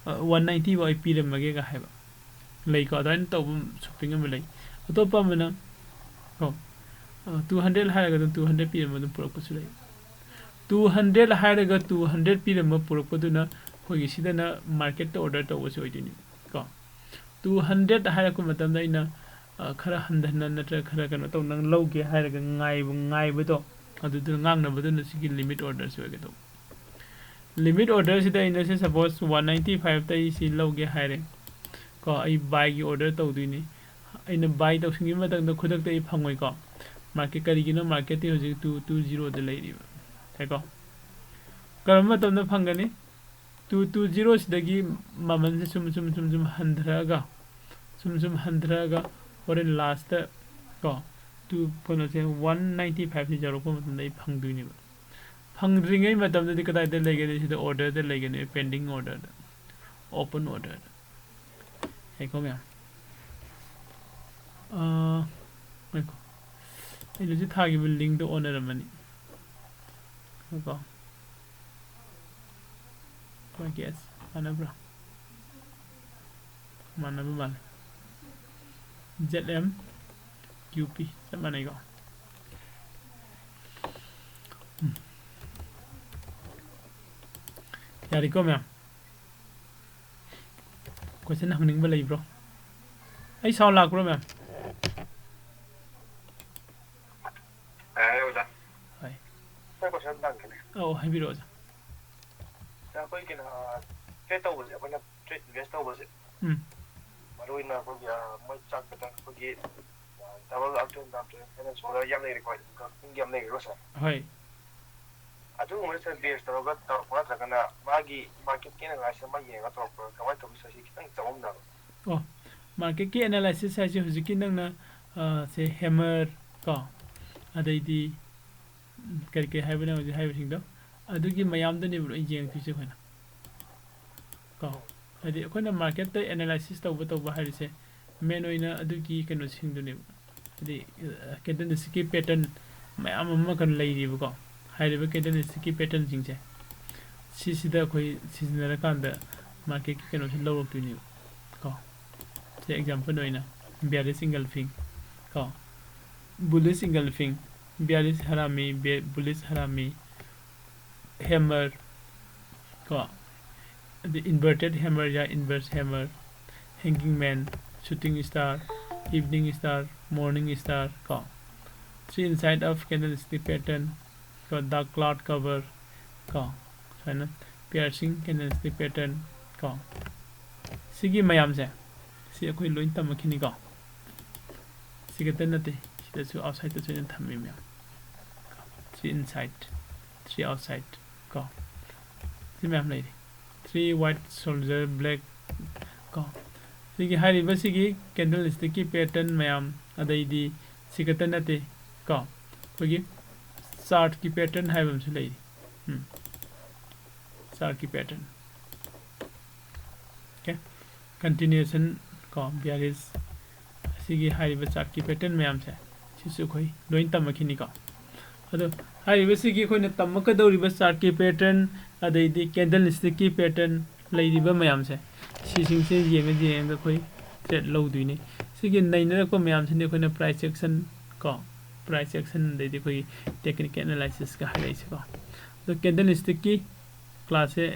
ꯑꯥ, one ninety ꯐꯥꯎ ꯑꯩ ꯄꯤꯔꯝꯃꯒꯦꯒ ꯍꯥꯏꯕ ꯂꯩꯀꯣ꯫ ꯑꯗꯨꯃꯥꯏꯅ ꯇꯧꯕ shopping ꯑꯃ ꯂꯩ꯫ ꯑꯇꯣꯞꯄ ꯑꯃꯅ ꯀꯣ, ꯑꯥ, two hundred ꯍꯥꯏꯔꯒ ꯑꯗꯨꯝ two hundred ꯄꯤꯔꯝꯃ ꯑꯗꯨꯝ ꯄꯨꯔꯛꯄꯁꯨ ꯂꯩ꯫ Two hundred ꯍꯥꯏꯔꯒ two hundred ꯄꯤꯔꯝꯃ ꯄꯨꯔꯛꯄꯗꯨꯅ ꯑꯩꯈꯣꯏꯒꯤ ꯁꯤꯗꯅ market ꯇ order ꯇꯧꯕꯁꯦ ꯑꯣꯏꯗꯣꯏꯅꯤ ꯀꯣ꯫ Two hundred ꯍꯥꯏꯔꯛꯄ ꯃꯇꯝꯗ ꯑꯩꯅ, ꯑ, ꯈꯔ ꯍꯟꯊꯅ ꯅꯠꯇ꯭ꯔꯒ ꯈꯔ ꯀꯩꯅꯣ ꯇꯧꯅ ꯂꯧꯒꯦ ꯍꯥꯏꯔꯒ ꯉꯥꯏꯕ, ꯉꯥꯏꯕꯗꯣ, ꯑꯗꯨꯗꯨꯅ ꯉꯥꯡꯅꯕꯗꯨꯅ ꯁꯤꯒꯤ limit order ꯁꯤ ꯑꯣꯏꯒꯗꯧꯕ꯫ Limit order ꯁꯤꯗ ꯑꯩꯅ ꯁꯤ suppose one ninety five ꯇ ꯑꯩ ꯁꯤ ꯂꯧꯒꯦ ꯍꯥꯏꯔꯦ ꯀꯣ, ꯑꯩ buy ꯒꯤ order ꯇꯧꯗꯣꯏꯅꯤ꯫ ꯑꯩꯅ buy ꯇꯧꯁꯤꯟꯈꯤꯕ ꯃꯇꯝꯗ ꯈꯨꯗꯛꯇ ꯑꯩ ꯐꯪꯉꯣꯏꯀꯣ꯫ Market ꯀꯔꯤꯒꯤꯅꯣ? Market ꯇꯤ ꯍꯧꯖꯤꯛ two two zero ꯗ ꯂꯩꯔꯤꯕ ꯍꯥꯏꯀꯣ꯫ ꯀꯔꯝꯕ ꯃꯇꯝꯗ ꯐꯪꯒꯅꯤ? Two two zero ꯁꯤꯗꯒꯤ ꯃꯃꯜꯁꯦ ꯁꯨꯝ, ꯁꯨꯝ, ꯁꯨꯝ, ꯁꯨꯝ ꯍꯟꯊꯔꯛꯑꯒ, ꯁꯨꯝ, ꯁꯨꯝ ꯍꯟꯊꯔꯛꯑꯒ ꯍꯣꯔꯦꯟ last ꯀꯣ, two, ꯀꯩꯅꯣꯁꯦ, one ninety five ꯁꯦ ꯌꯧꯔꯛꯄ ꯃꯇꯝꯗ ꯑꯩ ꯐꯪꯗꯣꯏꯅꯦꯕ꯫ ꯍꯪꯗ꯭ꯔꯤꯉꯩ ꯃꯇꯝꯗꯗꯤ ꯀꯗꯥꯏꯗ ꯂꯩꯒꯅꯤ? ꯁꯤꯗ order ꯗ ꯂꯩꯒꯅꯤ, pending order ꯗ, open order ꯗ꯫ ꯌꯥꯏꯀꯣ ꯃꯌꯥꯝ? ꯑꯥ, ꯉꯥꯏꯈꯣ꯫ ꯑꯩꯅ ꯍꯧꯖꯤꯛ ꯊꯥꯈꯤꯕ link ꯗꯣ ꯑꯣꯟꯅꯔꯝꯃꯅꯤ꯫ ꯉꯥꯏꯈꯣ꯫ ꯃꯥꯒꯤ ꯑꯁ ꯃꯥꯟꯅꯕ꯭ꯔꯥ? ꯃꯥꯟꯅꯕ ꯃꯥꯜꯂꯦ꯫ Z M Q P ꯆꯞ ꯃꯥꯟꯅꯩꯀꯣ? ꯎꯝ꯫ ꯌꯥꯔꯦꯀꯣ ꯃꯌꯥꯝ? Question ꯍꯪꯅꯤꯡꯕ ꯂꯩꯕ꯭ꯔꯣ? ꯑꯩ sound ꯂꯥꯛꯄ꯭ꯔꯣ ꯃꯌꯥꯝ? ꯌꯥꯔꯦ ꯑꯣꯖꯥ꯫ ꯍꯣꯏ꯫ ꯑꯩꯈꯣꯏ question ꯑꯝꯇ ꯍꯪꯒꯦꯅꯦ꯫ ꯑꯧ, ꯍꯥꯏꯕꯤꯔꯛꯑꯣ ꯑꯣꯖꯥ꯫ ꯑꯣꯖꯥ, ꯑꯩꯈꯣꯏ ꯀꯩꯅꯣ, ꯑ, trade ꯇꯧꯕꯁꯦ, ꯑꯩꯈꯣꯏꯅ trade invest ꯇꯧꯕꯁꯦ, ꯎꯝ꯫ ꯃꯔꯨꯑꯣꯏꯅ ꯑꯩꯈꯣꯏꯒꯤ, ꯑ, ꯃꯣꯏ chart pattern ꯑꯩꯈꯣꯏꯒꯤ, ꯑ, double uptrend, downtrend ꯍꯥꯏꯅ ꯁꯨꯃꯥꯏꯅ ꯌꯥꯝ ꯂꯩꯔꯦꯀꯣ, ꯄꯨꯡꯒꯤ ꯌꯥꯝ ꯂꯩꯔꯦꯀꯣ ꯁꯥꯔ? ꯍꯣꯏ꯫ ꯑꯗꯨꯒꯨꯝꯕꯗ ꯁꯥꯔ base ꯇꯧꯔꯒ ꯇꯧꯔꯛꯄ꯭ꯔꯥ, ꯅꯠꯇ꯭ꯔꯒꯅ ꯃꯥꯒꯤ market ꯀꯤ analysis ꯑꯃ ꯌꯦꯡꯉꯒ ꯇꯧꯔꯛꯄ꯭ꯔꯥ? ꯀꯃꯥꯏꯅ ꯇꯧꯕ ꯁꯥꯔ? ꯁꯤ ꯈꯤꯇꯪ ꯆꯃꯝꯅꯕ꯫ ꯑꯣ, market ꯀꯤ analysis ꯍꯥꯏꯁꯦ ꯍꯧꯖꯤꯛꯀꯤ ꯅꯪꯅ, ꯑ, ꯁꯦ hammer ꯀꯣ, ꯑꯗꯩꯗꯤ, ꯎꯝ, ꯀꯔꯤ ꯀꯔꯤ ꯍꯥꯏꯕꯅꯣ ꯍꯧꯖꯤꯛ ꯍꯥꯏꯕꯁꯤꯡꯗꯣ, ꯑꯗꯨꯒꯤ ꯃꯌꯥꯝꯗꯨꯅꯦꯕ ꯂꯣꯏ ꯌꯦꯡꯗꯣꯏꯁꯦ ꯑꯩꯈꯣꯏꯅ꯫ ꯀꯣ, ꯍꯥꯏꯗꯤ ꯑꯩꯈꯣꯏꯅ market ꯇ analysis ꯇꯧꯕ ꯇꯧꯕ ꯍꯥꯏꯔꯤꯁꯦ main ꯑꯣꯏꯅ ꯑꯗꯨꯒꯤ ꯀꯩꯅꯣꯁꯤꯡꯗꯨꯅꯦꯕ꯫ ꯍꯥꯏꯗꯤ, ꯑ, candlestick ꯀꯤ pattern ꯃꯌꯥꯝ ꯑꯃ ꯀꯩꯅꯣ ꯂꯩꯔꯤꯕꯀꯣ꯫ ꯍꯥꯏꯔꯤꯕ candlestick ꯀꯤ pattern ꯁꯤꯡꯁꯦ ꯁꯤꯁꯤꯗ ꯑꯩꯈꯣꯏ ꯁꯤꯖꯤꯟꯅꯔꯀꯥꯟꯗ market ꯀꯤ ꯀꯩꯅꯣꯁꯦ ꯂꯧꯔꯛꯇꯣꯏꯅꯦꯕ ꯀꯣ꯫ ꯁꯤ example ꯑꯣꯏꯅ bearish engulfing ꯀꯣ, bullish engulfing, bearish harami, be-, bullish harami, hammer ꯀꯣ, ꯑꯗꯩ inverted hammer ꯌꯥ inverse hammer, hanging man, shooting star, evening star, morning star ꯀꯣ, three inside of candlestick pattern ꯀꯣ, dark cloud cover ꯀꯣ, ꯁꯨꯃꯥꯏꯅ piercing candlestick pattern ꯀꯣ, ꯁꯤꯒꯤ ꯃꯌꯥꯝꯁꯦ ꯁꯤ ꯑꯩꯈꯣꯏ ꯂꯣꯏ ꯇꯝꯃꯛꯈꯤꯅꯤꯀꯣ꯫ ꯁꯤ ꯈꯛꯇ ꯅꯠꯇꯦ, ꯁꯤꯗꯁꯨ outside ꯇꯁꯨ ꯑꯩꯅ ꯊꯝꯃꯤ ꯃꯌꯥꯝ꯫ Three inside, three outside ꯀꯣ꯫ ꯁꯤ ꯃꯌꯥꯝ ꯂꯩꯔꯤ꯫ Three white soldier black ꯀꯣ꯫ ꯁꯤꯒꯤ ꯍꯥꯏꯔꯤꯕ ꯁꯤꯒꯤ candlestick ꯀꯤ pattern ꯃꯌꯥꯝ, ꯑꯗꯩꯗꯤ ꯁꯤ ꯈꯛꯇ ꯅꯠꯇꯦ ꯀꯣ꯫ ꯑꯩꯈꯣꯏꯒꯤ chart ꯀꯤ pattern ꯍꯥꯏꯕ ꯑꯃꯁꯨ ꯂꯩꯔꯤ꯫ ꯎꯝ, ꯆꯥꯔꯠꯀꯤ ꯄꯦꯇꯔꯟ꯫ ꯑꯣꯀꯦ, ꯀꯟꯇꯤꯅ꯭ꯌꯨꯁꯟ ꯀꯣ, ꯕꯤꯌꯥꯔꯤꯁ, ꯑꯁꯤꯒꯤ ꯍꯥꯏꯔꯤꯕ ꯆꯥꯔꯠꯀꯤ ꯄꯦꯇꯔꯟ ꯃꯌꯥꯝꯁꯦ ꯁꯤꯁꯨ ꯑꯩꯈꯣꯏ ꯂꯣꯏ ꯇꯝꯃꯛꯈꯤꯅꯤꯀꯣ꯫ ꯑꯗꯣ ꯍꯥꯏꯔꯤꯕꯁꯤꯒꯤ ꯑꯩꯈꯣꯏꯅ ꯇꯝꯃꯛꯀꯗꯧꯔꯤꯕ ꯆꯥꯔꯠꯀꯤ ꯄꯦꯇꯔꯟ, ꯑꯗꯩꯗꯤ ꯀꯦꯟꯗꯜ ꯁ꯭ꯇꯤꯛꯀꯤ ꯄꯦꯇꯔꯟ ꯂꯩꯔꯤꯕ ꯃꯌꯥꯝꯁꯦ, ꯁꯤꯁꯤꯡꯁꯦ ꯌꯦꯡꯉ ꯌꯦꯡꯉꯒ ꯑꯩꯈꯣꯏ ꯇ꯭ꯔꯦꯠ ꯂꯧꯗꯣꯏꯅꯤ꯫ ꯁꯤꯒꯤ ꯅꯩꯅꯔꯛꯄ ꯃꯌꯥꯝꯁꯤꯅꯤ ꯑꯩꯈꯣꯏꯅ ꯄ꯭ꯔꯥꯏꯁ ꯑꯦꯛꯁꯟ ꯀꯣ, ꯄ꯭ꯔꯥꯏꯁ ꯑꯦꯛꯁꯟ, ꯑꯗꯩꯗꯤ ꯑꯩꯈꯣꯏꯒꯤ ꯇꯦꯛꯅꯤꯀꯦꯜ ꯑꯦꯅꯥꯂꯥꯏꯁꯤꯁꯀ ꯍꯥꯏꯔꯛꯏꯁꯦꯀꯣ꯫ ꯑꯗꯣ ꯀꯦꯟꯗꯜ ꯁ꯭ꯇꯤꯛꯀꯤ ꯀ꯭ꯂꯥꯁꯁꯦ,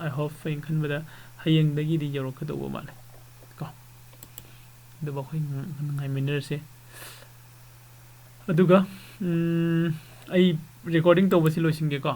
I hope, ꯑꯩꯅ ꯈꯟꯕꯗ ꯍꯌꯦꯡꯗꯒꯤꯗꯤ ꯌꯧꯔꯛꯀꯗꯧꯕ ꯃꯥꯜꯂꯦ ꯀꯣ꯫ ꯑꯗꯨꯕꯨ ꯑꯩꯈꯣꯏ ꯉ-, ꯉꯥꯏꯃꯤꯟꯅꯔꯁꯦ꯫ ꯑꯗꯨꯒ, ꯎꯝ, ꯑꯩ ꯔꯦꯀꯣꯔꯗꯤꯡ ꯇꯧꯕꯁꯤ ꯂꯣꯏꯁꯤꯟꯒꯦꯀꯣ꯫